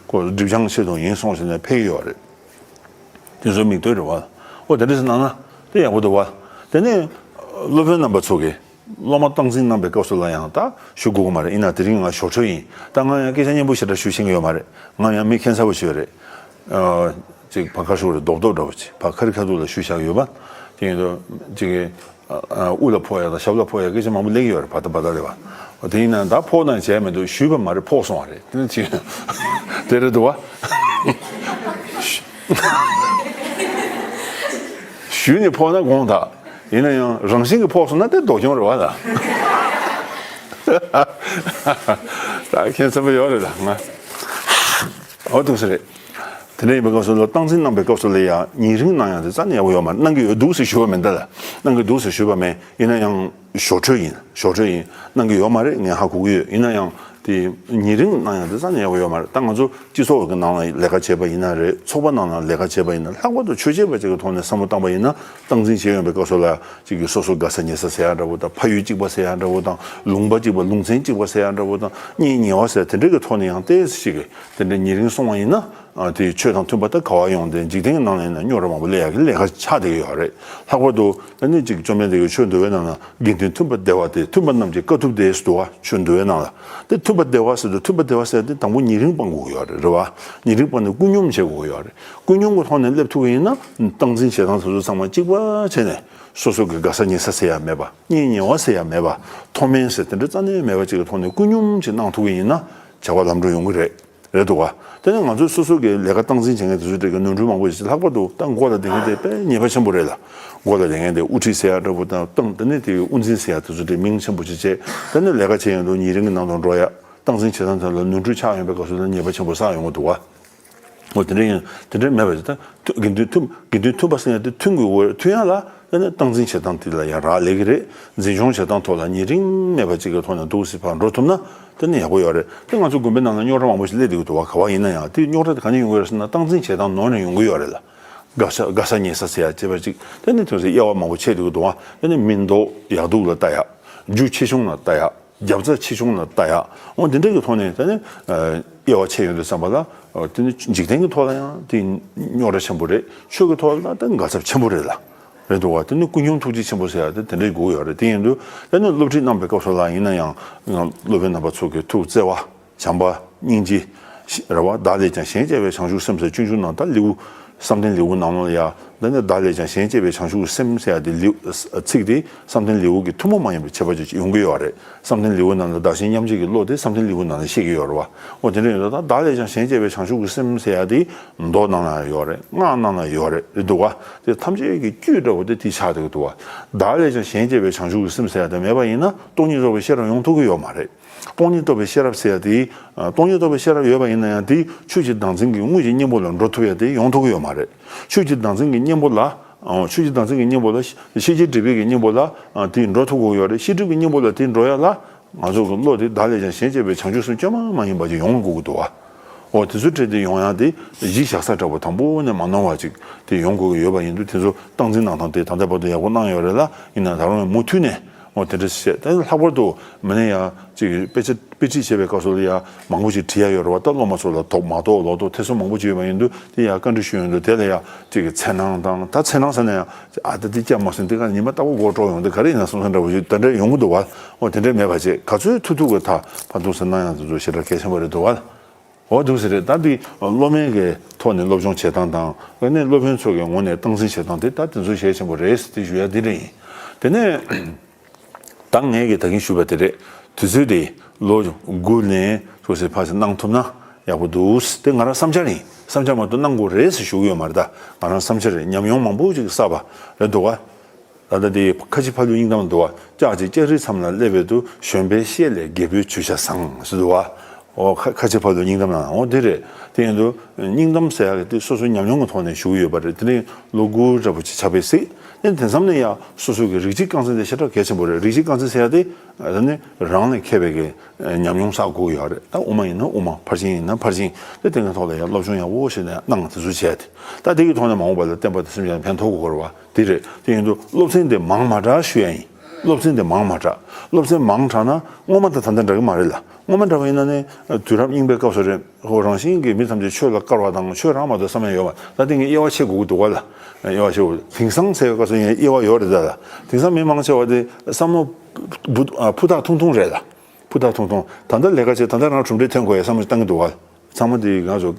ཁོ་སྒྲིབ་སྦྱང་ཆེད་དུ་ཡིན་གསུངས་བྱས་ནས་ཕེབས་ཀྱི་ཡོད་རེད། དེ་ཚོའི་མིག་ལྟོས་རེད་བ། ཨོ་དེ་འདྲ་ཞིག་གནང་ན་དེ་ཡག་པོ་འདུག་བ། དེ་ནས་སློབ་དཔོན་རྣམ་པ་ཚོ་གིས་སློབ་མ་སྟངས་འཛིན་གནང་པའི་སྐབས་སུ་ལ་ཡང་ད་ཞུ་དགོས་ཀྱི་མ་རེད། ཡིན་ན་དེ་རིང་ང་ཞོར་འཕྲོས་ཡིན། ད་ང་ཡང་སྐད་ཆ་སྙན་པོ་ཞེ་དྲག་ཞུ་ཤེས་ཀྱི་ཡོད་མ་རེད། ང་ཡང་མི་ཁྱད་མཚར་པོ་ཞིག་ཡོད་རེད། ཨ། ཅིག་བར་ཁ་ཤོར་རེ་རྡོབ་རྡོབ་འདྲ་པོ་ཅིག་བར་ཁ་རི་ཁ་ཐུག་ལ་ཞུ་བཞག་ཡོད་པ། དེ་ཡིན་དུས་ཅིག་གི་ཨ་ཨ་དབུ་ལ་ཕོག་ཡ་དང་ཞབས་ལ་ཕོག་ཡ་སྐད་ཆ་མང་པོ་སླེབས་ཡོད་རེད། བར་དུ་བར་དུ་རེད་བ། དེ་ཡིན་ན་ད་ཕོག་ན་བྱས་མི་འདུག་ཞུས་པ་མ་རེད། ཕོག་སོང་བ་རེད། དེ་ནི་ཅིག་དེ་རེད་འདུག་བ། ཞུས་ནས་ཕོག་ན་དགོངས་དག་ཡིན་ན་ཡང་རང་བཞིན་གྱིས་ཕོག་སོང་ན་དེ་ལྡོག་སྐྱོན་རེད་བ་ད། ད་ཁྱད་མཚར་པོ་ཡོད་རེད་ད་ང་། འོ་འདུག་སེ་རེད། དེ་འདྲ་ཡིན་པའི་སྐབས་སུ་ལ་སྟངས་འཛིན་གནང་པའི་སྐབས་སུ་ལ་ཡང་ཉིན་རེའི་གནང་ཡག་དེ་རྩ་ནས་ཡག་པོ་ཡོད་མ་རེད། གནང་གི་ཡོད་འདུག་ཟེར་ཞུས་པ་མིན་ད་ལ། གནང་གི་འདུག་ཟེར་ཞུས་པ་མིན། ཡིན་ན་ཡང་ཞོར་འཕྲོས་ཡིན། ཞོར་འཕྲོས་ཡིན། གནང་གི་ཡོད་མ་རེད། ངས་ཧ་གོ་གི་ཡོད། ཡིན་ན་ཡང་དེ་ཉིན་རེའི་གནང་ཡག་དེ་རྩ་ནས་ཡག་པོ་ཡོད་མ་རེད། ད་ང་ཚོ་སྤྱི་ཚོགས་ཀྱི་ནང་ལ་ལས་ཀ་བྱེད་པ་ཡིན་ན་རེད། ཚོགས་པ་ནང་ལ་ལས་ཀ་བྱེད་པ་ཡིན་ན། ལྷག་པར་དུ་ཆོས་བྱེད་པ་ཅིག་གི་ཐོག་ནས་བསམ་བློ་བཏང་པ་ཡིན་ན། སྟངས་འཛིན་བྱེད་ཡོང་པའི་སྐབས་སུ་ལ་ཅིག་གི་སོ་སོ་དགའ་ས་ཉེ་ས་ཟེར་ཡག་འདྲ་པོ་དང་། ཕ་ཡུལ་གཅིག་པ་ཟེར་ཡག་འདྲ་པོ་དང་། ལུང་པ་གཅིག་པ་ལུང་ཚན་གཅིག་པ་ཟེར་ཡག་འདྲ་པོ་དང་། གཉེན་ཉེ་བ་ཟེར་དེ་འདྲ་གི་ཐོག་ནས་ཡང་ཏོག་ཙམ་ཞིག་གི་དེ་འདྲ་ཉིན་རེ་སོང་བ་ཡིན་ན། ཨ་དེ་ཆོས་དང་མཐུན་པ་ད་ག་བ་ཡོང་། དེ་འཇིག་རྟེན་གྱི་ནང་ལ་ཡིན་ན་རྙོག་དྲ་མང་པོ་སླེབས་ཡག་གི་ལས་ཀ་ཆགས་བསྡད་ཀྱི་ཡོད་རེད། ལྷག་པར་དུ་ཨ་ནི་ཅིག་བཅོམ་ལྡན་འདས་ཀྱིས་ཆོས་འདུལ་བའི་ནང་ན་དགེ་འདུན་མཐུན་པར་བསྡེབས་པ་སྟེ། མཐུན་པ་རྣམས་ཀྱི་དཀའ་ཐུབ་སྟེ་ཟེར་འདུག་བ། ཆོས་འདུལ་བའི་ནང་ལ། དེ་མཐུན་པར་བསྡེབས་པ་ཟེར་དུས། མཐུན་པར་བསྡེབས་པ་ཟེར་དེ་དང་པོ་ཉིན་རེ་སྤང་དགོས་ཀྱི་ཡོད་རེད། རེད་བ། ཉིན་རེ་སྤངས་ནས་ཀུན་སྙོམས་བྱེད་དགོས་ཀྱི་ཡོད་རེད། ཀུན་སྙོམས་ཀྱི་ཐོག་ནས་སླེབས་ཐུབ་ཀྱི་ཡིན་ན། སྟངས་འཛིན་བྱེད་སྟངས་དེ་ཚོ་ཚང་མ་གཅིག་པ་བྱས་ནས། སོ་སོ་གི་དགའ་ས་ཉེ་ས་ཟེར་ཡག་མེད་པ། གཉེན་ཉེ་བ་ཟེར་ཡག་མེད་པ། མཐོ་དམན་ཟེར་དེ་འདྲ་རྩ་ནས་མེད་པ་ཅིག་གི་ཐོག་ནས་ཀུན་སྙོམས་ཅིག་གནང་ཐུབ་ཀྱི་ཡིན་ན་བྱ་བ་ལམ་འགྲོ་ཡོང་གི་རེད། རེད་འདུག་བ། དེ་ནས་ང་ཚོས་སོ་སོ་གི་ལས་ཀ་སྟངས་འཛིན་བྱེད་མཁན་དེ་ཚོ་འདྲ་གི་ནོར་འཁྲུལ་མང་པོ་ཞིག། ལྷག་པར་དུ་ད་མགོ་ལ་བསྡད་མཁན་དེ་དཔེ་ཉེས་པ་ཆེན་པོ་རེད་ལ། མགོ་ལ་བསྡད་མཁན་དེ་དབུ་ཁྲིད་ཟེར་ཡག་འདྲ་པོ་དང་། ཏང་དེ་ནས་དེ་དབུ་འཛིན་ཟེར་ཡག་དེ་ཚོ་འདྲ་མིང་ཆེན་པོ་ཅིག་བྱས། དེ་ནས་ལས་ཀ་བྱེད་ཡོང་དུས་ཉིན་རེ་གི་ནང་དུ་འགྲོ་ཡག་སྟངས་འཛིན་བྱེད་སྟངས་དེ་ལ་ནོར་འཁྲུལ་ཆགས་ཡོང་པའི་སྐབས་སུ་ལ་ཉེས་པ་ཆེན་པོ་བསགས་ཡོང་གི་འདུག་བ། འོ་དེ་འདྲ་ཡིན། དེ་འདྲ་མེད་པ་ཞིག་ད་དགེ་འདུན་མཐུན། དགེ་འདུན་མཐུན་པ་ཟེར་ཡག་དེ་མཐུན་དགོས་ཀྱི་ཡོད་རེད། མཐུན་ཡག་ལ། དེ་ནས་སྟངས་འཛིན་བྱེད་སྟངས་དེ་ལ་ཡང་རག་ལས་ཀྱི་རེད། འཛིན་སྐྱོང་བྱེད་སྟངས་ཐོག་ལ་ཉིན་རེ་མེད་པ་ཅིག་གི་ཐོག་ནས་འདུག་སེ་ཕར་འགྲོ་ཐུབ་ན་དེ་ནི་ཡག་པོ་ཡོད་རེད། དེ་ང་ཚོ་དགོན་པའི་ནང་ལ་རྙོག་དྲ་མང་པོ་ཞིག་སླེབས་བསྡད་ཀྱི་འདུག་བ། ག་བ་ཡིན་ན་ཡང་དེ་རྙོག་དྲ་དེ་ག་ནས་ཡོང་གི་ཡོད་རེད་ཟེར་ན། སྟངས་འཛིན་བྱེད་སྟངས་ནོར་ནས་ཡོང་གི་ཡོད་རེད་ལ། དགའ་ས་དགའ་ས་ཉེ་ས་ཟེར་ཡག་བྱས་པ་ཅིག་དེ་ནི་དེ་ཚོ་དབྱེ་བ་མང་པོ་ཕྱེ་བསྡད་ཀྱི་འདུག་བ། དེ་ནི་མི་མདོག་ཡག་སྡུག་ལ་ལྟ་ཡག་རྒྱུ་ཆེ་ཆུང་ལ་ལྟ་ཡག་རྒྱབ་རྩ་ཆེ་ཆུང་ལ་ལྟ་ཡག་འོ་འདི་འདྲ་གི་ཐོག་ནས་ད་ནི་ཨ་དབྱེ་བ་ཕྱེ་ཡོང་དུས་ཙམ་པ་ལ། ཨ་དེ་ནི་འཇིག་རྟེན་གྱི་ཐོག་ལ་ཡང་དེ་རྙོག་དྲ་ཆེན་པོ་རེད། ཆོས་ཀྱི་ཐོག་ལ་ད་དགའ་ཚབས་ཆེན་པོ་རེད་ལ། རེད་འདུག་བ། དེ་ནི་ཀུན་སྙོམས་ཐུགས་རྗེ་ཆེན་པོ་ཟེར་ཡག་དེ་དེ་འདྲ་དགོས་ཡོད་རེད། དེ་ཡིན་དུས་ད་ནི་སློབ་ཁྲིད་གནང་པའི་སྐབས་སུ་ལ་ཡིན་ན་ཡང་། སློབ་དཔོན་རྣམ་པ་ཚོ་གི་ཐུགས་བརྩེ་བ། བྱམས་པ། སྙིང་རྗེ། རེད་བ། བདག་ལས་ཀྱང་གཞན་གཅེས་པའི་བྱང་ཆུབ་སེམས་ཟེར་སྤྱོད་འཇུག་ནང་ད་ལེའུ། བསམ་གཏན་ལེའུ་ནང་ལ་ཡ། འདི་ནི་བདག་ལས་ཀྱང་གཞན་གཅེས་པའི་བྱང་ཆུབ་སེམས་ཟེར་ཡག་དེ་ལེའུ། ཚིག་དེ་བསམ་གཏན་ལེའུ་གི་ཐུན་མོང་མ་ཡིན་པའི་ཁྱད་པར་ཅིག་ཡོང་གི་ཡོད་རེད། བསམ་གཏན་ལེའུ་ནང་ལ་བདག་གཞན་མཉམ་བརྗེ་གི་བློ་དེ་བསམ་གཏན་ལེའུ་ནང་ལ་བཤད་ཀྱི་ཡོད་རེད་བ། འོ་དེ་འདྲ་ཡིན་དུས་ད་བདག་ལས་ཀྱང་གཞན་གཅེས་པའི་བྱང་ཆུབ་ཀྱི་སེམས་ཟེར་ཡག་དེ་མདོ་ནང་ལ་ཡོད་རེད། སྔགས་ནང་ལ་ཡོད་རེད། རེད་འདུག་བ། དེ་ཐམས་ཅད་ཀྱི་བཅུད་འདྲ་བོ་དེ་དེ་ཆགས་བསྡད་ཀྱི་འདུག་བ། བདག་ལས་ཀྱང་གཞན་གཅེས་པའི་བྱང་ཆུབ་ཀྱི་སེམས་ཟེར་ཡག་དེ་མེད་པ་ཡིན་ན་སྟོང་ཉིད་རྟོགས་པའི་ཤེས་རབ་ཡོང་ཐུབ་ཀྱི་ཡོད་མ་རེད། སྟོང་ཉིད་རྟོགས་པའི་ཤེས་རབ་ཟེར་ཡག་དེ། ཨ་སྟོང་ཉིད་རྟོགས་པའི་ཤེས་རབ་ཡོད་པ་ཡིན་ན་ཡང་དེ་ཆོས་ཀྱི་བདག་འཛིན་གྱི་དངོས་ཀྱི་གཉེན་པོ་ལ་འགྲོ་ཐུབ་ཡག་དེ་ཡོང་ཐུབ་ཀྱི་ཡོད་མ་རེད། ཆོས་ཀྱི་བདག་འཛིན་གྱི་གཉེན་པོ་ལ། ཨ་ཆོས་ཀྱི་བདག་འཛིན་གྱི་གཉེན་པོ་ལ། ཤེས་བྱའི་སྒྲིབ་པའི་གི་གཉེན་པོ་ལ། ཨ་དེ་འགྲོ་ཐུབ་དགོས་ཡོད་རེད། ཤེས་སྒྲིབ་ཀྱི་གཉེན་པོ་ལ་དེ་འགྲོ་ཡག་ལ། ང་ཚོ་གི་བློ་དེ་བདག་ལས་ཀྱང་གཞན་གཅེས་པའི་བྱང་ཆུབ་སེམས་བཅོས་མ་མ་ཡིན་པ་ཅིག་ཡོང་དགོས་ཀྱི་འདུག་བ། འོ་དེ་ཚོ་བྲལ་ཏེ་ཡོང་ཡག་དེ་གཞི་བཞག་ས་འདྲ་བོ་དང་པོ་ནས་མ་ནོར་བ་ཅིག་དེ་ཡོང་དགོས་ཀྱི་ཡོད་པ་ཡིན་དུས། དེ་ཚོ་སྟངས་འཛིན་གནང་སྟངས་དེ་ད་ལྟ་བར་དུ་ཡག་པོ་གནང་ཡོད་རེད་ལ། ཡིན་ན་ད་རུང་མུ་མཐུད་ནས། འོ་དེ་འདྲ་བཤད། ད་ལྷག་པར་དུ་མི་ནི་ཡ་ཅིག་དཔེ་ཆ་དཔེ་ཁྲིད་བྱེད་པའི་སྐབས་སུ་ལ་ཡ་མང་པོ་ཞིག་བྲིས་ཡ་ཡོད་རེད་བ། ད་སློབ་མ་ཚོ་ལ་དོགས་མ་དོགས་ལོག་རྟོག་ཐེ་ཚོམ་མང་པོ་ཅིག་ཡོད་པ་ཡིན་དུས་དེ་ཡ་བཀའ་འདྲི་ཞུ་ཡོང་དུས་དེ་ལ་ཡ་ཅིག་གི་འཚེར་སྣང་དང་། ད་འཚེར་སྣང་ཟེར་ན་ཡང་ཨ་ད་འདི་སྐྱབས་མ་སོང་དེ་ག་ཉི་མ་ལྟ་བུ་མགོ་སྐྲོག་ཡོང་དུས་ག་རེ་ཡིན་ན་བསམ་བསམ་འདྲ་བོ་ཞིག་ད་འདྲ་ཡོང་གི་འདུག་བ། འོ་དེ་འདྲ་མེད་པ་བྱས་ག་ཚོད་ཐུབ་ཐུབ་གི་ད་ཕར་འདུག་ཟེར་གནང་ཡང་དེ་ཚོ་ཞེ་དྲག་གལ་ཆེན་པོ་རེད་འདུག་བ། འོ་འདུག་ཟེར་རེད། ད་འདི་སློབ་མའི་གི་ཐོག་ནས་སློབ་སྦྱོང་བྱེད་སྟངས་དང་། ཨ་ནི་སློབ་དཔོན་ཚོ་གི་ངོས་ནས་སྟངས་འཛིན་བྱེད་སྟངས་དེ་ད་དེ་ཚོ་གལ་ཆེན་པོ་རེད་ཟེར་དེ་ཞུ་ཡ་འདི་འདྲ་ཡིན། དེ་ནས་ད་ངས་གི་ད་གིན་ཞུས་པ་དེ་རེད། དུས་ཚོད་དེ་ལོ་དགུ་ནས་ཚོ་ཟེར་ཕར་ཚུར་གནང་ཐུབ་ན་ཡག་པོ་འདུག་ཟེར། དེ་ང་རང་བསམ་འཆར་ཡིན། བསམ་འཆར་མ་གཏོགས་གནང་དགོས་རེད་ཟེར་ཞུ་གི་ཡོད་མ་རེད། ད་ང་རང་བསམ་འཆར་རེད། ཉམས་མྱོང་མང་པོ་ཅིག་བསགས་པ་རེད་འདུག་བ། ད་ལྟ་དེ་ཁ་ཆེ་ཕ་ལུའི་སྙིང་གཏམ་འདུག་བ། ལྕགས་ཀྱི་ལྕགས་རི་མཚམས་ལ་སླེབས་པའི་དུས། གཞོན་པའི་ཤེད་ལས་རྒད་པོའི་ཇུས་བྱ་བཟང་ཟེར་འདུག་བ། འོ་ཁ་ཁ་ཆེ་ཕ་ལུའི་སྙིང་གཏམ་ནང་འོ་དེ་རེད། དེ་ཡིན་དུས་སྙིང་གཏམ་ཟེར་ཡག་དེ་སོ་སོའི་ཉམས་མྱོང་གི་ཐོག་ནས་ཞུ་གི་ཡོད་པ་རེད། དེ་ནས་ལོ་དགུ་འདྲ་པོ་ཅིག་ཆགས་པའི་སྲིད་དེ། དེ་མཚམས་ནས་ཡང་སོ་སོ་གི་རིགས་གཅིག་རྐང་འཛིན་དེ་ཞེ་དྲག་གལ་ཆེན་པོ་རེད། རིགས་གཅིག་རྐང་འཛིན་ཟེར་ཡག་དེ་ཨ་ནི་རང་ལས་མཁས་པའི་གི་ཉམས་མྱོང་བསགས་དགོས་ཡོད་རེད། ད་དབུ་མ་ཡིན་ན་དབུ་མ། ཕར་ཕྱིན་ཡིན་ན་ཕར་ཕྱིན། དེ་དེ་གའི་ཐོག་ལ་ཡང་སློབ་སྦྱོང་ཡག་པོ་བྱས་ནས་གནང་། དེ་ཚོ་བྱས་ཏེ་ད་དེ་གི་ཐོག་ནས་མ་འོངས་པ་ལ་བསྟན་པ་དང་སེམས་ཅན་ལ་ཕན་ཐོགས་དགོས་རེད་བ། དེ་རེད། དེ་ཡིན་དུས་སློབ་ཚན་དེ་མང་མ་དྲགས་ཞུ་ཡ་ཡིན། སློབ་ཚན་དེ་མང་མ་དྲགས། སློབ་ཚན་མང་དྲགས་ན་སྔོན་མ་དང་ད་ལྟ་འདྲ་གི་མ་རེད་ལ། སྔོན་མ་འདྲ་བ་ཡིན་ན་ནི་དུས་རབས་རྙིང་པའི་སྐབས་སུ་རེད། ཧོ་རང་བཞིན་གྱི་མི་ཐམས་ཅད་ཆོས་ལ་དཀར་བ་དང་ཆོས་རང་མ་གཏོགས་བསམ་ཡ་ཡོད་པ། ད་དེང་གི་དབྱེ་བ་ཕྱེ་དགོས་ཀྱི་འདུག་ག་ལ། དབྱེ་བ་ཕྱེ་དགོས། དེང་སང་ཟེར་བའི་སྐབས་སུ་ཡང་དབྱེ་བ་ཡོད་རེད་ད་ལ། དེང་སང་མི་མང་ཆེ་བ་དེ་བསམ་བློ་བུ་ཨ་ཕུ་ཐག་ཐུང་ཐུང་རེད་ལ། ཕུ་ཐག་ཐུང་ཐུང་། ད་ལྟ་ལས་ཀ་བྱེད། ད་ལྟ་རང་གྲུབ་འབྲས་ཐོན་དགོས་ཡ་བསམ་བློ་བཏང་གི་འདུག་ག་ལ། ཚང་མ་དེ་ང་ཚོ་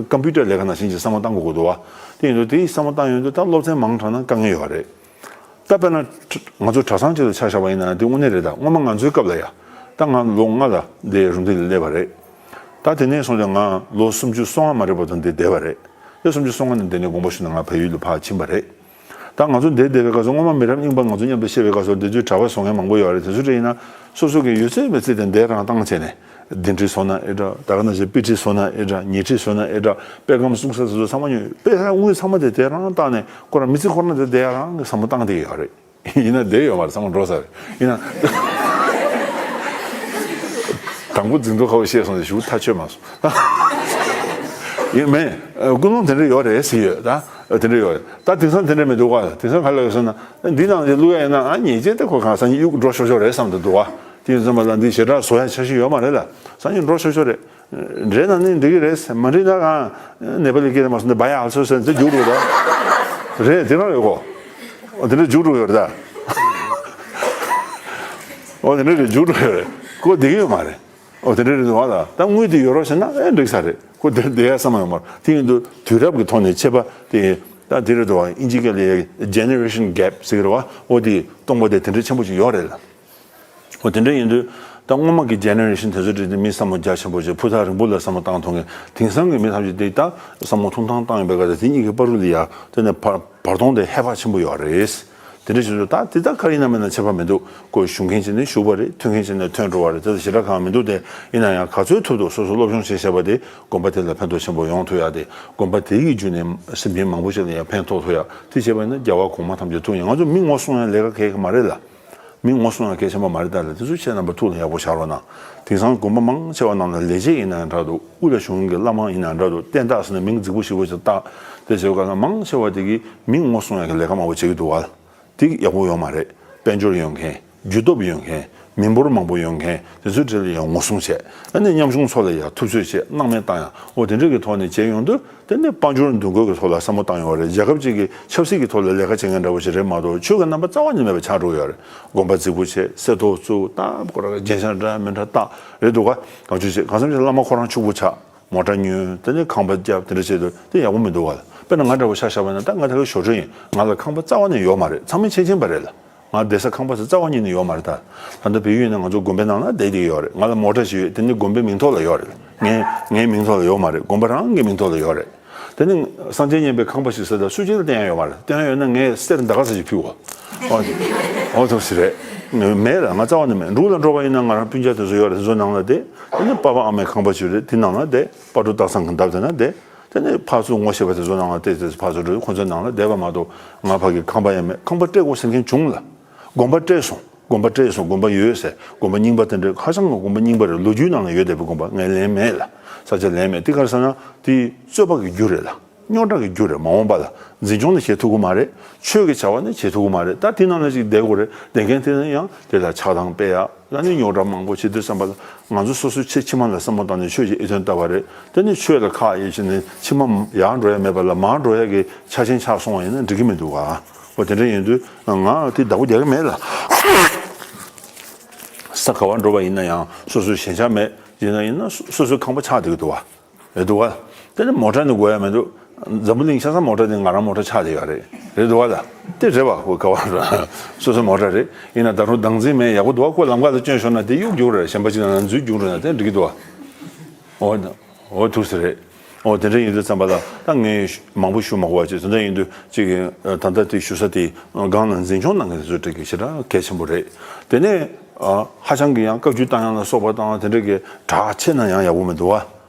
ཀམ་པུ་ཊར་ལས་ཀ་ནང་བཞིན་གྱི་བསམ་བློ་བཏང་དགོས་ཀྱི་འདུག་བ། དེ་ཡིན་དུས་དེའི་བསམ་བློ་བཏང་ཡོང་དུས་ད་སློབ་ཚན་མང་དྲགས་ན་དཀའ་ངལ་ཡོད་རེད། ད་དཔེར་ན་ང་ཚོ་གྲྭ་ཚང་ཅིག་ལ་ཆ་བཞག་པ་ཡིན་ན་དེ་དངོས་གནས་རེད། ད་སྔོན་མ་ང་ཚོའི་སྐབས་ལ་ཡ། ད་ང་ལོ་ལྔ་ལ་འདི་རུམ་བཏེག་ལ་སླེབས་པ་རེད། ད་དེ་ནས་བཟུང་སྟེ་ང་ལོ་སུམ་ཅུ་སོ་ལྔ་མ་རེད་པ་དང་འདི་བསྡད་པ་རེད། དེ་སུམ་ཅུ་སོ་ལྔ་ནས་འདི་ནས་དགོངས་པ་ཞུས་ནས་ང་བལ་ཡུལ་ལ་ཕར་ཕྱིན་པ་རེད། ད་ང་ཚོ་འདིར་བསྡད་པའི་སྐབས་སུ་སྔོན་མ་མི་རབས་རྙིང་པ་ང་ཚོ་མཉམ་དུ་བཤད་པའི་སྐབས་སུ་འདི་དུས་གྲྭ་པ་བཟོ་མཁན་མང་པོ་ཡོད་རེད། དེ་ཚོ་འདྲ་ཡིན་ན་སོ་སོ་གི་ཡོད་ཚད་མེད་ཚད་དེ་འདིར་རང་བཏང་བྱས་ནས་གདན་ཁྲི་བཟོ་ན་ཨེ་འདྲ། ད་ག་ནང་བཞིན་དཔེ་ཁྲིད་བཟོ་ན་ཨེ་འདྲ། ཉལ་ཁྲི་བཟོ་ན་ཨེ་འདྲ། དཔེ་ཁང་གསུང་ས་དེ་ཚོ་ཚང་མ་ཉོས། དཔེ་ཁང་དངུལ་ཚང་མ་དེ་དེ་རང་བཏང་ནས་ཁོ་རང་མི་ཚེ་ཁོ་རང་དེ་དེ་རང་གི་བསམ་བློ་བཏང་བསྡད་ཡོད་རེད། ཡིན་ན་བསྡད་ཡོད་མ་རེད། ཚང་མ་འགྲོ་ས་རེད། ཡིན་ན་དང་པོ་འཛིང་དོ་ཁ་བོ་བཤད་སོང་ཟེར་ཞུ་ཐག་ཆོད་མ་སོང་། ཡིན་མེད། ཀུན་སློང་དེ་འདྲ་ཡོད་རེད་ཟེར་ཡོད། ད་དེ་འདྲ་ཡོད་རེད། ད་དེང་སང་དེ་འདྲ་མི་འདུག་ག་དེང་སང་ག་ལ་ཡོད་ཟེར་ན་འདི་ནང་བཞིན་བླུག་ཡ་ཡིན་ན་ཨ་ཉེས་ཆད་དེ་ཁོ་གང་སང་ཉིན་གཡུག་འགྲོ་ཤོར་ཤོར་རེད་བསམ་དུ་འདུག་ག་དེ་ཡིན་ཙམ་པ་ལ་འདི་ཞེ་དྲག་བཟོ་ཡ་འཆར་གཞི་ཡོད་མ་རེད་ལ། སང་ཉིན་འགྲོ་ཤོར་ཤོར་རེད། འདྲེ་ན་ནི་འགྲིག་གི་རེད། མ་འགྲིག་ན་གང་ནེ་པ་ལི་སྐད་ནས་མ་སོང་ནས་བ་ཡ་ཨ་ཚོ་ཟེར་ཚེ་རྒྱུགས་འགྲོ་ད་རེད། དེ་རང་ཡོད་གོ་ཨོ་དེ་འདྲ་རྒྱུགས་འགྲོ་ཡོད་རེད་ད། ཨོ་དེ་འདྲ་རེད། རྒྱུགས་འགྲོ་ཡོད་རེད། ཀོ་བསྡད་ཀྱི་ཡོད་མ་རེད། ཨོ་དེ་འདྲ་རེད་འདུག་བ་ལ། ད་དངུལ་དེ་ཡོད་རོགས་བྱས་ན་ཨེ་འགྲིག་ས་རེད། ཀོ་བསྡད་བསྡད་ཡ་བསམ་ཡོད་མ་རེད། དེ་ཡིན་དུས་དུས་རབས་ཀྱི་ཐོག་ནས་ཁྱད་པར་དེ་ད་དེ་རེད་འདུག་བ། ཨིན་ཇི་སྐད་ལ་ཡ་ཇེ་ནེ་རེ་ཤན་གེབ་ཟེར་གི་རེད་བ། ཨོ་དེ་སྟོང་པ་དེ་དེ་འདྲ་ཆེན་པོ་ཞིག་ཡོད་རེད་ལ། འོ་དེ་འདྲ་ཡིན་དུས་ད་སྔོན་མ་གི་ཇེ་ནེ་རེ་ཤན་དེ་ཚོ་འདྲ་དེ་མི་བསམ་བློ་རྒྱ་ཆེན་པོ་བྱས་ཕུ་ཐག་རིང་པོ་ལ་བསམ་བློ་བཏང་ཐུབ་མཁན། དེང་སང་གི་མི་ཐམས་ཅད་དེ་ད་བསམ་བློ་ཐུང་ཐང་བཏང་ཡོད་པའི་སྐབས་དེ་གཉིས་ཀྱི་བར་དུ་ལ་ཡ་དེ་ནས་བར་བར་སྟོང་དེ་ཧེ་བག་ཆེན་པོ་ཡོད་རེད། དེ་འདྲ་བྱེད་དུས་ད་དེ་ད་ག་རེ་ཡིན་ན་མིན་ན་ཁྱད་པར་མི་འདུག་ཁོ་ཞུ་མཁན་ཅིག་ནས་ཞུ་བ་རེད། ཐོན་མཁན་ཅིག་ནས་ཐོན་འགྲོ་བ་རེད། དེ་ལ་ཞེ་དྲག་གང་མི་འདུག་དེ་ཡིན་ན་ཡང་ག་ཚོད་ཐུབ་ཐུབ་སོ་སོ་སློབ་སྦྱོང་བྱས་བྱས་པ་དེ་དགོན་པ་དེ་ལ་ཕན་ཐོགས་ཆེན་པོ་ཡོང་ཐུབ་ཡ་དེ། དགོན་པ་དེ་ཡི་བརྒྱུད་ནས་སེམས་ཅན་མང་པོ་ཞིག་ལ་ཡང་ཕན་ཐོགས་ཐུབ་ཡ་དེ་བྱས་པ་ཡིན་ན་རྒྱལ་བ་གོང་མ་ཐམས་ཅད་ཐུགས་ཡིན། ང་ཚོ་མི་ངོ་སྲུང་ཡ་ལས་ཀ་གལ་གི་མ་རེད་ལ། མི་ངོ་སྲུང་ཡང་གལ་ཆེན་པོ་མ་རེད་ད་ལ། དེ་ཚོ་ཁྱེད་རྣམ་པ་ཐུགས་ལ་ཡག་པོ་བཞག་རོགས་གནང་། དེང་སང་དགོན་པ་མང་ཆེ་བ་ནང་ལ་ལས་བྱེད་ཡིན་ན་ཡང་འདྲ་འདུག་དབུ་ལ་བཞུགས་མཁན་གྱི་བླ་མ་ཡིན་ན་ཡང་འདྲ་འདུག་བསྟན་བདག་ཟེར་ནས་མིང་རྫིག་པོ་ཞིག་བོ་ཞིག་བཏགས། དེ་བྱེད་སྐབས་ན་མང་ཆེ་བ་དེ་གིས་མི་ངོ་སྲུང་ཡག་གི་ལས་ཀ་མང་པོ་བྱེད་ཀྱི་འདུག་བ། དེ་ཡག་པོ་ཡོད་མ་རེད། དཔལ་འབྱོར་ཡོད་མཁན། རྒྱུ་སྟོབས་ཡོད་མཁན། མི་འབོར་མང་པོ་ཡོད་མཁན་དེ་ཚོའི་གྲས་ལ་ཡང་ངོ་སྲུང་བྱས། ཨ་ནི་ཉམ་ཆུང་ཚོ་ལ་ཡང་ཐུབ་ཚོད་བྱས། སྣང་མེད་བཏང་ཡང་འོ་དེ་འདྲ་གི་ཐོག་ནས་བྱས་ཡོང་དུས། དེ་ནི་དཔལ་འབྱོར་འདུ་འགོད་ཀྱི་ཐོག་ལ་བསམ་བློ་བཏང་ཡོད་རེད། རྒྱལ་ཁབ་ཅིག་གི་ཆབ་སྲིད་ཀྱི་ཐོག་ལ་ལས་ཀ་བྱེད་མཁན་འདྲ་བོ་ཞིག་རེད་མ་གཏོགས་ཆོས་ཀྱི་རྣམ་པ་རྩ་བ་ནས་མེད་པ་ཆགས་འགྲོ་གི་ཡོད་རེད། དགོན་པ་རྫིག་པོ་བྱས། གསེར་ཏོག་བཙུགས། ད་ཁོ་རང་རྒྱན་ཆ་འདྲ་མི་འདྲ་བཏགས་རེད་འདུག་ག་གང་བྱུང་བྱས། གང་འཚམ་ཞིག་བླ་མ་ཁོ་རང་ཕྱུག་པོ་ཆགས། མོ་ཊ་ཉོས། དེ་ནས་ཁང་པ་བརྒྱབ། དེ་འདྲ་བྱས་དུས་དེ་ཡག་པོ་མི་འདུག་ག་དཔེར་ན་ང་འདྲ་བོ་ཆ་བཞག་པ་ན་ད་ང་ད་ག་ཞོ་ཁྲོ་ཡིན། ང་ལ་ཁང་པ་རྩ་བ་ནས་ཡོད་མ་རེད། ཚང་མས་མཁྱེན་མཁྱེན་པ་རེད་ལ། ང་བསྡད་ས་ཁང་པ་ཟེར་རྩ་བ་ཉིད་ནས་ཡོད་མ་རེད་ད། ད་ལྟ་བལ་ཡུལ་ནང་ང་ཚོ་དགོན་པའི་ནང་ལ་བསྡད་བསྡད་ཀྱི་ཡོད་རེད། ང་ལ་མོ་ཊ་ཞིག་ཡོད། དེ་ནི་དགོན་པའི་མིང་ཐོག་ལ་ཡོད་རེད། ངའི་ངའི་མིང་ཐོག་ལ་ཡོད་མ་རེད། དགོན་པ་རང་གི་མིང་ཐོག་ལ་ཡོད་རེད། དེ་ནི་སངས་རྒྱས་མཉན་པའི་ཁང་པ་ཞིག་ཟེར། ད་སུ་གཅིག་ལ་བསྟན་ཡ་ཡོད་མ་རེད། བསྟན་ཡ་ཡོད་ན་ངས་གསེར་ད་ག་ས་ཞིག་ཕུལ་གོ་ཨོ་ཨོ་ཐུག་སི་རེད། མེད་ལ། ང་རྩ་བ་ནས་མེད། འབྲུག་ལ་འགྲོ་བ་ཡིན་ན་ང་རང་སྤུན་ཀྱག་དེ་ཚོ་ཡོད་རེད། དེ་ཚོ་ནང་ལ་བསྡད། དེ་ནི་པ་ཕ་ཨ་མའི་ཁང་པ་ཞིག་རེད། དེ་ནང་ལ་བསྡད། སྤ་གྲོ་སྟག་ཚང་གི་འདབས་དེ་ན་བསྡད། དེ་ནས་ཕར་ཚུར་ངོ་ཤེས་པ་དེ་ཚོ་ནང་ལ་བལྟས་ཏེ་ཕར་ཚུར་འགྲོ། ཁོ་ཚོའི་ནང་ལ་བསྡད་པ་མ་གཏོགས་ང་ཕ་གི་ཁང་པ་ཡང་མེད། ཁང་པ་སྤྲད་དགོས་ཟེར་མཁན་བྱུང་ལ། དགོན་པ་སྤྲད་སོང་། དགོན་པ་སྤྲད་སོང་། དགོན་པ་ཡོད་ཟེར། དགོན་པ་རྙིང་པ་དེ་འདྲ་ཧ་ཅང་གི་དགོན་པ་རྙིང་པ་རེད། ལོ་རྒྱུས་ནང་ལ་ཡོད་བསྡད་པའི་དགོན་པ། ངས་ལན་མེད་ལ། ས་ཆ་ལན་མེད། དེ་ག་རེ་ཟེར་ན་དེ་རྩོད་པ་གི་རྒྱུ་རེད་ལ། རྙོག་དྲ་གི་རྒྱུ་རེད། མ་འོངས་པ་ལ་འཛིན་སྐྱོང་ནི་བྱེད་ཐུབ་ཀྱི་མ་རེད། ཆོས་ཀྱི་བྱ་བ་ནི་བྱེད་ཐུབ་ཀྱི་མ་རེད། ད་དེ་ནང་ལ་ཅིག་བསྡད་དགོས་རེད། བསྡད་མཁན་དེ་ནི་ཡང་དེ་ལ་ཆགས་སྡང་སྤེལ་ཡ། ད་ནི་རྙོག་དྲ་མང་པོ་བྱེད་དུས་ཙམ་པ་ལ་ང་ཚོ་སོ་སོའི་ཆེ་ཕྱི་མ་ལ་བསམ་བློ་བཏང་ནས་ཆོས་ཀྱི་ཨེ་དོན་ལྟ་བ་རེད། དེ་ནི་ཆོས་ལ་ཁག་ཡོད་ཕྱིན་ནས་ཕྱི་མ་ཡར་འགྲོ་ཡ་མེད་པ་ལ་མར་འགྲོ་ཡ་གི་ཆ་རྐྱེན་ཆགས་སོང་བ་ཡིན་ན་འགྲིག་གི་མི་འདུག་ག་འོ་དེ་འདྲ་ཡིན་དུས་ང་དེ་བདག་པོ་རྒྱག་གི་མེད་ལ། ས་ག་བ་འགྲོ་བ་ཡིན་ན་ཡང་སོ་སོའི་ཞེན་ཆགས་མེད། ཡིན་ན་ཡིན་ན་སོ་སོའི་ཁང་པ་ཆགས་བསྡད་ཀྱི་འདུག་བ། རེད་འདུག་བ། དེ་ནི་མོ་ཊ་ནི་དགོས་ཡ་མི་འདུག་འཛམ་བུ་གླིང་ཆ་ཚང་མོ་ཊ་དེ་ང་རང་མོ་ཊ་ཆགས་བསྡད་ཡོད་རེད། རེད་འདུག་བ་ལ། དེ་རེད་བ། ཁོ་ག་བ་ར། སོ་སོའི་མོ་ཊ་རེད། ཡིན་ན་ད་རུང་བདག་འཛིན་མེད། ཡག་པོ་འདུག་བ། ཁོ་ལམ་ཁ་ལ་བསྐྱོན་ཤོར་ན་དེ་གཡུག་རྒྱུག་རེད། གཞན་པ་ཅིག་ལ་འཛུལ་རྒྱུག་རེད་ན་དེ་འགྲིག་གི་འདུག་བ། འོ། འོ་ཐུགས་སུ་རེད། འོ་དེ་འདྲ་ཡིན་དུས་ཙམ་པ་ལ་ད་ངས་མང་པོ་ཞུ་མ་དགོས་པ་ཅིག་དེ་འདྲ་ཡིན་དུས་ཅིག་ད་ལྟ་དེ་ཞུ་ས་དེ་སྒང་ལ་འཛིན་སྐྱོང་གནང་མཁན་དེ་ཚོ་འགྲིག་གི་ཞེ་དྲག་གལ་ཆེན་པོ་རེད། དེ་ནས་ཧ་ཅང་གི་ཡང་བཀའ་བཀྱོན་བཏང་ཡ་ལ་སོགས་པ་དང་དེ་འདྲ་གི་དྲག་ཆེ་ན་ཡང་ཡག་པོ་མི་འདུག་བ།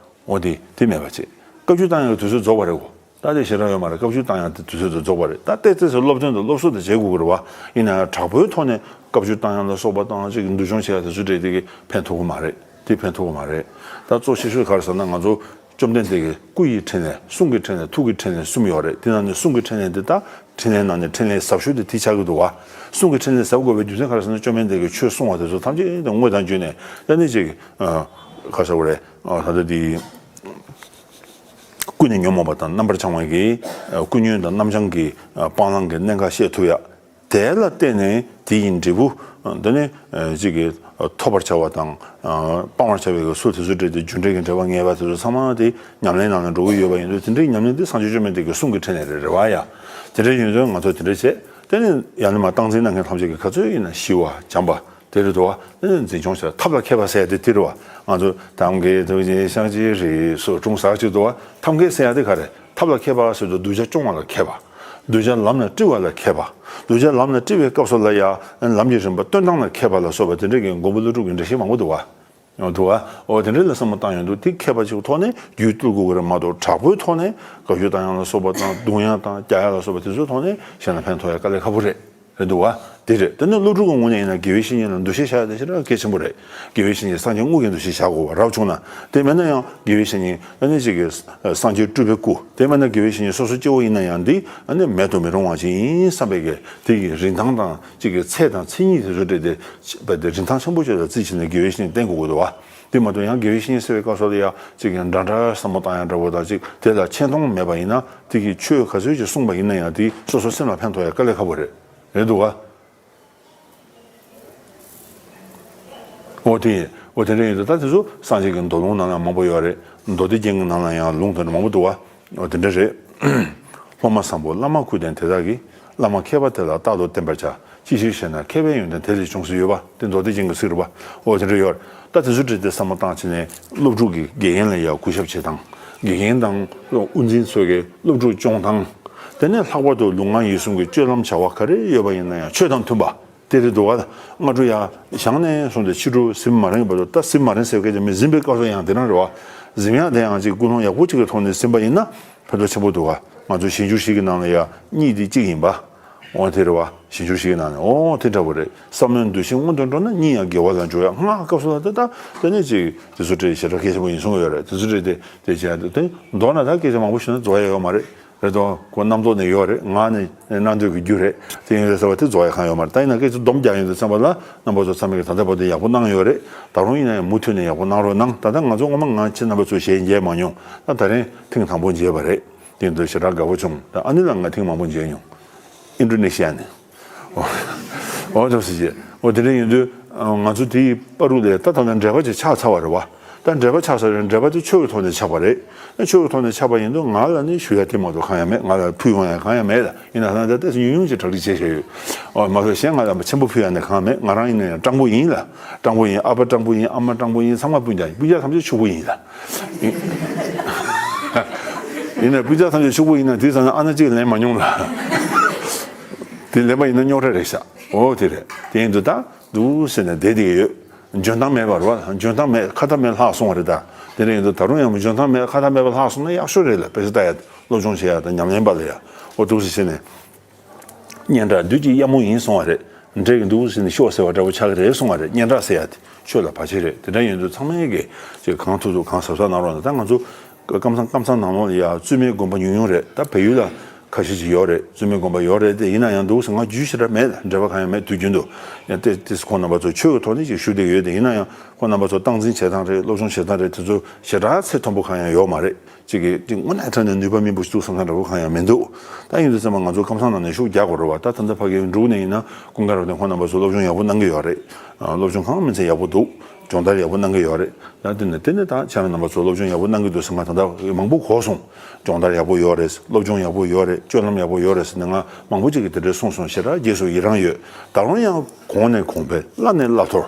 འོ་དེ་དེ་མེད་པ་བྱེད། བཀའ་བཀྱོན་བཏང་ཡག་གི་དུས་ཚོད་རྫོགས་པ་རེད་གོ། ད་དེ་ཞེ་དྲག་ཡོད་མ་རེད། བཀའ་བཀྱོན་བཏང་ཡག་དེ་དུས་ཚོད་དེ་རྫོགས་པ་རེད། ད་ཏོག་ཙམ་ཚོ་སློབ་སྟོན་དང་སློབ་གསོ་དེ་བྱེད་དགོས་ཀྱི་རེད་བ། ཡིན་ན་ཡང་དྲག་པོའི་ཐོག་ནས་བཀའ་བཀྱོན་བཏང་ཡག་ལ་སོགས་པ་དང་ཅིག་འདུལ་སྦྱོང་བྱེད་ཡག་དེ་ཚོ་འདྲ་དེ་གི་ཕན་ཐོགས་ཀྱི་མ་རེད། དེ་ཕན་ཐོགས་ཀྱི་མ་རེད། ད་གཙོ་ཆེ་ཤོས་ག་རེ་ཟེར་ན་ང་ཚོ་བཅོམ་ལྡན་འདས་ཀྱི་སྐུ་ཡི་འཕྲིན་ལས། གསུང་གི་འཕྲིན་ལས། ཐུགས་ཀྱི་འཕྲིན་ལས། གསུམ་ཡོད་རེད། དེ་ནང་ནས་གསུང་གི་འཕྲིན་ལས་འདི་ད་འཕྲིན་ལས་ནང་ནས་འཕྲིན་ལས་ཟབ་ཤོས་དེ་དེ་ཆགས་ཀྱི་འདུག་བ། གསུང་གི་འཕྲིན་ལས་ཟབ་དགོས་པའི་རྒྱུ་མཚན་ག་རེ་ཟེར་ན་བཅོམ་ལྡན་འདས་ཀྱིས་ཆོས་གསུང་བ་དེ་ཚོ་ཐམས་ཅད་དེ་དངོས་དང་བརྒྱུད་ནས་ད་ནི་ཅིག་ག་རེ་ཟེར་དགོས་རེད། ད་ལྟ་དེ། ཀུན་ནས་ཉོན་མོངས་པ་དང་རྣམ་པར་བྱང་བའི་གི་ཀུན་ཉོན་དང་རྣམ་བྱང་གི་སྤང་བླང་གི་གནད་འགག་ཤེས་ཐུབ་ཡ། དེ་ལ་བརྟེན་ནས་དེ་ཡི་འབྲས་བུ་འདི་ནི་གཅིག་གིས་ཐོབ་པར་བྱ་བ་དང་སྤང་བར་བྱ་བའི་གི་ཚུལ་དེ་ཚོ་འབྲེལ་ཏེ་རྒྱུ་འབྲས་ཀྱི་འབྲེལ་བ་ངེས་པ་དེ་ཚོ་ཚང་མ་དེ་ཉམས་ལེན་ནང་ལ་འགྲོ་གི་ཡོད་པ་ཡིན་དུས་དེ་འདྲའི་ཉམས་ལེན་དེ་སངས་རྒྱས་བཅོམ་ལྡན་འདས་ཀྱི་གསུང་གི་འཕྲིན་ལས་རེད། རེད་བ་ཡ། དེ་འདྲ་ཡིན་དུས་ང་ཚོ་དེ་འདྲ་བྱས་དེ་ནི་ཡང་ན་མ་སྟངས་འཛིན་གནང་མཁན་ཐམས་ཅད་ཀྱི་ག་ཚོད་ཡིན་ན་ཞི་བ་བྱམས་པ། དེ་རེད་དོ། འཛིན་སྐྱོང་བྱ་ཐབས་ལ་མཁས་པ་ཟེར་ཡ་དེ་དེ་རེད་བ། ང་ཚོ་ཐབས་མཁས་ཐུགས་རྗེ་ཤཱཀྱའི་རིགས་སུ་འཁྲུངས་ཟེར་ཅིག་འདུག་བ། ཐབས་མཁས་ཟེར་ཡ་དེ་ག་རེ། ཐབས་ལ་མཁས་པ་ཟེར་དུས་གདུལ་བྱ་སྐྱོང་བ་ལ་མཁས་པ། གདུལ་བྱ་ལམ་ལ་དཀྲི་བ་ལ་མཁས་པ། གདུལ་བྱ་ལམ་ལ་དཀྲི་བའི་སྐབས་སུ་ལ་ཡ་ལམ་གྱི་རིམ་པ་སྟོན་སྟངས་ལ་མཁས་པ་ལ་སོགས་པ་དེ་འདྲ་གི་མགོན་པོ་ཀླུ་སྒྲུབ་ཀྱི་འགྲེལ་བཤད་མང་པོ་འདུག་བ། འདུག་བ། འོ་དེ་འདྲ་ལ་བསམ་བློ་བཏང་ཡོང་དུས་དེ་མཁས་པ་ཅིག་ཐོག་ནས་རྒྱུད་བཏུལ་དགོས་ཀྱི་རེད་མ་གཏོགས་དྲག་པོའི་ཐོག་ནས་བཀའ་བཀྱོན་བཏང་ཡ་ལ་སོགས་པ་དང་རྡུང་ཡ་དང་རྒྱག་ཡ་ལ་སོགས་པ་དེ་ཚོའི་ཐོག་ནས་གཞན་ལ་ཕན་ཐོགས་ཡ་དཀའ་ལས་ཁག་པོ་རེད། རེད་འདུག་བ། དེ་རེད། དེ་ནི་སློབ་ཕྲུག་གི་ངོས་ནས་ཡིན་ན་དགེ་བའི་བཤེས་གཉེན་ལ་འདུ་ཤེས་བཞག་ཡ་དེ་ཞེ་དྲག་གལ་ཆེན་པོ་རེད། དགེ་བའི་བཤེས་གཉེན་སངས་རྒྱས་དངོས་ཀྱི་འདུ་ཤེས་བཞག་དགོས་པ་རབ་བྱུང་ན། དེ་མེད་ན་ཡང་དགེ་བའི་བཤེས་གཉེན་ཨ་ནི་ཅིག་གི་སངས་རྒྱས་སྤྲུལ་པའི་སྐུ། དེ་མེད་ན་དགེ་བའི་བཤེས་གཉེན་སོ་སོ་སྐྱེ་བོ་ཡིན་ན་ཡང་འདི་ཨ་ནི་མེད་དུ་མི་རུང་བ་ཅིག་ཡིན་བསམ་པའི་གི་དེ་གི་རིན་ཐང་དང་ཅིག་གི་ཚད་དང་མཚན་ཉིད་དེ་ཚོ་སྤྲད་དེ་ཅིག་པ་དེ་རིན་ཐང་ཆེན་པོ་ཅིག་ལ་བརྩིས་བྱས་ནས་དགེ་བའི་བཤེས་གཉེན་བསྟེན་དགོས་ཀྱི་འདུག་བ། དེ་མ་གཏོགས་ཡང་དགེ་བའི་བཤེས་གཉེན་ཟེར་བའི་སྐབས་སུ་ལ་ཡང་ཅིག་གི་འདྲ་འདྲ་བསམ་བློ་བཏང་ཡ་འདྲ་བོ་དང་ཅིག་དེ་ལ་ཆེ་མཐོང་མེད་པ་ཡིན་ན་དེ་གི་ཆོས་ག་ཚོད་ཅིག་གསུངས་པ་ཡིན་ན་ཡང་དེ་སོ་སོ་སེམས་ལ་ཕན་ཐོགས་ཡ་དཀའ་ལས་ཁག་པོ་རེད། རེད་འདུག་བ། འོ་དེ་ཡིན། འོ་དེ་འདྲ་ཡིན་དུས་ད་དེ་ཚོ་སངས་རྒྱས་ཀྱི་མདོ་ལུང་ནང་ལ་མང་པོ་ཡོད་རེད། མདོ་སྡེ་རྒྱན་གྱི་ནང་ལ་ཡང་ལུང་དེ་འདྲ་མང་པོ་འདུག་བ། འོ་དེ་འདྲ་རེད། སློབ་མ་བཟང་པོ་བླ་མར་བཀུར་ལྡན་དེ་དག་གིས། བླ་མ་མཁས་པ་དེ་ལ་རྟག་ཏུ་བསྟེན་པར་བྱ། ཅི་ཕྱིར་ཞེ་ན། མཁས་པའི་ཡོན་ཏན་དེ་ལས་འབྱུང་ཟེར་ཡོད་པ། དེ་མདོ་སྡེ་རྒྱན་གྱི་ཚིག་རེད་པ། འོ་དེ་འདྲ་ཡོད་རེད། ད་དེ་ཚོ་བྲིས་ཏེ་བསམ་བློ་བཏང་བྱས་ནས་སློབ་ཕྲུག་གིས་དགེ་རྒན་ལ་ཡང་གུས་ཞབས་བྱེད་སྟངས། དགེ་རྒན་དང་དབུ་འཛིན་ཚོས་ཀྱི་སློབ་ཕྲུག་སྐྱོང་སྟངས། དེ་ནས་ལྷག་པར་དུ་ལུས་ངག་ཡིད་གསུམ་གྱི་སྤྱོད་ལམ་བྱ་བ་ག་རེ་ཡོད་པ་ཡིན་ན་ཡང་ཆོས་དང་མཐུན་པ། དེ་རེད་འདུག་བ། སྔ་དྲོ་ཡ་བཞེངས་ནས་བཟུང་སྟེ་ཕྱི་དྲོ་གཟིམ་མ་རན་བར་དུ། ད་གཟིམ་མ་རན་ཟེར་སྐད་ཆ་མེད། གཟིམ་པའི་སྐབས་སུ་ཡང་དེ་རང་རེད་བ། གཟིམ་ཡག་དེ་ཡང་ཅིག་ཀུན་སློང་ཡག་པོ་ཅིག་གི་ཐོག་ནས་གཟིམ་པ་ཡིན་ན་ཕན་ཐོགས་ཆེན་པོ་འདུག་བ། ང་ཚོ་ཞིང་སྦྱོར་བཞི་གི་ནང་ལ་ཡ་གཉིད་དེ་གཅིག་ཡིན་པ། འོ་དེ་རེད་བ། ཞིང་སྦྱོར་བཞི་གི་ནང་ནས་འོ་དེ་འདྲ་བོ་རེད། བསམ་བློའི་འདུ་ཤེས་སྔོན་དུ་འགྲོ་ན་གཉིད་ཡང་དགེ་བ་ལ་འཇུག་ཡ། སྔ་སྐབས་སུ་ལ་དེ་ད་དེ་ནས་ཅིག་དེ་ཚོ་བྲིས་ཞེ་དྲག་སྐད་ཆ་མང་པོ་ཡིན་གསུང་གི་ཡོད་རེད། དེ་ཚོ་བྲིས་ཏེ་དེ་བྱས་ཏེ་དེ་མདོར་ན་ད་སྐད་ཆ་མང་པོ་ཞུས་ན་རྫོགས་ཡ་ཡོད་མ་རེད། རེད་དོ། ཁོ་རྣམ་རྟོག་ནས་ཡོད་རེད། ངག་ནས་གནང་འདོད་ཀྱི་རྒྱུ་རེད། དེ་ཡིན་རེད་ཟེར་བ་དེ་རྫོགས་ཡ་གང་ཡོད་མ་རེད། ད་ཡིན་ན་སྐད་ཆ་སྡོམ་རྒྱག་ཡོང་དུས་ཙམ་པ་ལ་རྣམ་པ་ཚོ་ཚང་མས་ཀྱི་ད་ལྟ་བར་དུ་ཡག་པོ་གནང་ཡོད་རེད། ད་རུང་ཡིན་ན་ཡང་མུ་མཐུད་ནས་ཡག་པོ་གནང་རོགས་གནང་། ད་ལྟ་ང་ཚོ་སྔོན་མ་ང་ཁྱེད་རྣམ་པ་ཚོ་ཞལ་མཇལ་མ་མྱོང་། ད་ད་རིང་ཐེངས་དང་པོ་མཇལ་བ་རེད། དེ་ཡིན་དུས་ཞེ་དྲག་དགའ་པོ་བྱུང་། ད་ཨ་ནི་ལ་ང་ཐེངས་མང་པོ་མཇལ་མྱོང་། ཨིན་ཌོ་ནེ་ཤི་ཡ་ནས། འོ་ཐུགས་རྗེ་ཆེ། འོ་དེ་འདྲ་ཡིན་དུས་ང་ཚོ་དེའི་བར་དུ་ལས་ད་ད་ལྟ་འབྲེལ་བ་ཅིག་ཆགས་ཚར་བ་རེད་བ། ད་འབྲེལ་བ་ཆགས་ས་རེད། འབྲེལ་བ་དེ་ཆོས་ཀྱི་ཐོག་ནས་ཆགས་པ་རེད། ཨ་ཆོས་ཀྱི་ཐོག་ནས་ཆགས་པ་ཡིན་དུས་ང་ལ་ནི་ཞུ་ཡ་དེ་མ་གཏོགས་གང་ཡང་མེད། ང་ལ་ཕུལ་ཡོང་ཡ་གང་ཡང་མེད་ལ། ཡིན་ན་ད་ལྟ་ཏོག་ཙམ་ཉུང་ཉུང་ཅིག་གྲ་སྒྲིག་བྱས་བཞག་ཡོད། འོ་མ་གཏོགས་གཞན་ང་ལ་ཆེན་པོ་ཕུལ་ཡ་ནི་གང་ཡང་མེད། ང་རང་ཡིན་ན་ཡང་སྤྲང་པོ་ཡིན་ལ། སྤྲང་པོ་ཡིན། ཨ་ཕ་སྤྲང་པོ་ཡིན། ཨ་མ་སྤྲང་པོ་ཡིན། ཚང་མ་སྤུན་ཀྱག་ཡིན། སྤུན་ཀྱག་ཐམས་ཅད་ཕྱུག་པོ་ཡིན་ལ། ཡིན་ན་སྤུན་ཀྱག་ཐམས་ཅད་ཕྱུག་པོ་ཡིན་ན་དེ་ཙམ་ན་ཨ་ན་གཅིག་ལེན་མ་མྱོང་ལ། དེ་ལེན་པ་ཡིན་ན་རྙོག་དྲ་རེད་ཤག་འོ་དེ་རེད། དེ་ཡིན་དུས་ད་འདུག་ཟེར་ནས་བསྡད་བསྡད་ཡོད། འཇོན་ཐང་མེད་པ་རེད་བ། འཇོན་ཐང་མེད་ཁ་ཐག་མེད་ལྷག་སོང་བ་རེད་ད། དེ་འདྲ་ཡིན་དུས་ད་རུང་ཡང་འཇོན་ཐང་མེད་ཁ་ཐག་མེད་པ་ལྷག་སོང་ན་ཡག་ཤོས་རེད་ལ། དཔེ་ཆ་ལྟ་ཡ་སློབ་སྦྱོང་བྱེད་ཡ་དང་ཉམས་ལེན་པ་ལ་ཡ། འོ་འདུག་ཟེར་བྱས་ནས། སྙན་གྲགས་བདུད་ཀྱི་གཡབ་མོ་ཡིན་གསུང་བ་རེད། འདྲེ་གི་འདུག་ཟེར་ནས་ཤོག་ཟེར་བ་འདྲ་པོ་ཆགས་ཀྱི་རེད་གསུང་བ་རེད། སྙན་གྲགས་ཟེར་ཡ་དེ་ཆོས་ལ་བར་ཆད་རེད། དེ་འདྲ་ཡིན་དུས་ཚང་མས་ཀྱི་ཅིག་གང་ཐུབ་ཐུབ་གང་གཟབ་གཟབ་གནང་རོགས་གནང་། ད་ང་ཚོ་ ཀམ་ཚང་ཀམ་ཚང་ནང་ལོགས་ལ་ཡ་བཙུན་མའི་དགོན་པ་ཉུང་ཉུང་རེད། ད་བལ་ཡུལ་ལ་ཁ་ཤས་ཅིག་ཡོད་རེད། བཙུན་མའི་དགོན་པ་ཡོད་རེད་དེ། ཡིན་ན་ཡང་འདུག་སེ་ང་རྒྱུས་ཞེ་དྲག་མེད། འབྲེལ་བ་གང་ཡང་མེད། དུས་རྒྱུན་དུ་ཡང་ཏེ་ཏེ་ཁོང་རྣམ་པ་ཚོ་ཆོས་ཀྱི་ཐོག་ནས་ཅིག་ཞུ་བསྡད་ཡོད་དེ། ཡིན་ན་ཡང་ཁོང་རྣམ་པ་ཚོ་སྟངས་འཛིན་བྱེད་སྟངས་རེད། སློབ་སྦྱོང་བྱེད་སྟངས་རེད། དེ་ཚོ་ཞེ་དྲག་ཚད་མཐོན་པོ་གང་ཡང་ཡོད་མ་རེད། ཅིག་གིས་ཅིག་དངོས་གནས་དྲང་གནས་ནུས་པ་མིན་པ་ཞིག་འདུག་བསམ་ས་འདྲ་པོ་གང་ཡང་མི་འདུག་ད་ཡིན་དུས་ཙམ་པ་ང་ཚོ་ཀམ་ཚང་ནང་ནས་ཤུགས་རྒྱག་དགོས་རེད་བ། ད་ད་ལྟ་ཕ་གིའི་འབྲུག་ནས་ཡིན་ན་ཀུན་དགའ་རབ་བརྟན་ཁོང་རྣམ་པ་ཚོ་སློབ་སྦྱོང་ཡག་པོ་གནང་གི་ཡོད་རེད། ཨ། སློབ་སྦྱོང་གང་མིན་ཚད་ཡག་པོ་འདུག་སྦྱོང་བརྡར་ཡག་པོ་གནང་གི་ཡོད་རེད། ད་དེ་ནས་དེ་ནས་ད་ཁྱེད་རང་རྣམ་པ་ཚོ་སློབ་སྦྱོང་ཡག་པོ་གནང་གི་འདུག་ཟེར་ང་ད་ལྟ་མང་པོ་གོ་སོང་། སྦྱོང་བརྡར་ཡག་པོ་ཡོད་རེད། སློབ་སྦྱོང་ཡག་པོ་ཡོད་རེད། སྤྱོད་ལམ་ཡག་པོ་ཡོད་རེད་ཟེར་ནས་ང་མང་པོ་ཅིག་གིས་དེ་འདྲའི་གསུངས་སོང་། ཞེ་དྲག་རྗེས་སུ་ཡི་རང་ཡོད། ད་རུང་ཡང་གོང་ནས་གོང་འཕེལ། བླ་ནས་བླ་མཐོར།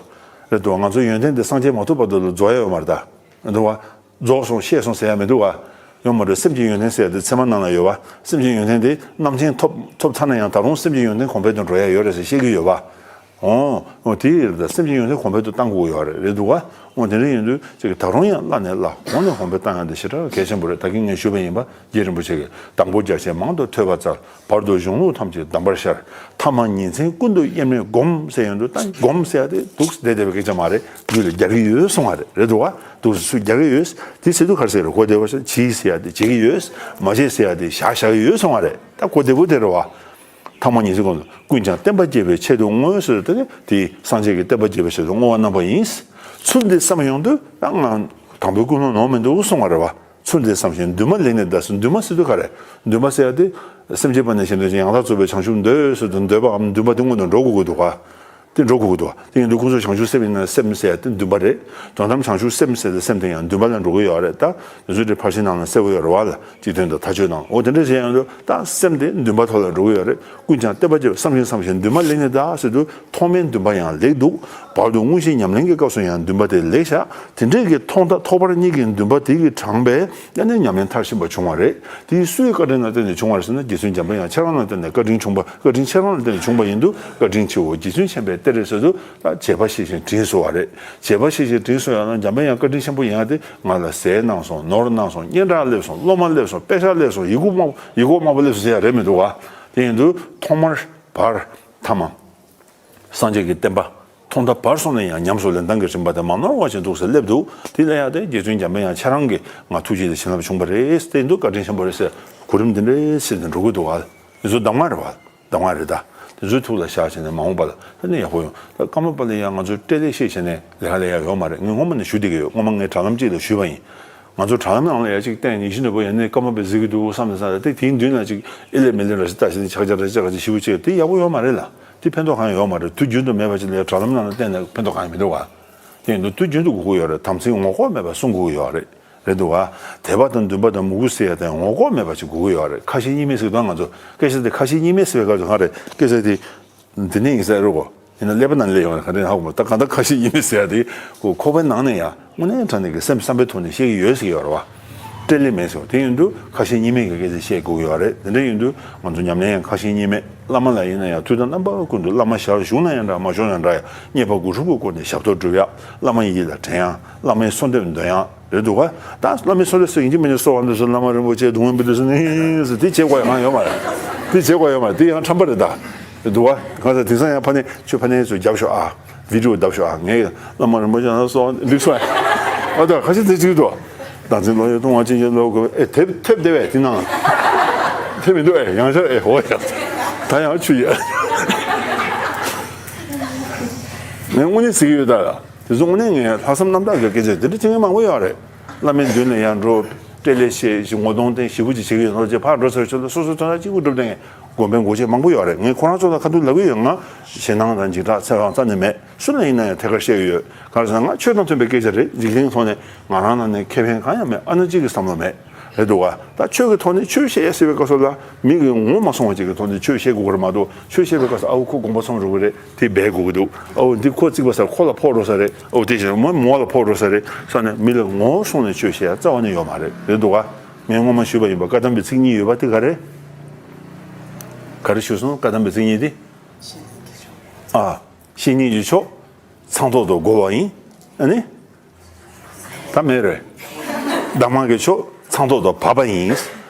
རེད་འདུག་ང་ཚོའི་ཡོན་ཏན་དེ་སངས་རྒྱས་མ་ཐུབ་བར་དུ་ལ་རྫོགས་ཡ་ཡོད་མ་རེད་ད། རེད་འདུག་བ། རྫོགས་སོང་ཤེས་སོང་ཟེར་ཡ་མི་འདུག་བ། ཡོད་མ་རེད། སེམས་ཀྱི་ཡོན་ཏན་ཟེར་ཡ་དེ་ཚད་མ་ནང་ལ་ཡོད་བ། སེམས་ཀྱི་ཡོན་ཏན་དེ་རྣམ་མཁྱེན་ཐོབ་ཐོབ་ཚར་ན་ཡང་ད་རུང་སེམས་ཀྱི་ཡོན་ཏན་གོང་འཕེལ་དུ་འགྲོ་ཡ་ཡོད་རེད་ཟེར་བཤད་ཀྱི་ཡོད་བ། འོ། འོ་དེ་ཡིན་ད་སེམས་ཀྱི་ཡོན་ཏན་གོང་འཕེལ་དུ་གཏང་དགོས་ཡོད་རེད། རེད་འདུག་བ། འོ་དེ་འདྲ་ཡིན་དུས་ཅིག་ད་རུང་ཡང་བླ་ནས་བླ་གོང་ནས་གོང་འཕེལ་གཏང་ཡ་དེ་ཞེ་དྲག་གལ་ཆེན་པོ་རེད། ད་གིན་ངས་ཞུས་པ་ཡིན་པ། རྗེ་རིན་པོ་ཆེ་གིས་དང་པོ་རྒྱ་ཆེན་མང་དུ་ཐོས་པ་སྩལ། བར་དུ་གཞུང་ལུགས་ཐམས་ཅད་གདམས་པར་ཤར། ཐ་མ་ཉིན་མཚན་ཀུན་ཏུ་དབྱེར་མེད་སྒོམ་ཟེར་ཡོང་དུས། ད་སྒོམ་ཟེར་ཡ་དེ་འདུག་སེ་བསྡད་བསྡད་པའི་སྐད་ཆ་མ་རེད། རྒྱུད་ལ་རྒྱག་གི་ཡོད་གསུང་བ་རེད། རེད་འདུག་བ། འདུག་སེ་སུས་རྒྱག་གི་ཡོད། དེ་ཟེར་དུས་ག་རེ་ཟེར་གི་རེད། གོ་བདེ་བོ་ཞིག་བྱེད་ཟེར་ཡ་དེ་བྱེད་ཀྱི་ཡོད། མ་བྱེད་ཟེར་ཡ་དེ་བཞག་བཞག་གི་ཡོད་གསུང་བ་རེད། ད་གོ་བདེ་པོ་དེ་རེད་བ། ཐ་མ་ཉིན་མཚན་ཀུན་ཏུ། ཀུན་ཀྱང་བསྟན་པ་རྒྱས་པའི་ཆེད་དུ་བསྔོ་ཟེར་དུས་དེ་སངས་རྒྱས་ཀྱི་བསྟན་པ་རྒྱས་པའི་ཆེད་དུ་བསྔོ་བ་གནང་བ་ཡིན། ཚུལ་འདི་བསམ་ཡོང་དུས་ད་ང་དང་པོའི་ཀུན་སློང་ནོར་མི་འདུག་གསུང་བ་རེད་བ། ཚུལ་འདི་བསམ་ཞིང་འདུན་མ་ལེགས་ནས་གདའ་ཟེར། འདུན་མ་ཟེར་དུས་ག་རེ། འདུན་མ་ཟེར་ཡ་དེ། སེམས་ཅན་པ་ནས་བྱེད་འདོད་ཅིང་ཡང་དག་རྫོགས་པའི་བྱང་ཆུབ་འདོད་ཟེར་དུས་འདོད་པའམ་འདུན་པ་དེ་སྔོན་དུ་འགྲོ་དགོས་ཀྱི་འདུག་ག། དེ་འགྲོ་དགོས་ཀྱི་འདུག་ག། དེ་ཡིན་དུས་ཁོང་ཚོ་བྱང་ཆུབ་སེམས་ཡིན་ན་སེམས་ཟེར་ཡ་དེ་འདུན་པ་རེད། དོན་དམ་བྱང་ཆུབ་སེམས་ཟེར་ཏེ་སེམས་དེ་ཡང་འདུན་པ་ལ་འགྲོ་གི་ཡོད་རེད། ད་དེ་ཚོ་དེ་ཕར་ཕྱིན་ནང་ལ་གསལ་པོ་ཡོད་རེད་བ་ལ། སྤྱི་དོན་དང་མཐའ་དཔྱོད་ནང་འོ་དེ་འདྲ་བྱས་ཡོང་དུས་ད་སེམས་དེ་འདུན་པ་ཐོག་ལ་འགྲོ་གི་ཡོད་རེད། ཀུན་ཀྱང་བསྟན་པ་རྒྱས་པའི་བསམ་ཞིང་བསམ་ཞིང་འདུན་མ་ལེགས་ནས་གདའ་ཟེར་དུས་ཐོག་མའི་འདུན་པ་ཡང་ལེགས་འདུག་བར་དུ་དངོས་གཞིའི་ཉམས་ལེན་གྱི་སྐབས་སུ་ཡང་འདུན་པ་དེ་ལེགས་ཤག་དེ་འདྲའི་གི་ཐོག་མཐའ་ཐོག་བར་གཉིས་ཀྱི་འདུན་པ་དེ་གིས་དྲངས་པའི་ཡང་ན་ཉམས་ལེན་མཐར་ཕྱིན་པ་བྱུང་བ་རེད། དེ་སུའི་བཀའ་དྲིན་ལ་བརྟེན་ནས་བྱུང་བ་རེད་ཟེར་ན། རྗེ་བཙུན་འཇམ་དཔལ་དབྱངས་ཁྱེད་རང་ལ་བརྟེན་ནས་བཀའ་དྲིན་བྱུང་བ། བཀའ་དྲིན་ཁྱེད་རང་ལ་བརྟེན་ནས་བྱུང་བ་ཡིན་དུས་བཀའ་དྲིན་ཆེའོ། རྗེ་བཙུན་མཁྱེན་པའི་གཏེར་ཟེར་དུས་ད་བྱས་པ་ཤེས་བཞིན་དྲིན་གཟོ་བ་རེད། བྱས་པ་ཤེས་བཞིན་དྲིན་གཟོ་ཡང་ན་འཇམ་དཔལ་དབྱངས་བཀའ་དྲིན་ཆེན་པོ་ཡིན་ཡ་དེ། ང་ལ་ཟས་གནང་སོང་། ནོར་གནང་སོང་། སྙན་གྲགས་སླེབས་སོང་། སློབ་མ་སླེབས་སོང་། དཔེ་ཆ་སླེབས་སོང་། ཡི་གུ་དམར་ཡི་གུ་དམར་པོ་སླེབས་སོང་ཟེར་ཡ་རེད་མི་འདུག་ག། དེ་ཡིན་དུས་ཐོག་མར་བར་ཐ་མ། སངས་རྒྱས་ཀྱི་བསྟན་པ་ཐོག་མཐའ་བར་གསུམ་ལ་ཡང་ཉམས་སུ་ལེན་སྟངས་ཀྱི་རིམ་པ་དེ་མ་ནོར་བ་ཞིག་འདུག་ཟེར་སླེབས་འདུག་དེ་ལ་ཡང་དེ་རྗེ་བཙུན་འཇམ་དཔལ་དབྱངས་ཁྱེད་རང་གིས་ང་ཐུགས་རྗེ་ལ་བྱིན་རླབས་བྱུང་བ་རེད་ཟེར་འདུག་བཀའ་དྲིན་ཆེན་པོ་རེད་ཟེར་གོ་རིམ་འདི་འདྲའི་ཟེར་ནས་འགྲོ་གི་འདུག་ག། དེ་ཚོ་གདམས་ངག་རེད་བ། གདམས་ངག་རེད་ད། དེ་ཚོའི་ཐུགས་ལ་བཞག་བྱས་ནས་མ་འོངས་པ་ལ་ད་ནི་ཡག་པོ་ཡོང་། ད་ཀརྨ་པ་ལ་ཡང་ང་ཚོས་སྤྲེལ་ལད་བཤད་བྱས་ནས་ལས་ཀ་ལས་ཡག་ཡོད་མ་རེད། ངས་སྔོན་མ་ནས་ཞུ་བསྡད་ཀྱི་ཡོད། སྔོན་མ་ངས་དྲ་ལམ་གཅིག་ལ་ཞུས་པ་ཡིན། ང་ཚོ་དྲ་ལམ་ནང་ལ་ཡ་གཅིག་བསྟན་ཡིན་གཞི་ནོར་བུ་ཡ་ནས་ཀརྨ་པའི་གཟིགས་ཀྱི་འདུག་བསམ་ནས་བསམ་ནས་དེ་དེའི་མདུན་ལ་གཅིག་ཨེ་ལས་མི་ལས་འདྲ་ཞིག་ལྟ་བྱས་ནས་ཆག་ཆག་རེ་ཆག་ག་ཅིག་ཞིབ་པོ་བྱས་དེ་ཡག་པོ་ཡོད་མ་རེད་ལ། དེ་ཕན་ཐོགས་གང་ཡང་ཡོད་མ་རེད། དུས་རྒྱུན་དུ་མེད་པ་ཅིག་ལ་ཡ་དྲ་ལམ་ནང་ལ་བསྟན་ནས་ཕན་ཐོགས་གང་ཡང་མི་འདུག་ག། དེ་ཡིན་དུས་དུས་རྒྱུན་དུ་དགོས་ཀྱི་ཡོད་རེད། དམ་ཚིག་ངོ་ལྐོག་མེད་པ་སྲུང་དགོས་ཀྱི་ཡོད་རེད། རེད་འདུག་ག། དད་པ་དང་འདུན་པ་དང་མོས་གུས་ཟེར་ཡ་དེ་ངོ་ལྐོག་མེད་པ་ཅིག་དགོས་ཀྱི་ཡོད་རེད། ཁ་ཞེ་གཉིས་མེད་ཟེར་དུས་ང་ཚོ་སྐད་ཆ་དེ་ཁ་ཞེ་གཉིས་མེད་ཟེར་བའི་སྐབས་སུ་གང་རེད། སྐད་ཆ་དེ། འདི་ནས་ཡིན་ས་རེད་གོ། ཡིན་ན་ཀླད་པ་ནང་ལས་ཡོང་བ་ག་རེ་ཧ་གོ་མ། ད་གང་ལྟར་ཁ་ཞེ་གཉིས་མེད་ཟེར་ཡ་དེ་ཁོ་ཁོག་པའི་ནང་ནས་ཡང་དངོས་གནས་དྲང་གནས་ཀྱི་སེམས་བསམ་པའི་ཐོག་ནས་བཤད་ཀྱི་ཡོད་ཟེར་གྱི་ཡོད་རེད་བ། སྤྲེལ་ལད་མེད་ཟེར་བ་དེ་ཡིན་དུས་ཁ་ཞེ་གཉིས་མེད་ཀྱི་སྐད་ཆ་བཤད་དགོས་ཀྱི་ཡོད་རེད། དེ་འདྲ་ཡིན་དུས་ང་ཚོ་ཉམས་ལེན་ཡང་ཁ་ཞེ་གཉིས་མེད། བླ་མ་ལ་ཡིན་ན་ཡང་དུས་དང་རྣམ་པ་ཀུན་ཏུ་བླ་མ་ཞལ་བཞུགས་ན་ཡང་འདྲ་མ་བཞུགས་ན་འདྲ་ཡང་རྙེད་པ་དགུ་སྒྲུབ་ཀྱི་སྒོ་ནས་ཞབས་ཏོག་སྒྲུབ་ཡ། བླ་མ་ཡིད་ལ་དྲན་ཡ། བླ་མའི་གསོལ་འདེབས་འདོན་ཡ། རེད་འདུག་ག། ད་བླ་མའི་གསོལ་འདེབས་སུ་ཡིན་གཅིག་མིན་གཅིག་གསོལ་བ་འདེབས་སོ། བླ་མ་རིན་པོ་ཆེ་གདུང་བས་འབུལ་དུ་གསོལ་ནས་ཟེར་དེ་བྱེད་དགོས་ཡ་གང་ཡོད་མ་རེད། དེ་བྱེད་དགོས་ཡོད་མ་རེད། དེ་ཡང་ཁྲམ་པ་རེད་ད། རེད་འདུག་ག། གང་ཟེར་དེང་སང་ཡང་ཕ་ནས་ཁྱོད་ཕ་ནས་ཚོ་རྒྱབ་ཤོག་ཨ། བི་ཌི་ཡོ་བརྡབ་ཤོག་ཨ། ངས་བླ་མ་རིན་པོ་ཆེ་ན་གསོལ་བ་འདེབས་སོ་ཨ། ཨ་ད་ཁ་ཤས་དེ་གཅིག་འདུག། བདག་འཛིན་བློ་ཡི་ལྟུང་བ་ཅན་གྱི་བློ་དགོས་ཨེ་དེབ་དེབ་དེ་བས་དེ་ནང་དེབ་མི་འདུག་ཨེ། ཡང་ཤར་ཨེ་འོ་ཡ། ད་ཡང་ཆུ་ཡ། ངས་དངོས་གནས་ཟེར་གྱི་ཡོད་ད་ལ། དེ་ཚོ་དངོས་གནས་ངས་ལྷག་བསམ་རྣམ་དག་གི་སྐད་ཆ་དེ་འདྲ་བྱེད་མཁན་མང་པོ་ཡོད་རེད། བླ་མའི་མདུན་ལ་ཡར་འགྲོ། སྤྲེལ་ལད་བཤད་ཅིག་ངོ་གདོང་བསྟན་ཞེ་པོ་ཅིག་བྱེད་ཀྱི་ཡོད་ནོ་ཅེས་ཕར་འགྲོ་ཚར་ཆོད་ལ་སོ་སོའི་དོན་དག་གཅིག་པུ་སྒྲུབ་བསྡད་མཁན་དགོན་པའི་འགོ་བྱེད་མང་པོ་ཡོད་རེད། ངས་ཁོ་རང་ཚོ་ལ་ཁ་ཐུག་ལབ་ཀྱི་ཡོད། ང་ཞེད་སྣང་དང་འཇིགས་སྐྲག་ཚ་གྱང་རྩ་ནས་མེད། སུ་ལ་ཡིན་ན་ཡང་ཐད་ཀར་བཤད་ཀྱི་ཡོད། གང་ཟེར་ན་ང་ཆོས་དང་མཐུན་པའི་སྐད་ཆ་རེད། འཇིག་རྟེན་གྱི་ཐོག་ནས་ང་རང་ནང་ནས་ཁེ་ཕན་གང་ཡང་མེད། ཨ་ན་གཅིག་གི་བསམ་བློ་མེད། རེད་འདུག་ག། ད་ཆོས་ཀྱི་ཐོག་ནས་ཆོས་བཤད་ཡ་ཟེར་བའི་སྐབས་སུ་ལ་མི་གི་ངོ་མ་སོང་བ་ཅིག་གི་ཐོག་ནས་ཆོས་བཤད་དགོས་ཀྱི་རེད་མ་གཏོགས། ཆོས་བཤད་པའི་སྐབས་སུ་ཨ་འུ་ཁོ་དགོངས་པ་ཚོམ་འགྲོ་གི་རེད། དེ་སྦས་དགོས་ཀྱི་འདུག། ཨ་འུ་འདི་ཁོ་བརྩིགས་པ་ས་ཁོ་ལ་ཕོག་འགྲོ་ས་རེད། ཨ་འུ་དེ་བཞིན་མོ་མོ་ལ་ཕོག་འགྲོ་ས་རེད་བསམ་ནས་མི་ལ་ངོ་སོང་ནས་ཆོས་བཤད་ཡ་རྩ་བ་ནས་ཡོད་མ་རེད། རེད་འདུག་ག། ངས་སྔོན་མ་ཞུས་པ་ཡིན་པ། བཀའ་གདམས་པའི་ཚིག་གཉིས་ཡོད་པ་དེ་ག་རེ། ག་རེ་ཞུས་སོང་། བཀའ་གདམས་པའི་ཚིག་གཉིས་དེ། ཨ། བཤེས་གཉེན་གྱི་མཆོག། ཚང་ཐོག་ཏུ་རྒོལ་བ་ཡིན། ཨ་ནི། ད་མེད་རེད། གདམས་ངག་གི་མཆོག་ཚང་ཐོག་ཏུ་བབས་པ་ཡིན།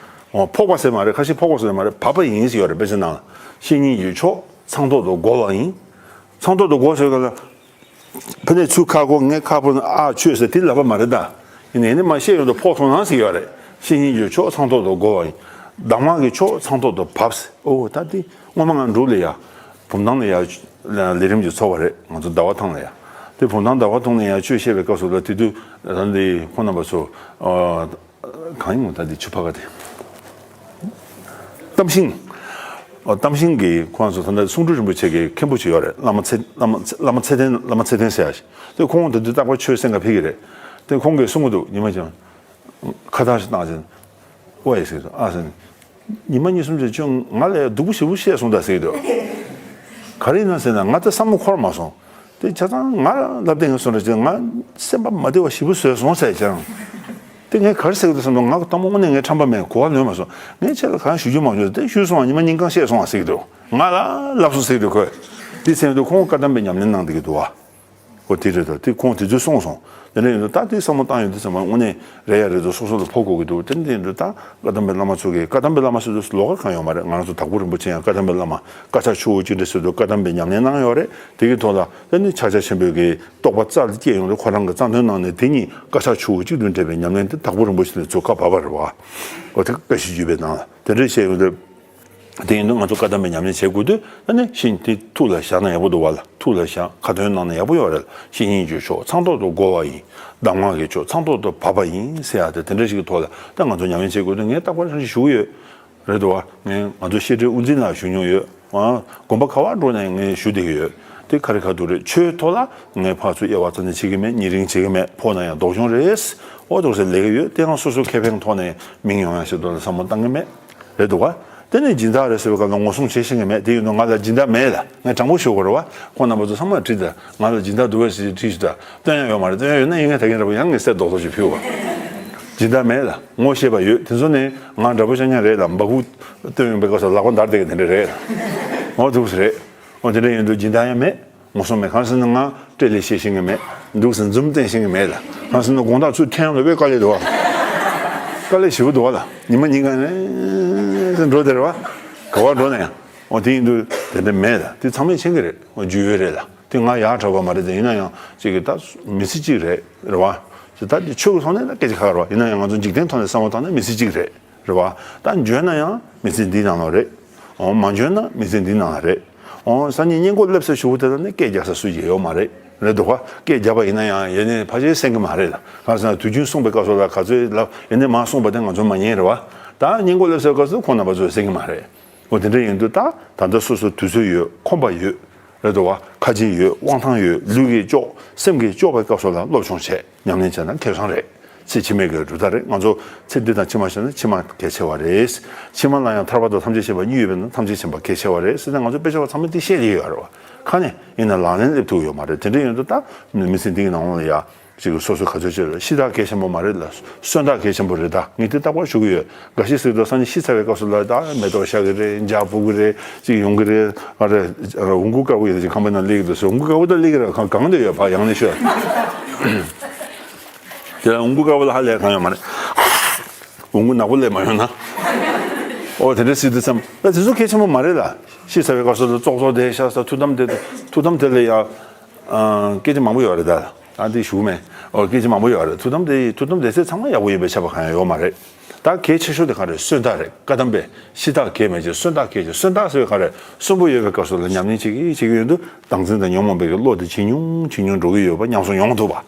འོ་ཕོག་པ་ཟེར་མ་རེད། ཁ་ཤས་ཕོག་པ་ཟེར་མ་རེད། བབས་པ་ཡིན་ཟེར་ཡོད་རེད། དཔེ་ཆ་ནང་ལ་བཤེས་གཉེན་གྱི་མཆོག་ཚང་ཐོག་ཏུ་རྒོལ་བ་ཡིན། ཚང་ཐོག་ཏུ་རྒོལ་ཟེར་ག་ལ། ཕ་ནས་ཚུར་ཁ་སྒོ་ངས་ཁ་ཕོ་ན་ཨ་ཆོས་ཟེར་དེ་ལབ་པ་མ་རེད་ད། ཡིན་ནའི་ནི་མ་བཤད་ཡོང་དུ་ཕོག་ཐོག་ན་ཟེར་ཡོད་རེད། བཤེས་གཉེན་གྱི་ཕྱོགས་ཚངས་ཐོག་ཏུ་བསྒོ་བ་ཡིན། གདམས་ངག་གི་ཕྱོགས་ཚངས་ཐོག་ཏུ་བབས། ཨོ་ད་འདི་སྔོན་མ་ང་འབྲུག་ལ་ཡ། བུམ་ཐང་ལ་ཡ། ལས་རིམ་གྱི་ཚོགས་པ་རེད། ང་ཚོ་ཟླ་བ་ཐང་ལ་ཡ། དེ་བུམ་ཐང་ཟླ་བ་ཐང་ལ་ཡ་ཆོས་བཤད་པའི་སྐབས་སུ་ལ་དེ་དུས་ད་འདི་ཁོང་རྣམ་པ་ཚོ། གང་ཡིན་ད་འདི་ཆུ་ཕ་ག་དེ། གཏམ་ཤིང་། ཨོ་གཏམ་ཤིང་གི་ཁོང་ཚོ་ད་ལྟ་གསུང་སྤྲུལ་རིན་པོ་ཆེ་གི་མཁན་པོ་ཅིག་ཡོད་རེད། བླ་མ་ཚེ་བླ་མ་ཚེ་བླ་མ་ཚེ་བརྟན། བླ་མ་ཚེ་བརྟན་ཟེར་ཡ་ཞིག་དེ་ཁོང་དེ་དུས་རྟག་པར་ཆོས་གསན་ག་ཕེབས་ཀྱི་རེད། དེ་ཁོང་གིས་གསུང་གི་འདུག་ཉི་མ་ཅང་། ཁ་བཏགས་ཤིག་བཏང་ཅིང་། ཨོ་ཡ་ཟེར་གྱི་འདུག་ཨ་ཟེར་ནས། ཉི་མ་གཉིས་གསུམ་ཅིག་ཁྱོད་ང་ལ་སྡུག་པོ་ཞེ་པོ་བཤད་སོང་ད་ཟེར་གྱི་འདུག་ག་རེ་ཡིན་ན་ཟེར་ན་ང་ད་བསམ་བློ་འཁོར་མ་སོང་། དེ་ཆ་ཚང་ང་ལབ་བསྡད་ངེས་སོང་ར་ཅིག་ང་སེམས་པ་མ་བདེ་བ་ཞེ་པོ་བཟོས་སོང་ཟེར་ཀྱང་། དེ་ངས་ག་རེ་ཟེར་གྱི་འདུག་བསམ་དུས་ང་གི་གཏམ་དངོས་གནས་ངའི་ཁྲམ་པ་མེད་གོ་བ་ལོན་མ་སོང་། ངས་ཁྱེད་ལ་གང་ཞུ་རྒྱུ་མ་བྱུང་། དེ་ཞུས་སོང་ང་ཉི་མ་ཉིན་གང་བཤད་སོང་ང་ཟེར་གྱི་འདུག་ང་ལ་ལབ་སོང་ཟེར་གྱི་འདུག་ཁོས། དེ་ཟེར་དུས་ཁོང་བཀའ་གདམས་པའི་ཉམས་ལེན་གནང་བསྡད་ཀྱི་འདུག་བ། ཨོ་དེ་རེད་ད། དེ་ཁོང་དེ་ཚོས་གསུངས་སོང་། དེ་འདྲ་ཡིན་དུས་ད་དེ་བསམ་བློ་བཏང་ཡོང་དུས་ཙམ་པ་དངོས་གནས་རེད་ཡ་རེད་འདུག་སོ་སོ་ལ་ཕོག་དགོས་ཀྱི་འདུག་དེ་འདྲ་ཡིན་དུས་ད་བཀའ་གདམས་པའི་བླ་མ་ཚོ་གིས། བཀའ་གདམས་པའི་བླ་མ་ཚོ་ལོགས་ཀ་གང་ཡོད་མ་རེད། ང་རང་ཚོ་དྭགས་པོ་རིན་པོ་ཆེ་ཡང་བཀའ་གདམས་པའི་བླ་མ་དཀར་ཆག་ཆུ་བོ་གཅིག་འདྲ་ཟེར་དུས་བཀའ་གདམས་པའི་ཉམས་ལེན་གནང་ཡོད་རེད། དེ་གི་ཐོག་ལ་དེ་ནི་ཕྱག་རྒྱ་ཆེན་པོའི་གི་རྟོགས་པ་རྩལ་སྐྱེས་ཡོང་དུས་ཁོ་རང་གི་རྩ་འདོན་གནང་ནས་དེ་གཉིས་དཀར་ཆག་ཆུ་བོ་གཅིག་ཏུ་འདྲེས་པའི་ཉམས་ལེན་དེ་དྭགས་པོ་རིན་པོ་ཆེ་ལ་ཚུར་བཀའ་བབས་པ་རེད་བ། ཨོ་དེ་བཀའ་བཞི་བརྒྱུད་པའི་ནང་ལ་དེ་འདྲ་བཤད་ཡོང་དུས། དེ་ཡིན་དུས་ང་ཚོ་བཀའ་གདམས་པའི་ཉམས་ལེན་བྱེད་དགོས་དུས་ཨ་ནི་ཤིང་དེ་ཐུགས་ལ་བཞག་ན་ཡག་པོ་འདུག་བ་ལ། ཐུགས་ལ་བཞག་ཁ་ཏོན་གནང་ན་ཡག་པོ་ཡོད་རེད། བཤེས་གཉེན་གྱི་ཕྱོགས་ཚངས་ཐོག་ཏུ་བསྒོ་བ་ཡིན། གདམས་ངག་གི་ཕྱོགས་ཚངས་ཐོག་ཏུ་བབས་པ་ཡིན་ཟེར་ཡ་དེ་དེ་འདྲ་ཞིག་གི་ཐོག་ལ་ད་ང་ཚོ་ཉམས་ལེན་བྱེད་དགོས་དུས་ངས་རྟག་པར་ཞུ་གི་ཡོད། རེད་འདུག་བ། ངས་ང་ཚོ་བཤད་སྒྲོན་དབུ་འཛིན་ལ་ཞུ་མྱོང་ཡོད། ཨ། དགོན་པ་ག་བར་འགྲོ་ནས་ངས་ཞུ་བསྡད་ཀྱི་ཡོད། དེ་ག་རེ་ག་འདུག་རེད། ཆོས་ཐོག་ལ་ངས་ཕར་ཚུར་དབྱེ་བ་རྩ་ནས་བྱེད་ཀྱི་མེད། ཉེ་རིང་བྱེད་ཀྱི་མེད། ཕོག་ན་ཡང་སྡུག་སྦྱོང་རེད། ཨོ་འདུག་ཟེར་ལབ་ཀྱི་ཡོད། དེ་ཡང་སོ་སོའི་ཁེ་ཕན་ཐོག་ནས་མིང་ཡོང་ཡ་ཞིག་འདུག་ལ་བསམ་བློ་བཏང་གི་མེད། རེད་འདུག་ག། དེ་ནས་སྦྱིན་བདག་རེད་ཟེར་བའི་སྐབས་ལ་ངོ་སྲུང་བྱེད་ཤེས་ཀྱི་མེད། དེ་ཡིན་དུས་ང་ལ་སྦྱིན་བདག་མེད་ལ། ངས་དྲང་པོ་ཞུ་དགོས་རེད་བ། ཁོང་རྣམ་པ་ཚོ་ཚང་མ་དྲིས་ད། ང་ལ་སྦྱིན་བདག་འདུག་གས་ཟེར་དྲིས་ཞུ་ད། སྟོན་ཡ་ཡོད་མ་རེད། སྟོན་ཡ་ཡོད་ན་ཡིན་ངས་ད་གིན་རེད་བ། ཡང་ངས་གསེར་རྡོག་རྡོག་ཅིག་ཕུལ་བ། སྦྱིན་བདག་མེད་ལ། ངོ་ཤེས་པ་ཡོད། དེ་ཚོ་ནི་ང་འདྲ་པོ་ཆགས་ཉག་རེད་ལ། འབའ་ཁུག་སྟོན་ཡོང་པའི་སྐབས་སུ་ལག་པ་འདར་བསྡད་མཁན་དེ་འདྲ་རེད་ལ། འོ་འདུག་སེ་རེད། འོ་དེ་འདྲ་ཡིན་དུས་སྦྱིན་བདག་ཡང་མེད། ངོ་སྲུང་མེད། གང་ཟེར་ན་ང་སྤྲེལ་ལད་བཤད་ཤེས་ཀྱི་མེད། འདུག་སེ་འཛུམ་བསྟན་ཤེས་ཀྱི་མེད་ལ། གང་ཟེར་ན་དགོང་དག་ཚུར་འཐེན་ཡོང་དུས་དཔེ་དཀའ་ལས་འདུག་བ། དཀའ་ལས་ཞེ་པོ་འདུག་བ་ལ། ཉི་མ་ཉིན་གང་ནས་འགྲོ་བསྡད་རེད་བ། ག་བར་འགྲོ་ན་ཡང་། འོ་དེ་ཡིན་དུས་དེ་འདྲ་མེད་ལ། དེ་ཚང་མས་མཁྱེན་གྱི་རེད། འོ་རྒྱུས་ཡོད་རེད་ལ། དེ་ང་ཡག་དྲག་པ་མ་རེད་དེ། ཡིན་ན་ཡང་ཅིག་གི་ད་མི་ཚེ་གཅིག་རེད་རེད་བ། ཅིག་ད་དེ་ཆོས་ཀྱི་ཐོག་ནས་ད་སྐད་ཆ་ཁ་ཁ་རེད་བ། ཡིན་ན་ཡང་ང་ཚོ་འཇིག་རྟེན་ཐོག་ནས་བསམ་བློ་བཏང་ན་མི་ཚེ་གཅིག་རེད། རེད་བ། ད་འཇོན་ན་ཡང་མི་ཚེ་འདིའི་ནང་ལ་རེད། འོ་མ་འཇོན་ན་མི་ཚེ་འདིའི་ནང་ལ་རེད། འོ་སང་ཉིན་སྔས་མགོ་སླེབས་ས་ཞུ་བོ་དེ་ལ་ནི་སྐད་རྒྱག་ས་སུ་ཡང་ཡོད་མ་རེད། རེད་འདུག་ག། སྐད་རྒྱབ་པ་ཡིན་ན་ཡང་ཡེ་ནས་ཕལ་ཆེར་གསན་གྱི་མ་རེད་ལ། གང་ཟེར་ན་དུས་རྒྱུན་གསུངས་པའི་སྐབས་སུ་ལ་ག་ཚོད་ལབ་ཡེ་ནས་མ་གསུངས་པ་དེ་ང་ཚོ་མ་ཉན་རེད་བ། ད་སྔས་མགོ་སླེབས་སའི་སྐབས་སུ་ཁོང་རྣམ་པ་ཚོས་གསན་གྱི་མ་རེད། འོ་དེ་འདྲ་ཡིན་དུས་ད་ད་ལྟ་སོ་སོ་དུས་ཚོད་ཡོད། ཁོམ་པ་ཡོད། རེད་འདུག་བ། ཁ་ཆེམས་ཡོད། དབང་ཐང་ཡོད། ལུས་ཀྱིས་ལྕོགས། སེམས་ཀྱིས་ལྕོགས་པའི་སྐབས་སུ་ལ་སློབ་སྦྱོང་བྱས། ཉམས་ལེན་བྱས་ན་ཁེ་བཟང་རེད། ཚེ་ཕྱི་མའི་གི་གྲུབ་རྟགས་རེད། ང་ཚོ་ཚེ་འདི་དང་ཕྱི་མ་བྱས་ན་ཕྱི་མ་གལ་ཆེ་བ་རེད། ཕྱི་མ་ལ་ཡང་ཐར་པ་དང་ཐམས་ཅད་མཁྱེན་པ་གཉིས་ཡོད་པས་ན་ཐམས་ཅད་མཁྱེན་པ་གལ་ཆེ་བ་རེད་ཟེར་ནས་ང་ཚོ་དཔེ་ཆ་བ་ཚང་མས་དེ་བཤད་ཀྱི་ཡོད་རེད་བ། ཁ་ནས་ཡིན་ན་ལག་ལེན་སླེབས་ཐུབ་ཡོད་མ་རེད། དེ་འདྲ་ཡིན་དུས་ད་མི་ཚེ་འདི་གི་ནང་ལ་ཡ། ཅིག་སོ་སོ་ག་ཚོད་བྱས་རེད། ཤི་སྟགས་གལ་ཆེན་པོ་མ་རེད་ལ། གསོན་སྟགས་གལ་ཆེན་པོ་རེད། ད་ངས་དེ་རྟག་པར་ཞུ་གི་ཡོད། འགའ་ཞིག་ཟེར་དུས་སང་ཉིན་ཤི་ཚར་བའི་སྐབས་སུ་ལ་ད་མེ་ཏོག་ཤར་གི་རེད། འཇའ་ཕུབ་གི་རེད། ཅིག་ཡོང་གི་རེད། ཨ་རེ། འོང་སྐུ་དཀར་པོ་ཡོད་ཅིག་ཁང་པའི་ནང་སླེབས་ཀྱི་འདུག་ཟེར། འོང་སྐུ་དཀར་པོ་ད་སླེབས་ཀྱི་རེད། གང་གང་དུ་ཡོད་ཕ་ཡང་ནས་ཤོད། དེ་ལ་འོང་སྐུ་དཀར་པོ་ལ་ཧ་ལས་གང་ཡོད་མ་རེད། འོང་སྐུ་ནག་པོ་སླེབས་མ་ཡོང་ན། ཨོ་དེ་འདྲ་ཟེར་དུས་ཙམ་ད་དེ་ཚོ་གལ་ཆེན་པོ་མ་རེད་ལ། ཤི་ཚར་བའི་སྐབས་སུ་ལ་ཙོག་ཙོག་བསྡད་ཤག་ས། ཐུགས་དམ་དེ་ཐུགས་དམ་དེ་ལ་ཡང་སྐད་ཆ་མང་པོ་ཡོད་རེད་ད། ཨ་འདི་ཞུ་མེད། ཨོ་སྐད་ཆ་མང་པོ་ཡོད་རེད། ཐུགས་དམ་དེ་ཐུགས་དམ་དེ་ཚེ་ཚང་མ་ཡག་པོ་ཡིན་པའི་ཆ་པ་གང་ཡང་ཡོད་མ་རེད། ད་གལ་ཆེ་ཤོས་དེ་ག་རེད། གསོན་སྟགས་རེད། བཀའ་གདམས་པས་ཤི་སྟགས་གལ་མེད་ཅེས། གསོན་སྟགས་གལ་ཆེ། གསོན་སྟགས་ཟེར་བའི་ག་རེད། གསོན་པོ་ཡོད་པའི་སྐབས་སུ་ལ་ཉམས་ལེན་བྱེད་ཀྱི་བྱེད་ཀྱི་ཡོད་དུས་བདག་འཛིན་དང་ཉོན་མོངས་པའི་གི་བློ་དེ་ཇེ་ཉུང་ཇེ་ཉུང་འགྲོ་གི་ཡོད་པ་ཉམས་སུ་མྱོང་ཐུབ་པ།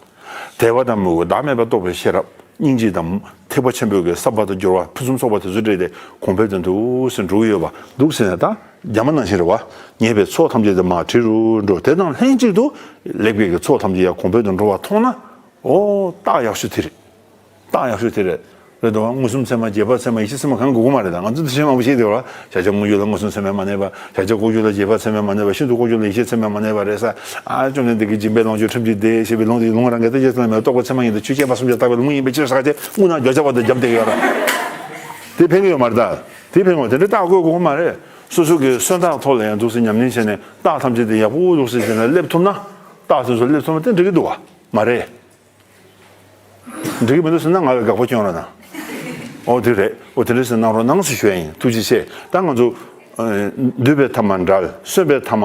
དད་པ་དང་མོས་གུས། བདག་མེད་པ་རྟོགས་པའི་ཤེས་རབ། སྙིང་རྗེ་དང་ཐེག་པ་ཆེན་པོའི་གི་ཟབ་པ་དང་སྦྱོར་བ་ཕུན་སུམ་ཚོགས་པ་དེ་ཚོ་སྤྲད་དེ་གོང་འཕེལ་དུ་འདུག་སེ་འགྲོ་གི་ཡོད་པ་འདུག་ཟེར་ནས། ད་རྒྱ་མ་ནང་བཞིན་རེད་བ། ཉེས་པའི་ཚོགས་ཐམས་ཅད་དེ་མར་བྲི་རུ་འགྲོ། དེ་དང་ལྷན་ཅིག་ཏུ་ལེགས་པའི་གི་ཚོགས་ཐམས་ཅད་ཡང་གོང་འཕེལ་དུ་འགྲོ་བ་མཐོང་ན། ཨོ་རྟགས་ཡག་ཤོས་དེ་རེད། རྟགས་ཡག་ཤོས་དེ་རེད། རེད་དོ། མངོན་སུམ་ཚད་མ། རྗེས་དཔག་ཚད་མ། ཡིད་ཆེས་ཚད་མ་གང་དགོས་ཀྱི་མ་རེད། ད་ང་ཚོ་འདི་བྱས་མང་པོ་བཤད་དེ་བ། བྱ་བྱེད་དངོས་རྒྱུ་ལ་མངོན་སུམ་ཚད་མས་མ་གནས་པ། བྱ་བྱེད་ཀུན་རྒྱུ་ལ་རྗེས་དཔག་ཚད་མས་མ་གནས་པ། ཤིན་ཏུ་ཀུན་རྒྱུ་ལ་ཡིད་ཆེས་ཚད་མས་མ་གནས་པ་རེད་ས། ཨ་བཅོམ་ལྡན་འདས་ཀྱིས་སྦྱིན་པས་ལོངས་སྤྱོད་ཁྲིམས་ཀྱིས་བདེ་ཞེས་པའི་ལུང་དེ་ལུང་རང་གི་ལྟ་ཅེས་སོང་ལ་མེད། རྟོགས་པའི་ཚད་མ་ཉིད་དུ་ཆོས་ཅན་པ་གསུམ་གྱིས་བརྟགས་པའི་ལུང་ཡིན་པའི་ཕྱིར་ཟེར་ག་ཅེ་དངོས་རྣམས་བརྗོད་བྱ་བ་དང་རྒྱབ་བསྡད་ཡོད་ར། དེ་ཕན་གྱི་ཡོད་མ་རེད། ད་དེ་ཕན་གྱི་ཡོད། དེ་འདྲའི་རྟགས་དགོས་དགོས་ཀྱི་མ་རེད། སོ་སོ་གི་གསོན་སྟགས་ཐོག་ལ་ཡང་འདུག་སེ་ཉམས་ལེན་བྱས་ནས་རྟགས་ཐམས་ཅད་དེ་ཡག་པོ་འདུག་སེ་བྱས་ནས་སླེབས་ཐུབ་ན། རྟགས་དེ་ཚོ་སླེབས་ཐུབ་ན་དེ་འགྲིག་གི་འདུག་བ། མ་རེད། འགྲིག་གི་མི་འདུག་ཟེར་ན་ང་ལ་དགག་པ་སྐྱོན་རོགས་གནང་། ཨོ་དེ་རེད། ཨོ་དེ་འདྲ་ཟེར་གནང་རོགས་གནང་ཟེར་ཞུ་ཡ་ཡིན། ཐུགས་རྗེ་ཆེ། ད་ང་ཚོ་ཨ་འདུས་པའི་ཐ་མ་བྲལ། གསོན་པའི་ཐ་མ་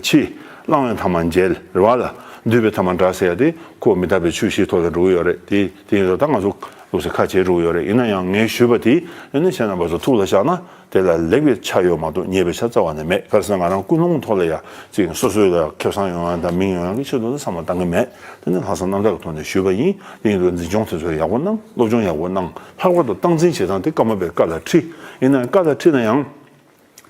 འཆི། བླང་བའི་ཐ་མ་འཇལ་རེད་བ་ལ། འདུས་པའི་ཐ་མ་བྲལ་ཟེར་ཡ་དེ་ཁོ་མི་རྟག་པའི་ཆོས་བཞིའི་ཐོག་ལ་འགྲོ་གི་ཡོད་རེད། དེ་དེ་ཡིན་ཙང་ད་ང་ཚོ་ འདུག་ཟེར་ཁ་བྱེད་འགྲོ་གི་ཡོད་རེད། ཡིན་ན་ཡང་ངས་ཞུས་པ་དེ་ཨ་ནི་ཁྱེད་རྣམ་པ་ཚོ་ཐུགས་ལ་བཞག་ན་དེ་ལ་ལེགས་པའི་ཆ་ཡོད་མ་གཏོགས་ཉེས་པའི་ཆ་རྩ་བ་ནས་མེད། ག་རེ་ཟེར་ན་ང་རང་ཀུན་སློང་ཐོག་ལ་ཡ་ཅིག་སོ་སོའི་ལ་ཁེ་བཟང་ཡོང་ཡ་དང་མིང་ཡོང་ཡ་གི་ཆེད་དུ་ལ་བསམ་བློ་བཏང་གི་མེད། དེ་ནི་ལྷག་བསམ་རྣམ་དག་གི་ཐོག་ནས་ཞུས་པ་ཡིན། དེ་ཡིན་དུས་འཛིན་སྐྱོང་དེ་ཚོ་ཡག་པོ་གནང་། སློབ་སྦྱོང་ཡག་པོ་གནང་། ལྷག་པར་དུ་སྟངས་འཛིན་བྱེད་སྟངས་དེ་སྐར་མ་པའི་བཀའ་ལ་ཁྲིད། ཡིན་ན་ཡང་བཀའ་ལ་ཁྲིད་ན་ཡང་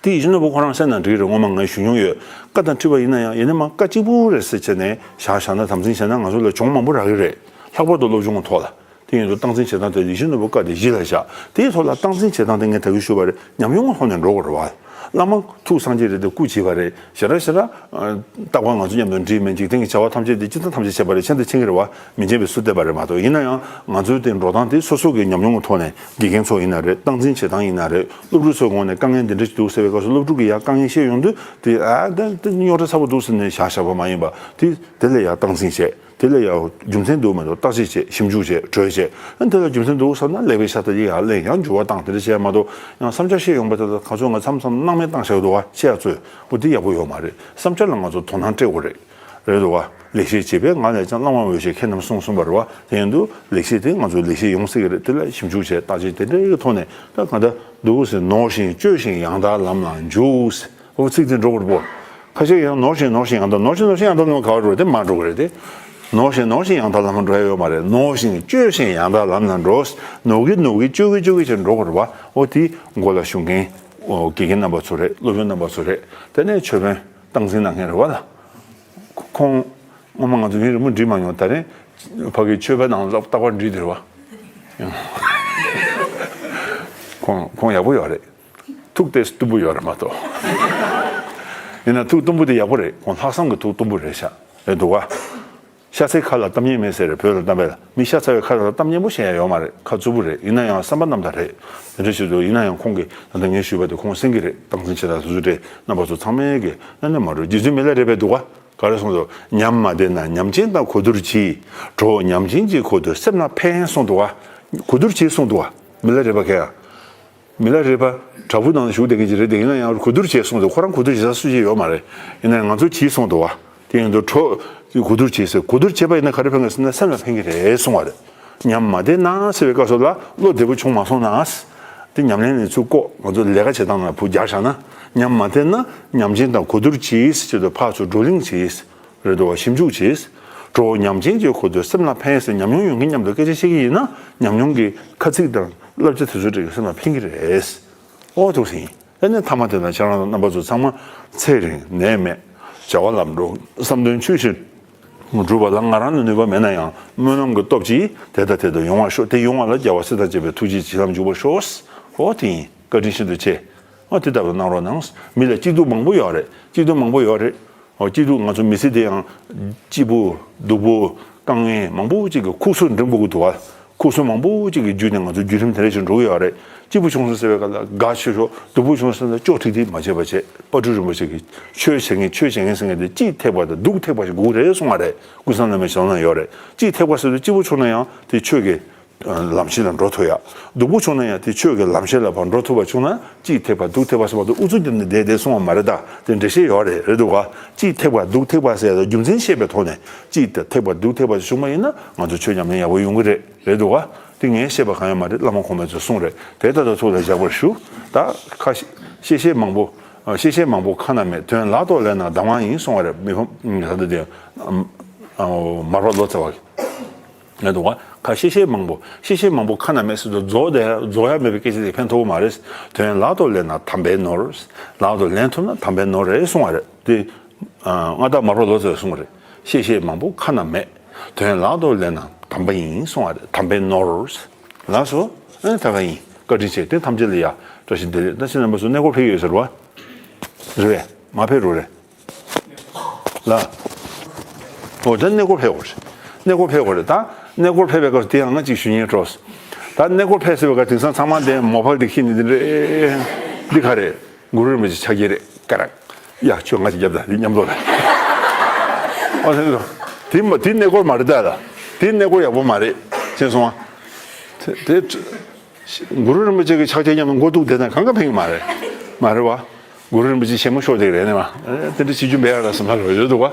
དེ་ཡིད་བཞིན་ནོར་བུ་ཁོ་རང་གསན་ན་འགྲིག་རེད། ངོ་མ་ངས་ཞུ་མྱོང་ཡོད། བཀའ་དང་འཁྲིད་པ་ཡིན་ན་ཡང་ཡིན་ན་མ་བཀའ་གཅིག་པུ་རེད་ཟེར་བྱས་ནས་བཞག་བཞག་ན་དམ་འཛིན་བྱས་ན་ང་ཚོ་ལ་གྱོང་མང་པོ་རག་གི་རེད། ལྷག་པར་དུ་སློབ་སྦྱོང་གི་ཐོག་ལ། དེ་ཡིན་དུས་སྟངས་འཛིན་བྱེད་སྟངས་དེ་ཡིད་བཞིན་ནོར་བུ་བཀའ་དེ་གཞི་ལ་བཞག་དེའི་ཐོག་ལ་སྟངས་འཛིན་བྱེད་སྟངས་དེ་ངས་ད་གིན་ཞུས་པ་རེད། ཉམས་མྱོང་གི་ཐོག་ནས་འགྲོ་དགོས་རེད་བ། བླ་མ་ཐུགས་སངས་རྒྱས་རེད་དེ་སྐུ་བྱིས་པ་རེད། ཞེ་དྲག་ཞེ་དྲག་ཨ། རྟག་པར་ང་ཚོ་མཉམ་དུ་འདྲིས་མེད། འཇིག་རྟེན་གྱི་བྱ་བ་ཐམས་ཅད་དེ་སྤྱིར་བཏང་ཐམས་ཅད་བྱེད་པ་རེད། མཁྱེན་དང་མཁྱེན་གྱི་རེད་བ། མི་མཁྱེན་པའི་སུ་བསྟན་པ་རེད་མ་གཏོགས། ཡིན་ན་ཡང་ང་ཚོའི་དེ་འགྲོ་སྟངས་དེ་སོ་སོ་གི་ཉམས་མྱོང་གི་ཐོག་ནས་དགེ་རྒན་ཚོ་ཡིན་ན་རེད། སྟངས་འཛིན་བྱེད་སྟངས་ཡིན་ན་རེད། སློབ་ཕྲུག་ཚོའི་ངོས་ནས་དཀའ་ངལ་འདི་འདྲ་ཞིག་འདུག་ཟེར་བའི་སྐབས་སུ་སློབ་ཕྲུག་གིས་ཡང་དཀའ་ངལ་བཤད་ཡོང་དུས་དེ་ཨ་དེ་དེ་རྙོག་དྲ་ཚ་པོ་འདུག་ཟེར་ནས་བཞག་བཞག་པ་མ་ཡིན་པ། དེ་དེ་ལ་ཡང་སྟངས་འཛིན་བྱས། དེ་ལ་ཡང་རྒྱུ་མཚན་འདུག་མི་འདུག་བརྟག་དཔྱད་བྱས། ཞིབ་འཇུག་བྱས། གྲོས་བྱས། ཨ་ནི་དེ་ལ་རྒྱུ་མཚན་འདུག་བསམ་ན་ལེགས་པའི་ཆ་དེ་ཡར་ལེན། ཡང་འགྱུར་བ་བཏང་། དེ་འདྲ་བྱས་མ་གཏོགས་ཡང་བསམ་འཆར་བཤད་ཡོང་པ་དེ་ལ་ག་ཚོད་ང་མཚམས་མཚམས་སྣང་མེད་བཏང་བཞག་འདུག་བ། བཤད་ཡ་ཚོད་འོ་དེ་ཡག་པོ་ཡོད་མ་རེད། བསམ་འཆར་ལ་ང་ཚོ་དོ་སྣང་སྤྲད་དགོས་རེད། རེད་འདུག་བ། ལེགས་བཤད་བྱེད་པའི་ངང་ལས་ཀྱང་བླ་མ་འོས་ཤིང་མཁས་རྣམས་གསུངས་གསུངས་པ་རེད་བ། དེ་ཡིན་དུས་ལེགས་བཤད་དེ་ང་ཚོའི་ལེགས་བཤད་ཡོང་སྲིད་ཀྱི་རེད། དེ་ལ་ཞིབ་འཇུག་བྱས། བརྟག་དཔྱད་དེ་འདྲའི་ཐོག་ནས་ད་གང་ལྟར་འདུག་ཟེར། ནོར་ཞིང་སྤྱོད་ཅིང་ཡང་དག་ལམ་ལ་འཇུག་ཟེར། འོ་ཚིག་དེ་འགྲོ་དགོས་པོ། ཁ་ཤས་ཀྱིས་ཡང་ནོར་ཞིང་ནོར་ཞིང་ཡང་དག་ནོར་ཞིང་ནོར་ཞིང་ཡང་དག་ལམ་ག་བར་འགྲོ་དེ་མ་འགྲོ་གི་རེད་དེ། ནོར་ཞིང་ནོར་ཞིང་ཡང་དག་ལམ་འགྲོ་ཡ་ཡོད་མ་རེད། ནོར་ཞིང་སྤྱོད་ཞིང་ཡང་དག་ལམ་ལ་འགྲོ། ནོར་གི་ནོར་གི་སྤྱོད་གི་སྤྱོད་གི་བྱས་འགྲོ་དགོས་རེད་བ། འོ་དེ་མགོ་ལ་ཞུགས་མཁན་འོ་དགེ་རྒན་རྣམ་པ་ཚོ་རེད། སློབ་དཔོན་རྣམ་པ་ཚོ་རེད། དེ་ནས་ཆོས་དཔོན་སྟངས་འཛིན་གནང་མཁན་རེད་བ་ལ། ཁོང་ངོ་མ་ང་ཚོ་མི་རེ་མོ་འདྲིས་མ་མྱོང་། ད་རེས་ཕ་གི་ཆོས་པ་ནང་ལ་རྟག་པར་འདྲིས་དེ་རེད་བ། ཁོང་ཁོང་ཡག་པོ་ཡོད་རེད། ཐུགས་ཏོག་ཙམ་གཏུམ་པོ་ཡོད་རེད་མ་གཏོགས། ཡིན་ན་ཐུགས་གཏུམ་པོ་དེ་ཡག་པོ་རེད། ཁོང་ལྷག་བསམ་གྱི་ཐུགས་གཏུམ་པོ་རེད་ཤག་རེད་འདུག་བ། ཤ་ཚའི་ཁ་ལ་གཏམ་ངན་མེད་ཟེར་རེད། བོད་ལ་གཏམ་དཔེ་ལ། མི་ཤ་ཚ་བའི་ཁ་ལ་གཏམ་སྙན་པོ་བཤད་ཡ་ཡོད་མ་རེད། ཁ་རྩུབ་པོ་རེད། ཡིན་ན་ཡང་བསམ་པ་རྣམ་དག་རེད། དེ་འདྲ་ཞིག་འདུག་ཡིན་ན་ཡང་ཁོང་གིས་ད་ལྟ་ངས་ཞུས་པ་དེ་ཁོང་གསན་གྱི་རེད། སྟངས་འཛིན་བྱེད་སྟངས་དེ་ཚོ་རེད། རྣམ་པ་ཚོ་ཚང་མས་གི་ཨ་ནི་མ་རེད། རྗེ་བཙུན་མི་ལ་རས་པས་འདུག་ག་ག་རེ་གསུངས་འདུག་ཉམས་མ་བདེ་ན་ཉམས་ཅན་དང་གོ་བསྡུར་གྱིས། གྲོགས་ཉམས་ཅན་གྱི་གོ་བསྡུར་སེམས་ལ་ཕན་གསུངས་འདུག་ག་གོ་བསྡུར་གྱིས་གསུངས་འདུག་ག་མི་ལ་རས་པ་གས་ཡ། མི་ལ་རས་པ་བྲག་ཕུག་ནང་བཞུགས་བསྡད་མཁན་ཅིག་རེད་དེ། ཡིན་ན་ཡང་གོ་བསྡུར་བྱས་གསུངས་འདུག་ཁོ་རང་གོ་བསྡུར་བྱེད་ས་སུ་ཞིག་ཡོད་མ་རེད། ཡིན་ན་ཡང་ང་ཚོ་གྱིས་གསུངས་འདུག་བ། དེ་ཡིན་དུས་གྲོགས་གོ་བསྡུར་བྱས་ཟེར། གོ་བསྡུར་བྱས་པ་ཡིན་ན་ག་རེ་ཕན་གི་ཟེར་ན་སེམས་ལ་ཕན་གི་རེད་གསུངས་པ་རེད། ཉམས་མ་བདེ་ན་ཟེར་བའི་སྐབས་སུ་ལ་བློ་བདེ་པོ་བྱུང་མ་སོང་ན། དེ་ཉམས་ལེན་ནས་ཚུར་བཀོག་ང་ཚོ་ལས་ཀ་བྱེད་སྟངས་ལ་བུ་རྒྱག་བཞག་ན། ཉམས་མ་བདེ་ན་ཉམས་ཅན་དང་གོ་བསྡུར་གྱིས་ཟེར་དུས་ཕར་ཚུར་བགྲོ་གླེང་གྱིས། རེད་འདུག་བ། ཞིབ་འཇུག་བྱས། གྲོགས་ཉམས་ཅན་གྱི་གོ་བསྡུར་སེམས་ལ་ཕན་ཟེར། ཉམས་མྱོང་ཡོད་མཁན་མཉམ་དུ་སྐད་ཆ་བཤད་ཀྱི་ཡིན་ན་ཉམས་མྱོང་གི་ཁ་ཚིག་དང་བསླབ་བྱ་དེ་ཚོ་འདྲ་གི་སེམས་ལ་ཕན་གྱི་རེད། ཨོ་ཐུགས་ཟིན། ཨ་ནི་མཐའ་མ་དེ་ལ་ཁྱེད་རང་རྣམ་པ་ཚོ་ཚང་མ་ཚེ་རིང་ནད་མེད་བྱ་བ་ལམ་འགྲོ་བསམ་དོན་ཆོས་བཞིན་འགྲུབ་པ་ལ་ང་རང་ལ་ནུས་པ་མེད་ན་ཡང་སྨོན་ལམ་གྱི་སྟོབས་ཀྱིས་དེ་དང་དེ་དུ་ཡོང་བར་ཤོག་དེ་ཡོང་བ་ལ་རྒྱལ་བ་སྲས་དང་བཅས་པའི་ཐུགས་རྗེ་ཇི་ཙམ་འཇུག་པར་ཤོག་ཨོ་དེ་ཡིན། བཀའ་དྲིན་ཤིན་ཏུ་ཆེ། ཨོ་དེ་ལྟ་བུ་གནང་རོགས་གནང་། མི་ལ་སྐྱིད་སྡུག་མང་པོ་ཡོད་རེད། སྐྱིད་སྡུག་མང་པོ་ཡོད་རེད། ཨོ་སྐྱིད་སྡུག་ང་ཚོ་མི་ཚེ་འདི་ཡང་སྐྱིད་པོ་སྡུག་པོ་དཀའ་ངལ་མང་པོ་ཅིག་གི་ཁུག་སོ་འགྲིམ་དགོས་ཀྱི་འདུག་བ། ཁུག་སོ་མང་པོ་ཅིག་གི་བརྒྱུད་ནས་ང་ཚོ་བརྒྱུད་རིམ་དེ་འདྲ་ཞིག་འགྲོ་གི་ཡོད་རེད། སྐྱིད་པོ་བྱུང་སོང་ཟེར་བའི་སྐབས་ལ་དགའ་ཆེ་ཤོག་སྡུག་པོ་བྱུང་སོང་ཟེར་ན་ཅོག་ཐིག་ཐིག་མ་བྱེད་པ་བྱེད། དཔལ་སྤྲུལ་རིན་པོ་ཆེ་གིས་ཆོས་བྱེད་མཁན་ཆོས་བྱེད་མཁན་ཟེར་མཁན་དེ་སྐྱིད་ཐེག་པ་དང་སྡུག་ཐེག་པ་ཞིག་དགོས་རེད་གསུངས་པ་རེད། ཀུན་བཟང་བླ་མའི་ཞལ་ནང་ཡོད་རེད། སྐྱིད་ཐེག་པ་ཟེར་དུས་སྐྱིད་པོ་བྱུང་ན་ཡང་དེ་ཆོས་ཀྱི་ལམ་ཤེས་ལ་འགྲོ་ཐུབ་ཡ། སྡུག་པོ་བྱུང་ན་ཡང་དེ་ཆོས་ཀྱི་ལམ་ཤེས་ལ་ཕར་འགྲོ་ཐུབ་པ་བྱུང་ན་སྐྱིད་ཐེག་པ་སྡུག་ཐེག་པ་ཟེར་བ་དེ་ཨུ་ཚུགས་རྒྱབ་ནས་བསྡད་བསྡད་གསུང་བ་མ་རེད་ད། དེ་འགྲེལ་བཤད་ཡོད་རེད། རེད་འདུག་ག་སྐྱིད་ཐེག་པ་སྡུག་ཐེག་པ་ཟེར་ཡ་ད་རྒྱུ་མཚན་ཤེས་པའི་ཐོག་ནས་སྐྱིད་ཐེག་པ་སྡུག་ཐེག་པ་ཞིག་བྱུང་བ་ཡིན་ན་ང་ཚོ་ཆོས་ཉམས་ལེན་ཡག་པོ་ཡོང་གི་རེད། རེད་འདུག་ག་དེ་ངས་བཤད་པ་གང་ཡང་མ་རེད། བླ་མ་གོང་མའི་ཚོས་གསུངས་རེད། དེ་ལྟར་དུ་ཐུགས་ལ་བཞག་པར་ཞུ། ད་ཁ་ཤས་ཤས་མང་པོ་ཤས་ཤས་མང་པོ་ཁ་ན་མེད། དོན་ལག་ཐོག་ལས་ན་གདམས་ངག་ཡིན་གསུང་བ་རེད། མི་ཕམ་ད་ལྟ་དེ་མར་པ་ལོ་ཙཱ་བ་གི། ཡ་འདུག་ག་ཁ་ཤས་ཤས་མང་པོ་ཤས་ཤས་མང་པོ་ཁ་ན་མེད་ཟེར་དུས་རྫོགས་དེ་རྫོགས་ཡ་མེད་པའི་སྐད་ཆ་དེ་ཕན་ཐོགས་མ་རེད། དོན་ལག་ཏུ་ལེན་ན་དམ་པའི་ནོར། ལག་ཏུ་ལེན་ཐུབ་ན་དམ་པའི་ནོར་རེད་གསུང་བ་རེད་དེ། མངའ་བདག་མར་པ་ལོ་ཙཱ་གསུང་བ་རེད། ཤས་ཤས་མང་པོ་ཁ་ན་མེད། དོན་ལག་ཏུ་ལེན་ན་དམ་པ་ཡིན་གསུང་བ་རེད། དམ་པའི་ནོར། ལགས་སོ། ཨ་ནི་ད་ག་ཡིན། བཀའ་དྲིན་ཆེ། དེ་ཐམས་ཅད་ལ་ཡ་བཀྲ་ཤིས་བདེ་ལེགས། ད་ཕྱི་ནང་པ་ཚོ་གནས་སྐོར་ཕེབས་ཡོད་ཟེར་བ། རེད་པས། མ་ཕེབས་རོགས་རེད། ལ། འོ་ད་གནས་སྐོར་ཕེབས་དགོས་རེད། གནས་སྐོར་ཕེབས་དགོས་རེད་ད། གནས་སྐོར་ཕེབས་པའི་སྐབས་དེ་ཡང་ང་གཅིག་ཞུ་སྙིང་བྲོ། ད་གནས་སྐོར་ཕེབས་ཟེར་བའི་སྐབས་དེང་སང་ཚང་མ་དེ་མོ་བལ་དེ་ཁྱེར་ནས་དེ་འདྲ་འདི་ག་རེད། གུ་རུ་རིན་པོ་ཆེ་ཕྱག་རྗེས་རེད་ཀ་ར། ཡ་ཁྱོད་ང་ཅིག་རྒྱབ་ད་འདི་མཉམ་དུ་ལ། ཨ་ཟེར་དུས། དེ་མ་དེ་གནས་སྐོར་མ་རེད་ད་ལ། དེ་གནས་སྐོར་ཡག་པོ་མ་རེད། ཤེས་སོང་ཨ། དེ་དེ། གུ་རུ་རིན་པོ་ཆེ་གི་ཕྱག་རྗེས་མཉམ་དུ་མགོ་གཏུགས་བསྡད་ན་གང་ག་ཕན་གི་མ་རེད། མ་རེད་བ། གུ་རུ་རིན་པོ་ཆེ་ཞལ་མོ་ཤོར་བསྡད་ཀྱི་རེད་ནས་མ། དེ་འདྲ་བྱེད་རྒྱུ་མེད་ཡ་ར་སེམས་ལ་ཡོད་འདུག་བ།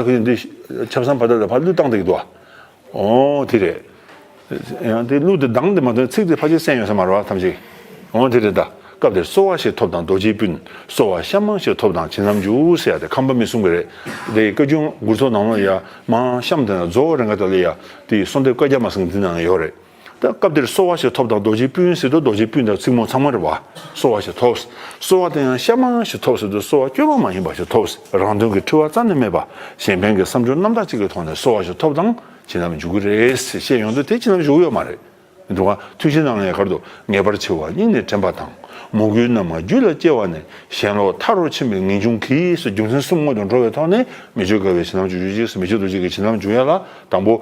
ཚ་ཁོ་ཡིན་འདི་ཆབ་གསང་ཕ་དར་ལ་ཕར་གླུད་བཏང་བསྡད་ཀྱི་འདུག་ཨ། ཨོ་དེ་རེད། ཡང་དེ་གླུ་དེ་གདངས་དེ་མ་ཐོན་ཚིག་དེ་ཕལ་ཆེར་གསན་ཡོད་ས་མ་རེད་བ་ཐམས་ཅད། འོ་དེ་རེད་ད། སྐབས་དེར་གསོལ་བ་ཞིག་ཐོབ་དང་རྡོ་རྗེའི་སྤུན། གསོལ་བ་གཤམ་མ་ཞིག་ཐོབ་དང་བྱིན་རླབས་འཇུག་ཟེར་ཡ་དེ་ཁམས་པ་མི་གསུང་གི་རེད། དེ་བཀའ་བརྒྱུད་མགུར་ཚོགས་ནང་ལ་ཡ་མ་གཤམ་དེ་ན་རྫོགས་རེ་འགའ་དེ་ལ་ཡ་དེ་གསོལ་འདེབས་བཀའ་རྒྱ་མ་གསུང་འདི་ནང་ཡོད་རེད། ད་སྐབས་དེར་གསོལ་བ་ཞིག་ཐོབ་དང་རྡོ་རྗེའི་སྤུན་ཟེར་དུས་རྡོ་རྗེའི་སྤུན་དང་ཚིག་མོ་ཚང་མ་རེད་བ། གསོལ་བ་ཞིག་ཐོབ། གསོལ་བ་དེ་ཡང་གཤམ་མ་ཞིག་ཐོབ་ཟེར་དུས་གསོལ་བ་བསྐྱོད་མ་མ་ཡིན་པ་ཞིག་ཐོབ། རང་དོན་གྱི་འཁྲི་བ་རྩ་ནས་མེད་པ། གཞན་ཕན་གྱི་བསམ་སྦྱོར་རྣམ་དག་ཅིག་གི་ཐོག་ནས་གསོལ་བ་ཞིག་ཐོབ་དང་བྱིན་རླབས་འཇུག་གི་རེད་ཟེར་བཤད་ཡོང་དུས་དེ་བྱིན་རླབས་འཇུག་གི་ཡོད་མ་རེད། འདུག་ག་ཐུན་བཞིའི་ནང་ལ་ཡང་གར་དུ་ངེས་པར་འཆི་བ་སྙིང་ནས་དྲན་པ་དང་། མོས་གུས་རྣམ་མང་རྒྱུད་ལ་སྐྱེ་བ་ནས། ཞེན་ལོག་མཐའ་རུ་ཕྱིན་པའི་ངེས་འབྱུང་གིས་ཟེར་རྒྱུ་མཚན་གསུམ་སྔོན་དུ་འགྲོ་བའི་ཐོག་ནས་མི་བསྐྱོད་དགའ་བའི་བྱིན་རླབས་འཇུག་རྒྱུ་ཅིག་ཟེར་མི་བསྐྱོད་རྡོ་རྗེ་གི་བྱིན་རླབས་འཇུག་ཡ་ལ་དང་པོ་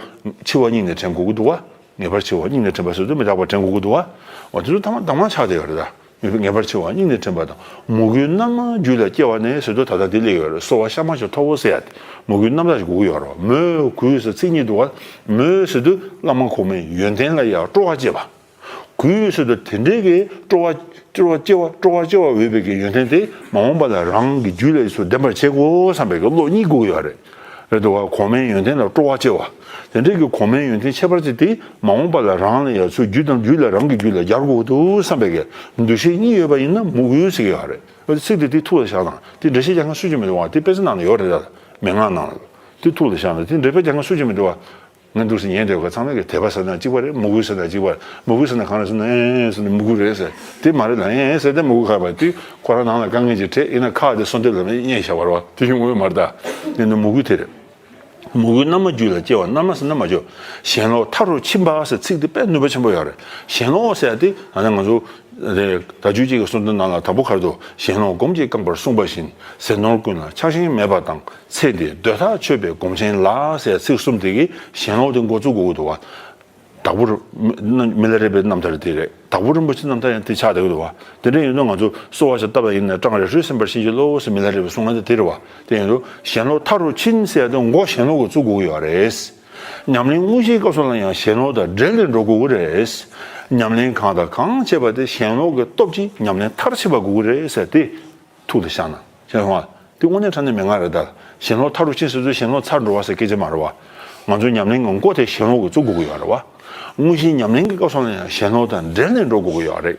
འཆི་བ་སྙིང་ནས་དྲན་དགོས་ཀྱི་འདུག་ག་ངེས་པར་འཆི་བ་སྙིང་ནས་དྲན་པ་ཟེར་དུས་མི་རྟག་པ་དྲན་དགོས་ཀྱི་འདུག་ག་འོ་དེ་ཚོ་ཐ་མ་དང་མ་ཆགས་བསྡད་ཡོད་རེད་ད། ངེས་པར་འཆི་བ་སྙིང་ནས་དྲན་པ་དང་། མོས་གུས་རྣམ་མང་རྒྱུད་ལ་སྐྱེ་བ་ནས་ཟེར་དུས་ད་ལྟ་འདི་སླེབས་ཡོད་རེད། གསོལ་བ་གཤམ་མ་ཞིག་ཐོབ་བོ་ཟེར་ཡ་དེ། མོས་གུས་རྣམ་དག་ཞིག་དགོས་ཀྱི་ཡོད་རེད་བ། མོས་གུས་ཟེར་ཚིག་གཉིས་འདུག་བ། མོས་ཟེར་དུས་བླ་མ་གོང་མའི་ཡོན་ཏན་ལ་ཡང་སྤྲོ་བ་སྐྱེ་བ། གུས་ཟེར་དུས་དེ་འདྲའི་གི་སྤྲོ་བ་སྤྲོ་བ་སྐྱེ་བ་སྤྲོ་བ་སྐྱེ་བ་འོས་པའི་གི་ཡོན་ཏན་དེ་མ་འོངས་པ་ལ་རང་གི་རྒྱུད་ལ་ཡིད་སུ་ལྡན་པར་བྱེད་དགོས་བསམ་པའི་གི་བློ་གཉིས་དགོས་ཀྱི་ཡོད་རེད། རེད་འདུག་བ། གོང་མའི་ཡོན་ཏན་ལ་སྤྲོ་བ་སྐྱེ་བ། དེ་འདྲའི་གི་གོང་མའི་ཡོན་ཏན་ཁྱད་པར་ཅན་དེ་མ་འོངས་པ་ལ་རང་ལ་ཡང་ཚུར་རྒྱུད་དང་རྒྱུད་ལ་རང་གི་རྒྱུད་ལ་སྦྱར་དགོས་འདུག་བསམ་པའི་གི་འདུ་ཤེས་གཉིས་ཡོད་པ་ཡིན་ན་མོས་གུས་ཟེར་གི་ཡོད་རེད། འོ་དེ་ཚིག་དེ་དེ་ཐུགས་ལ་བཞག་དང་། དེ་འགྲེལ་བཤད་རྒྱག་མཁན་སུ་གཅིག་མི་འདུག་བ། དེ་དཔེ་ཆ་ནང་ལ་ཡོད་རེད་ད། མན་ངག་ནང་ལ། དེ་ཐུགས་ལ་བཞག་དང་། དེ་འགྲེལ་བཤད་རྒྱག་མཁན་སུ་གཅིག་མི་འདུག་བ། ངས་འདུག་སེ་ཉན་བསྡད་པ་ཚང་མས་གི་དད་པ་ཟེར་ན་གཅིག་པ་རེད། མོས་གུས་ཟེར་ན་གཅིག་པ་རེད། མོས་གུས་ཟེར་ན་གང་རེད་ཟེར་ན་ཨེ་ཟེར་ན་མོས་གུས་རེད་ཟེར། དེ་མ་རེད་ལ་ཨེ་ཟེར་ཏེ་མོས་གུས་ཁ་པ་དེ་ཁོ་རང་ནང་ལ་དཀའ་ངལ་ཅིག་འཕྲད་ཡིན་ན་ཁ་དེ་གསོལ་འདེབས་ལ་མཉེས་བཞག་པ་རེད་བ། དེ་ཡོང་གི་ཡོད་མ་རེད་ད། དེ་ནི་མོས་གུས་དེ་རེད། མོས་གུས་རྣམ་མང་རྒྱུད་ལ་སྐྱེ་བ། རྣམ་མང་ཟེར་ན་མ་འཇོག་གཞན་ལོག་མཐའ་རུ་ཕྱིན་པ་ཟེར་ཚིག་དེ་དཔེ་ནུས་པ་ཆེན་པོ་ཡོད་རེད། གཞན་ལོག་ཟེར་ཡ་དེ་ད་ནི་ང་ཚོ་རེད། ད་རྒྱུད་གཅིག་གི་གསུང་དོན་ནང་ལ་དྭགས་པོ་གར་དུ་གཞན་ལོག་སྒོམ་གྱིས་བསྐངས་པར་གསུངས་པ་བཞིན་ཟས་ནོར་ཀུན་ལ་ཆགས་ཞེན་མེད་པ་དང་། ཚེ་འདིའི་འདོད་ཐག་ཆོད་པའི་སྒོམ་ཆེན་ལ་ཟེར་ཚིག་གསུམ་དེ་གིས་གཞན་ལོག་དེ་འགོ་བཙུགས་དགོས་ཀྱི་འདུག་བ། དྭགས་པོ་མི་ལ་རས་པའི་རྣམ་ཐར་དེ་རེད། དྭགས་པོ་རིན་པོ་ཆེ་རྣམ་ཐར་ཡང་དེ་ཆགས་བསྡད་ཀྱི་འདུག་བ། དེ་འདྲ་ཡིན་དུས་ང་ཚོ་གསོལ་བ་ཞིག་བཏབ་པ་ཡིན་ན་སྤྲང་རེ་ཧྲུལ་སེམས་པར་བྱིན་གྱིས་རློབས་ཟེར་མི་ལ་རས་པའི་གསུང་ལ་དེ་རེད་བ། དེ་ཡིན་དུས་གཞན་ལོག་མཐའ་རུ་ཕྱིན་ཟེར་ཡ་དེ་འགོ་གཞན་ལོག་གིས་བཙུགས་དགོས་ཀྱི་ཡོད་རེད། ཉམས་ལེན་དངོས་གཞིའི་སྐབས་སུ་ལ་ཡང་གཞན་ལོག་དང་འབྲེལ་ནས་འགྲོ་དགོས་ཀྱི་རེད། ཉམས་ལེན་གང་དང་གང་བྱེད་པ་དེ་གཞན་ལོག་གི་སྟོབས་ཀྱིས་ཉམས་ལེན་མཐར་ཕྱིན་པ་དགོས་ཀྱི་རེད་ཟེར་ཏེ། ཐུགས་ལ་བཞག་ན། ཤེས་སོང་ང་། དེ་དངོས་གནས་དྲང་གནས་མན་ངག་རེད་ད། གཞན་ལོག་མཐའ་རུ་ཕྱིན་ཟེར་དུས་གཞན་ལོག་ཚར་འགྲོ་བ་ཟེར་སྐད་ཆ་མ་རེད་བ། ང་ཚོ་ཉམས་ལེན་གྱི་འགོ་དེ་གཞན་ལོག་གིས་བཙུགས་དགོས་ཀྱི་ཡོད་རེད་བ། དངོས་གཞིའི་ཉམས་ལེན་གྱི་སྐབས་སུ་ལ་ཡང་གཞན་ལོག་དང་འབྲེལ་ནས་འགྲོ་དགོས་ཀྱི་ཡོད་རེད།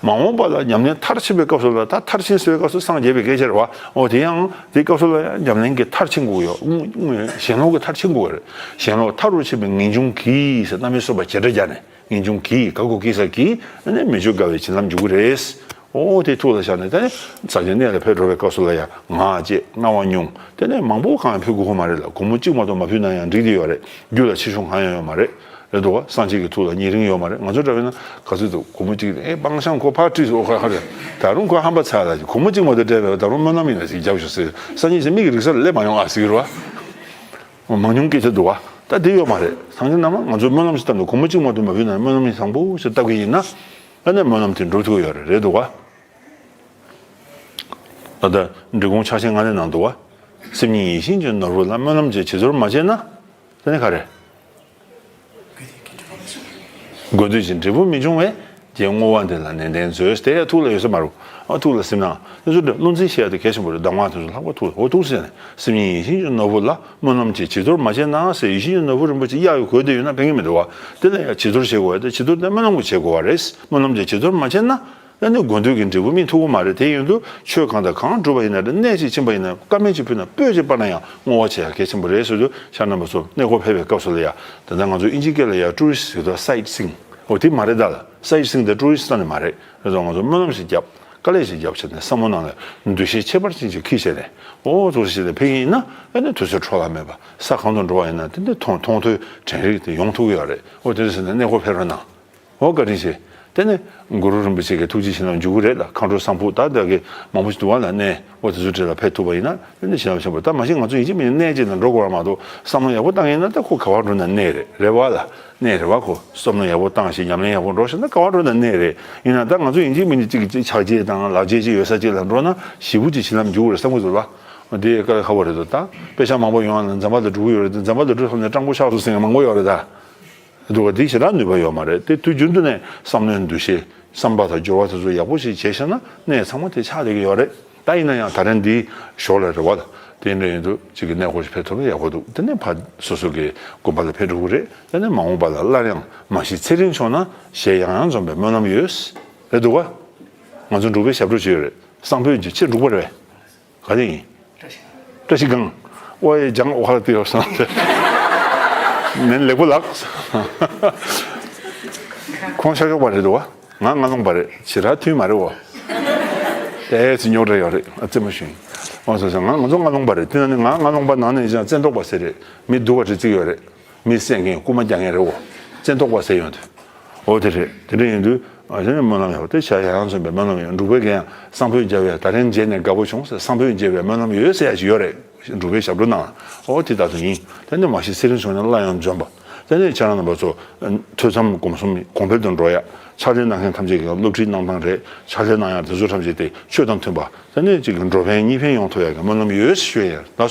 མ་འོངས་པ་ལ་ཉམས་ལེན་མཐར་ཕྱིན་པའི་སྐབས་སུ་ལ་ད་མཐར་ཕྱིན་ཟེར་བའི་སྐབས་སུ་སངས་རྒྱས་པའི་སྐད་ཆ་རེད་བ། འོ་དེ་ཡང་དེའི་སྐབས་སུ་ལ་ཡང་ཉམས་ལེན་གྱིས་མཐར་ཕྱིན་དགོས་ཀྱི་ཡོད། དངོས་དངོས་གཞན་ལོག་གིས་མཐར་ཕྱིན་དགོས་ཀྱི་རེད། གཞན་ལོག་མཐའ་རུ་ཕྱིན་པའི་ངེས་འབྱུང་གིས་ཟེར་རྣམ་དབྱེ་གསུམ་པ་བྱེད་སྒྲ་བརྒྱབ་ནས། ངེས་འབྱུང་གིས་ག་གོ་གིས་ས་གིས་ཨ་ནི་མི་བསྐྱོད་དགའ་བའི་བྱིན་རླབས་འཇུག་གི་རེད། ཨོ་དེ་ཐུགས་ལ་བཞག་ནས་ད་ནི་ས་ཆེན་གནས་ལ་ཕེབས་འགྲོ་བའི་སྐབས་སུ་ལ་ཡང་ངག་བཅད་རྣ་བ་མྱོང་། དེ་ནས་མང་པོ་གང་ཡང་ཕུལ་དགོས་ཁོ་མ་རེད་ལ། སྒོར་མོ་གཅིག་མ་གཏོགས་མ་ཕུལ་ན་ཡང་འགྲིག་གི་ཡོད་རེད། རྒྱུད་ལ་ཕྱི་ཤུགས་གང་ཡང་ཡོད་མ་རེད། རེད་འདུག་བ། སངས་རྒྱས་ཀྱི་ཐུགས་ལ་ཉེ་རིང་ཡོད་མ་རེད། ང་ཚོ་འདྲ་བས་ན་ག་ཚོད་འདུག་སྒོར་མོ་གཅིག་ཨེ་སྤང་བཤང་ཁོ་ཕར་བྲིས་སོ་ཁ་ཁ་རེད། ད་རུང་ཁོ་ཧམ་པ་ཚ་ལ་སྒོར་མོ་གཅིག་མ་གཏོགས་སྤྲད་པས། ད་རུང་སྨོན་ལམ་ཡིན་ན་ཞིག་རྒྱབ་ཤོག་ཟེར། སངས་རྒྱས་ཀྱི་མིག་གི་རིག་ས་ལ་སླེབས་མ་ཡོང་ཨ་ཟེར་གི་རེད་བ། མང་ཉུང་སྐད་ཆ་འདུག་བ། ད་དེ་ཡོད་མ་རེད། སངས་རྒྱས་རྣམས་ང་ཚོའི་སྨོན་ལམ་ཞིག་བཏབ་ནས་སྒོར་མོ་གཅིག་མ་གཏོགས་མ་ཕུལ་ན་སྨོན་ལམ་ཞིག་བཟང་པོ་ཞིག་བཏབ་ཀྱི་ཡིན་ན། ཨ་ནི་སྨོན་ལམ་དེ་འགྲུབ་ཐུབ་ཡོད་རེད། རེད་འདུག་བ། ད་ལྟ་འབྲི་གུང་ཕྱག་ཆེན་ལྔ་སྡེ་ནང་འདུག་བ། སེམས་ཉིད་ཡིད་བཞིན་གྱི་ནོར་བུ་ལ་སྨོན་ལམ་གྱི་བྱེད་ཚུལ་མ་བྱས་ན། དེ་ནི་ག་རེ། དགོས་འདོད་ཀྱི་འབྲས་བུ་མི་འབྱུང་བས། ཀྱེ་བསྔོ་བ་འདི་ལ་ནན་ཏན་མཛོད། དེ་ཡང་ཐུགས་ལ་ཡོད་ས་མ་རེད། ཨ་ཐུགས་ལ་སིམ་ན། དེ་ཚོ་བློ་འཛིན་བྱེད་ཡ་དེ་གལ་ཆེན་པོ་རེད། གདམས་ངག་དེ་ཚོ་ལྷག་པར་ཐུགས་ལ་འོ་ཐུགས་ཟེར་ནས་སེམས་ཉིད་ཡིད་བཞིན་གྱི་ནོར་བུ་ལ། སྨོན་ལམ་གྱི་བྱི་དོར་མ་བྱས་ན་ཟེར། ཡིད་བཞིན་གྱི་ནོར་བུ་རིན་པོ་ཆེ་གཡག་ཡོད་དགོས་དེ་ཡོད་ན་ཕན་གྱི་མི་འདུག་བ། དེ་ལ་ཡང་བྱི་དོར་བྱེད་དགོས་པ་དེ་བྱི་དོར་དེ་སྨོན་ལམ་གྱི་བྱེད་དགོས་པ་རེད། སྨོན་ལམ་གྱི་བྱི་དོར་མ་བྱས་ན། ཨ་ནི་དགོས་འདོད་ཀྱི་འབྲས་བུ་སྨིན་ཐུབ་ཀྱི་མ་རེད། དེ་ཡིན་དུས་ཆོས་གང་དང་གང་བསྒྲུབ་པ་ཡིན་ན་རེད། གནས་ཅིག་ཕྱིན་པ་ཡིན་ན། དཀར་མེ་ཅིག་ཕུལ་ན། སྤོས་ཅིག་སྤར་ན་ཡང་བསྔོ་བ་བྱེད་ཡ་གལ་ཆེན་པོ་རེད་ཟེར་དུས། ཤར་རྣམ་པ་ཚོ་གནས་སྐོར་ཕེབས་པའི་སྐབས་སུ་ལ་ཡ། ད་ལྟ་ང་ཚོ་དབྱིན་ཇིའི་སྐད་ལ་ཡ་ཊུ་རི་སི་ཊི་ཟེར་དུས་སའིཊ་སིང་། འོ་དེ་མ་རེད་ད་ལ། སའིཊ་སིང་དང་ཊུ་རི་སི་ཊི་ལ་ནི་མ་རེད། རེད་དོ། ང་ཚོ་སྨོན་ལམ་ཞིག་བརྒྱབ། དཀའ་ལས་ཞིག་བརྒྱབ་བྱས་ནས་བསམ་བློ་ནང་ལ་འདུ་ཤེས་ཁྱད་པར་ཅན་ཅིག་འཁྱེར་བྱས་ནས། འོ་ཙོག་ཞིག་ལ་ཕེབས་ཀྱི་ཡིན་ན། ཨ་ནི་དུས་ཚོད་འཕྲོ་བརླག་མེད་པ། ས་གང་དུ་འགྲོ་བ་ཡིན་ན་དེ་འདྲ་མཐོང་མཐོང་ཐོས་དྲན་རེག་དེ་ཡོང་ཐུབ་ཀྱི་ཡོད་རེད། འོ་དེ་འདྲ་ཟེར་ནས་གནས་སྐོར་ཕེབས་རོགས་གནང་། འོ་བཀའ་དྲིན་ཆེ། དེ་ནས་གུ་རུ་རིན་པོ་ཆེ་གི་ཐུགས་རྗེ་བྱིན་རླབས་འཇུག་གི་རེད་ལ། མཁའ་འགྲོ་བསམ་ཕུག་ད་ལྟ་གི་མང་པོ་ཞིག་འདུག་བ་ལ། གནས་འོ་དེ་ཚོ་གྲས་ལ་ཕེབས་ཐུབ་པ་ཡིན་ན་དེ་ནས་བྱིན་རླབས་ཆེན་པོ། ད་མ་གཞི་ང་ཚོ་ཡིན་གཅིག་མིན་གཅིག་གནས་གཅིག་ལ་འགྲོ་དགོས་པ་མ་གཏོགས། བསམ་བློ་ཡག་པོ་བཏང་ཡིན་ན་ད་ཁོ་ག་བར་འགྲོ་ན་གནས་རེད། རེད་བ་ལ། གནས་རེད་བ། ཁོ་བསམ་བློ་ཡག་པོ་བཏང་ཞིང་ཉམས་ལེན་ཡག་པོ་འགྲོ་ཤེས་ན་ག་བར་འགྲོ་ན་གནས་རེད། ཡིན་ན་ད་ང་ཚོ་ཡིན་གཅིག་མིན་གཅིག་ཅིག་ཕྱག་རྗེས་དང་ལག་རྗེས་ཅིག་ཡོད་ས་ཅིག་ལ་འགྲོ་ན་ཞེ་པོ་ཅིག་བྱིན་རླབས་འཇུག་གི་རེད་བསམ་གྱི་འདུག་ལ། དེ་དཀའ་ལས་ཁག་པོ་རེད་འདུག་ད་དཔེ་ཆ་མང་པོ་ཡོང་བ་ལ་འཛམ་བུ་གླིང་འགྲོ་གི་ཡོད་རེད་དེ། འཛམ་བུ་གླིང་འགྲོ་ཐུབ་ནས་སྤྲང་པོ་ཆགས་སོང་ཟེར་མཁན་མང་པོ་ཡོད་རེད་ད། འདུག་ག་འདི་ཞེ་དྲག་ནུས་པ་ཡོད་མ་རེད་དེ། དུས་རྒྱུན་དུ་ནས་བསམ་བློའི་འདུ་ཤེས་བསམ་པ་དང་སྦྱོར་བ་དེ་ཚོ་ཡག་པོ་ཞིག་བྱས་ཤེ་ན་གནས་ཚང་མ་དེ་ཆགས་བསྡད་ཀྱི་ཡོད་རེད། ད་ཡིན་ན་ཡང་ད་རེས་འདིའི་ཞོར་ལ་རེད་བ་ལ། དེ་འདྲ་ཡིན་དུས་གཅིག་གི་གནས་སྐོར་ཞིག་ཕེབས་ཐུབ་ན་ཡག་པོ་འདུག་དེ་ནས་ཕར་སོ་སོ་གི་དགོན་པ་ལ་ཕེབས་འགྲོ་གི་རེད། དེ་ནས་མ་འོངས་པ་ལ་སླར་ཡང་མ་གཞི་ཚེ་རིང་བྱུང་ན་ཞེས་ཡང་ཡང་འཛོམས་པའི་སྨོན་ལམ་ཡོད། རེད་འདུག་ག་ང་ཚོ་འབྲུག་པའི་ཞབས་བྲོ་ཅིག་ཡོད་རེད། སང་ཕོད་ཀྱི་ཕྱིར་འབྲུག་པ་རེད་པས། ག་རེ་ཡིན། བཀྲ་ཤིས་སྒང་། ཨོ་ཡེ་ལྗང་ཨོ་ཁ་ལ་ཏི་ཡོ་སང་། ནན་ལེགས་པོ་ལགས། ཁོང་ཤར་ཕྱོགས་པ་རེད་འདུག་བ། ང་ང་ལོང་པ་རེད། ཇི་ལྟར་མཐུན་མ་རེད་འོ། ཨེ་ཙི་རྙོག་དྲ་ཡོད་རེད། ཨ་ཙི་མ་ཞུ་ཡིན། ཨོ་སོ་སོ། ང་ང་ཚོ་ང་ལོང་པ་རེད། དེ་ན་ནི་ང་ང་ལོང་པ་ནང་ནས་ཀྱང་བཙན་ཐོག་པ་ཟེར་རེད། མི་སྡུག་པ་རེད་ཅིག་ཡོད་རེད། མི་བསད་མཁན་རྐུ་མ་རྒྱག་མཁན་རེད་འོ། བཙན་ཐོག་པ་ཟེར་ཡོང་དུས། འོ་དེ་རེད། དེ་འདྲ་ཡིན་དུས། ཨ་དེ་ནས་སྨོན་ལམ་ཡག་པོ་དེ་བྱ་ཡང་ཡང་སོན་པའི་སྨོན་ལམ་ཡོད། འབྲུག་པའི་རྒན་ཡང་སང་ཕོད་མཇལ་བས་ད་རིང་མཇལ་ནས་དགའ་པོ་བྱུང་ཟེར། སང་ཕོད་མཇལ་བའི་སྨོན་ལམ་ཡོད་ཟེར་ཡ་ཞིག་ཡོད་རེད། འབྲུག་པའི་ཞབས་བྲོ་ནང་ལ། འོ་དེ་ད་དུང་ཡིན། དེ་ནས་མ་གཞི་ཚེ་རིང་བྱུང་ན་སླར་ཡང་འཛོམས་པ། དེ་ནས་ཁྱེད་རང་རྣམ་པ་ཚོ་ཐོས་བསམ་སྒོམ་གསུམ་གོང་འཕེལ་དུ་འགྲོ་ཡ། ཕྱག་ལས་གནང་མཁན་ཐམས་ཅད་ཀྱི་སློབ་ཁྲིད་གནང་སྟངས་རེད། ཕྱག་ལས་གནང་ཡ་དེ་ཚོ་ཐམས་ཅད་དེ་ཆོས་དང་མཐུན་པ། དེ་ནས་གཅིག་གི་འགྲོ་ཕན་གཉིས་ཕན་ཡོང་ཐུབ་ཡ་གི་སྨོན་ལམ་ཡོད་ཞུ་ཡ་ཡིན། ད་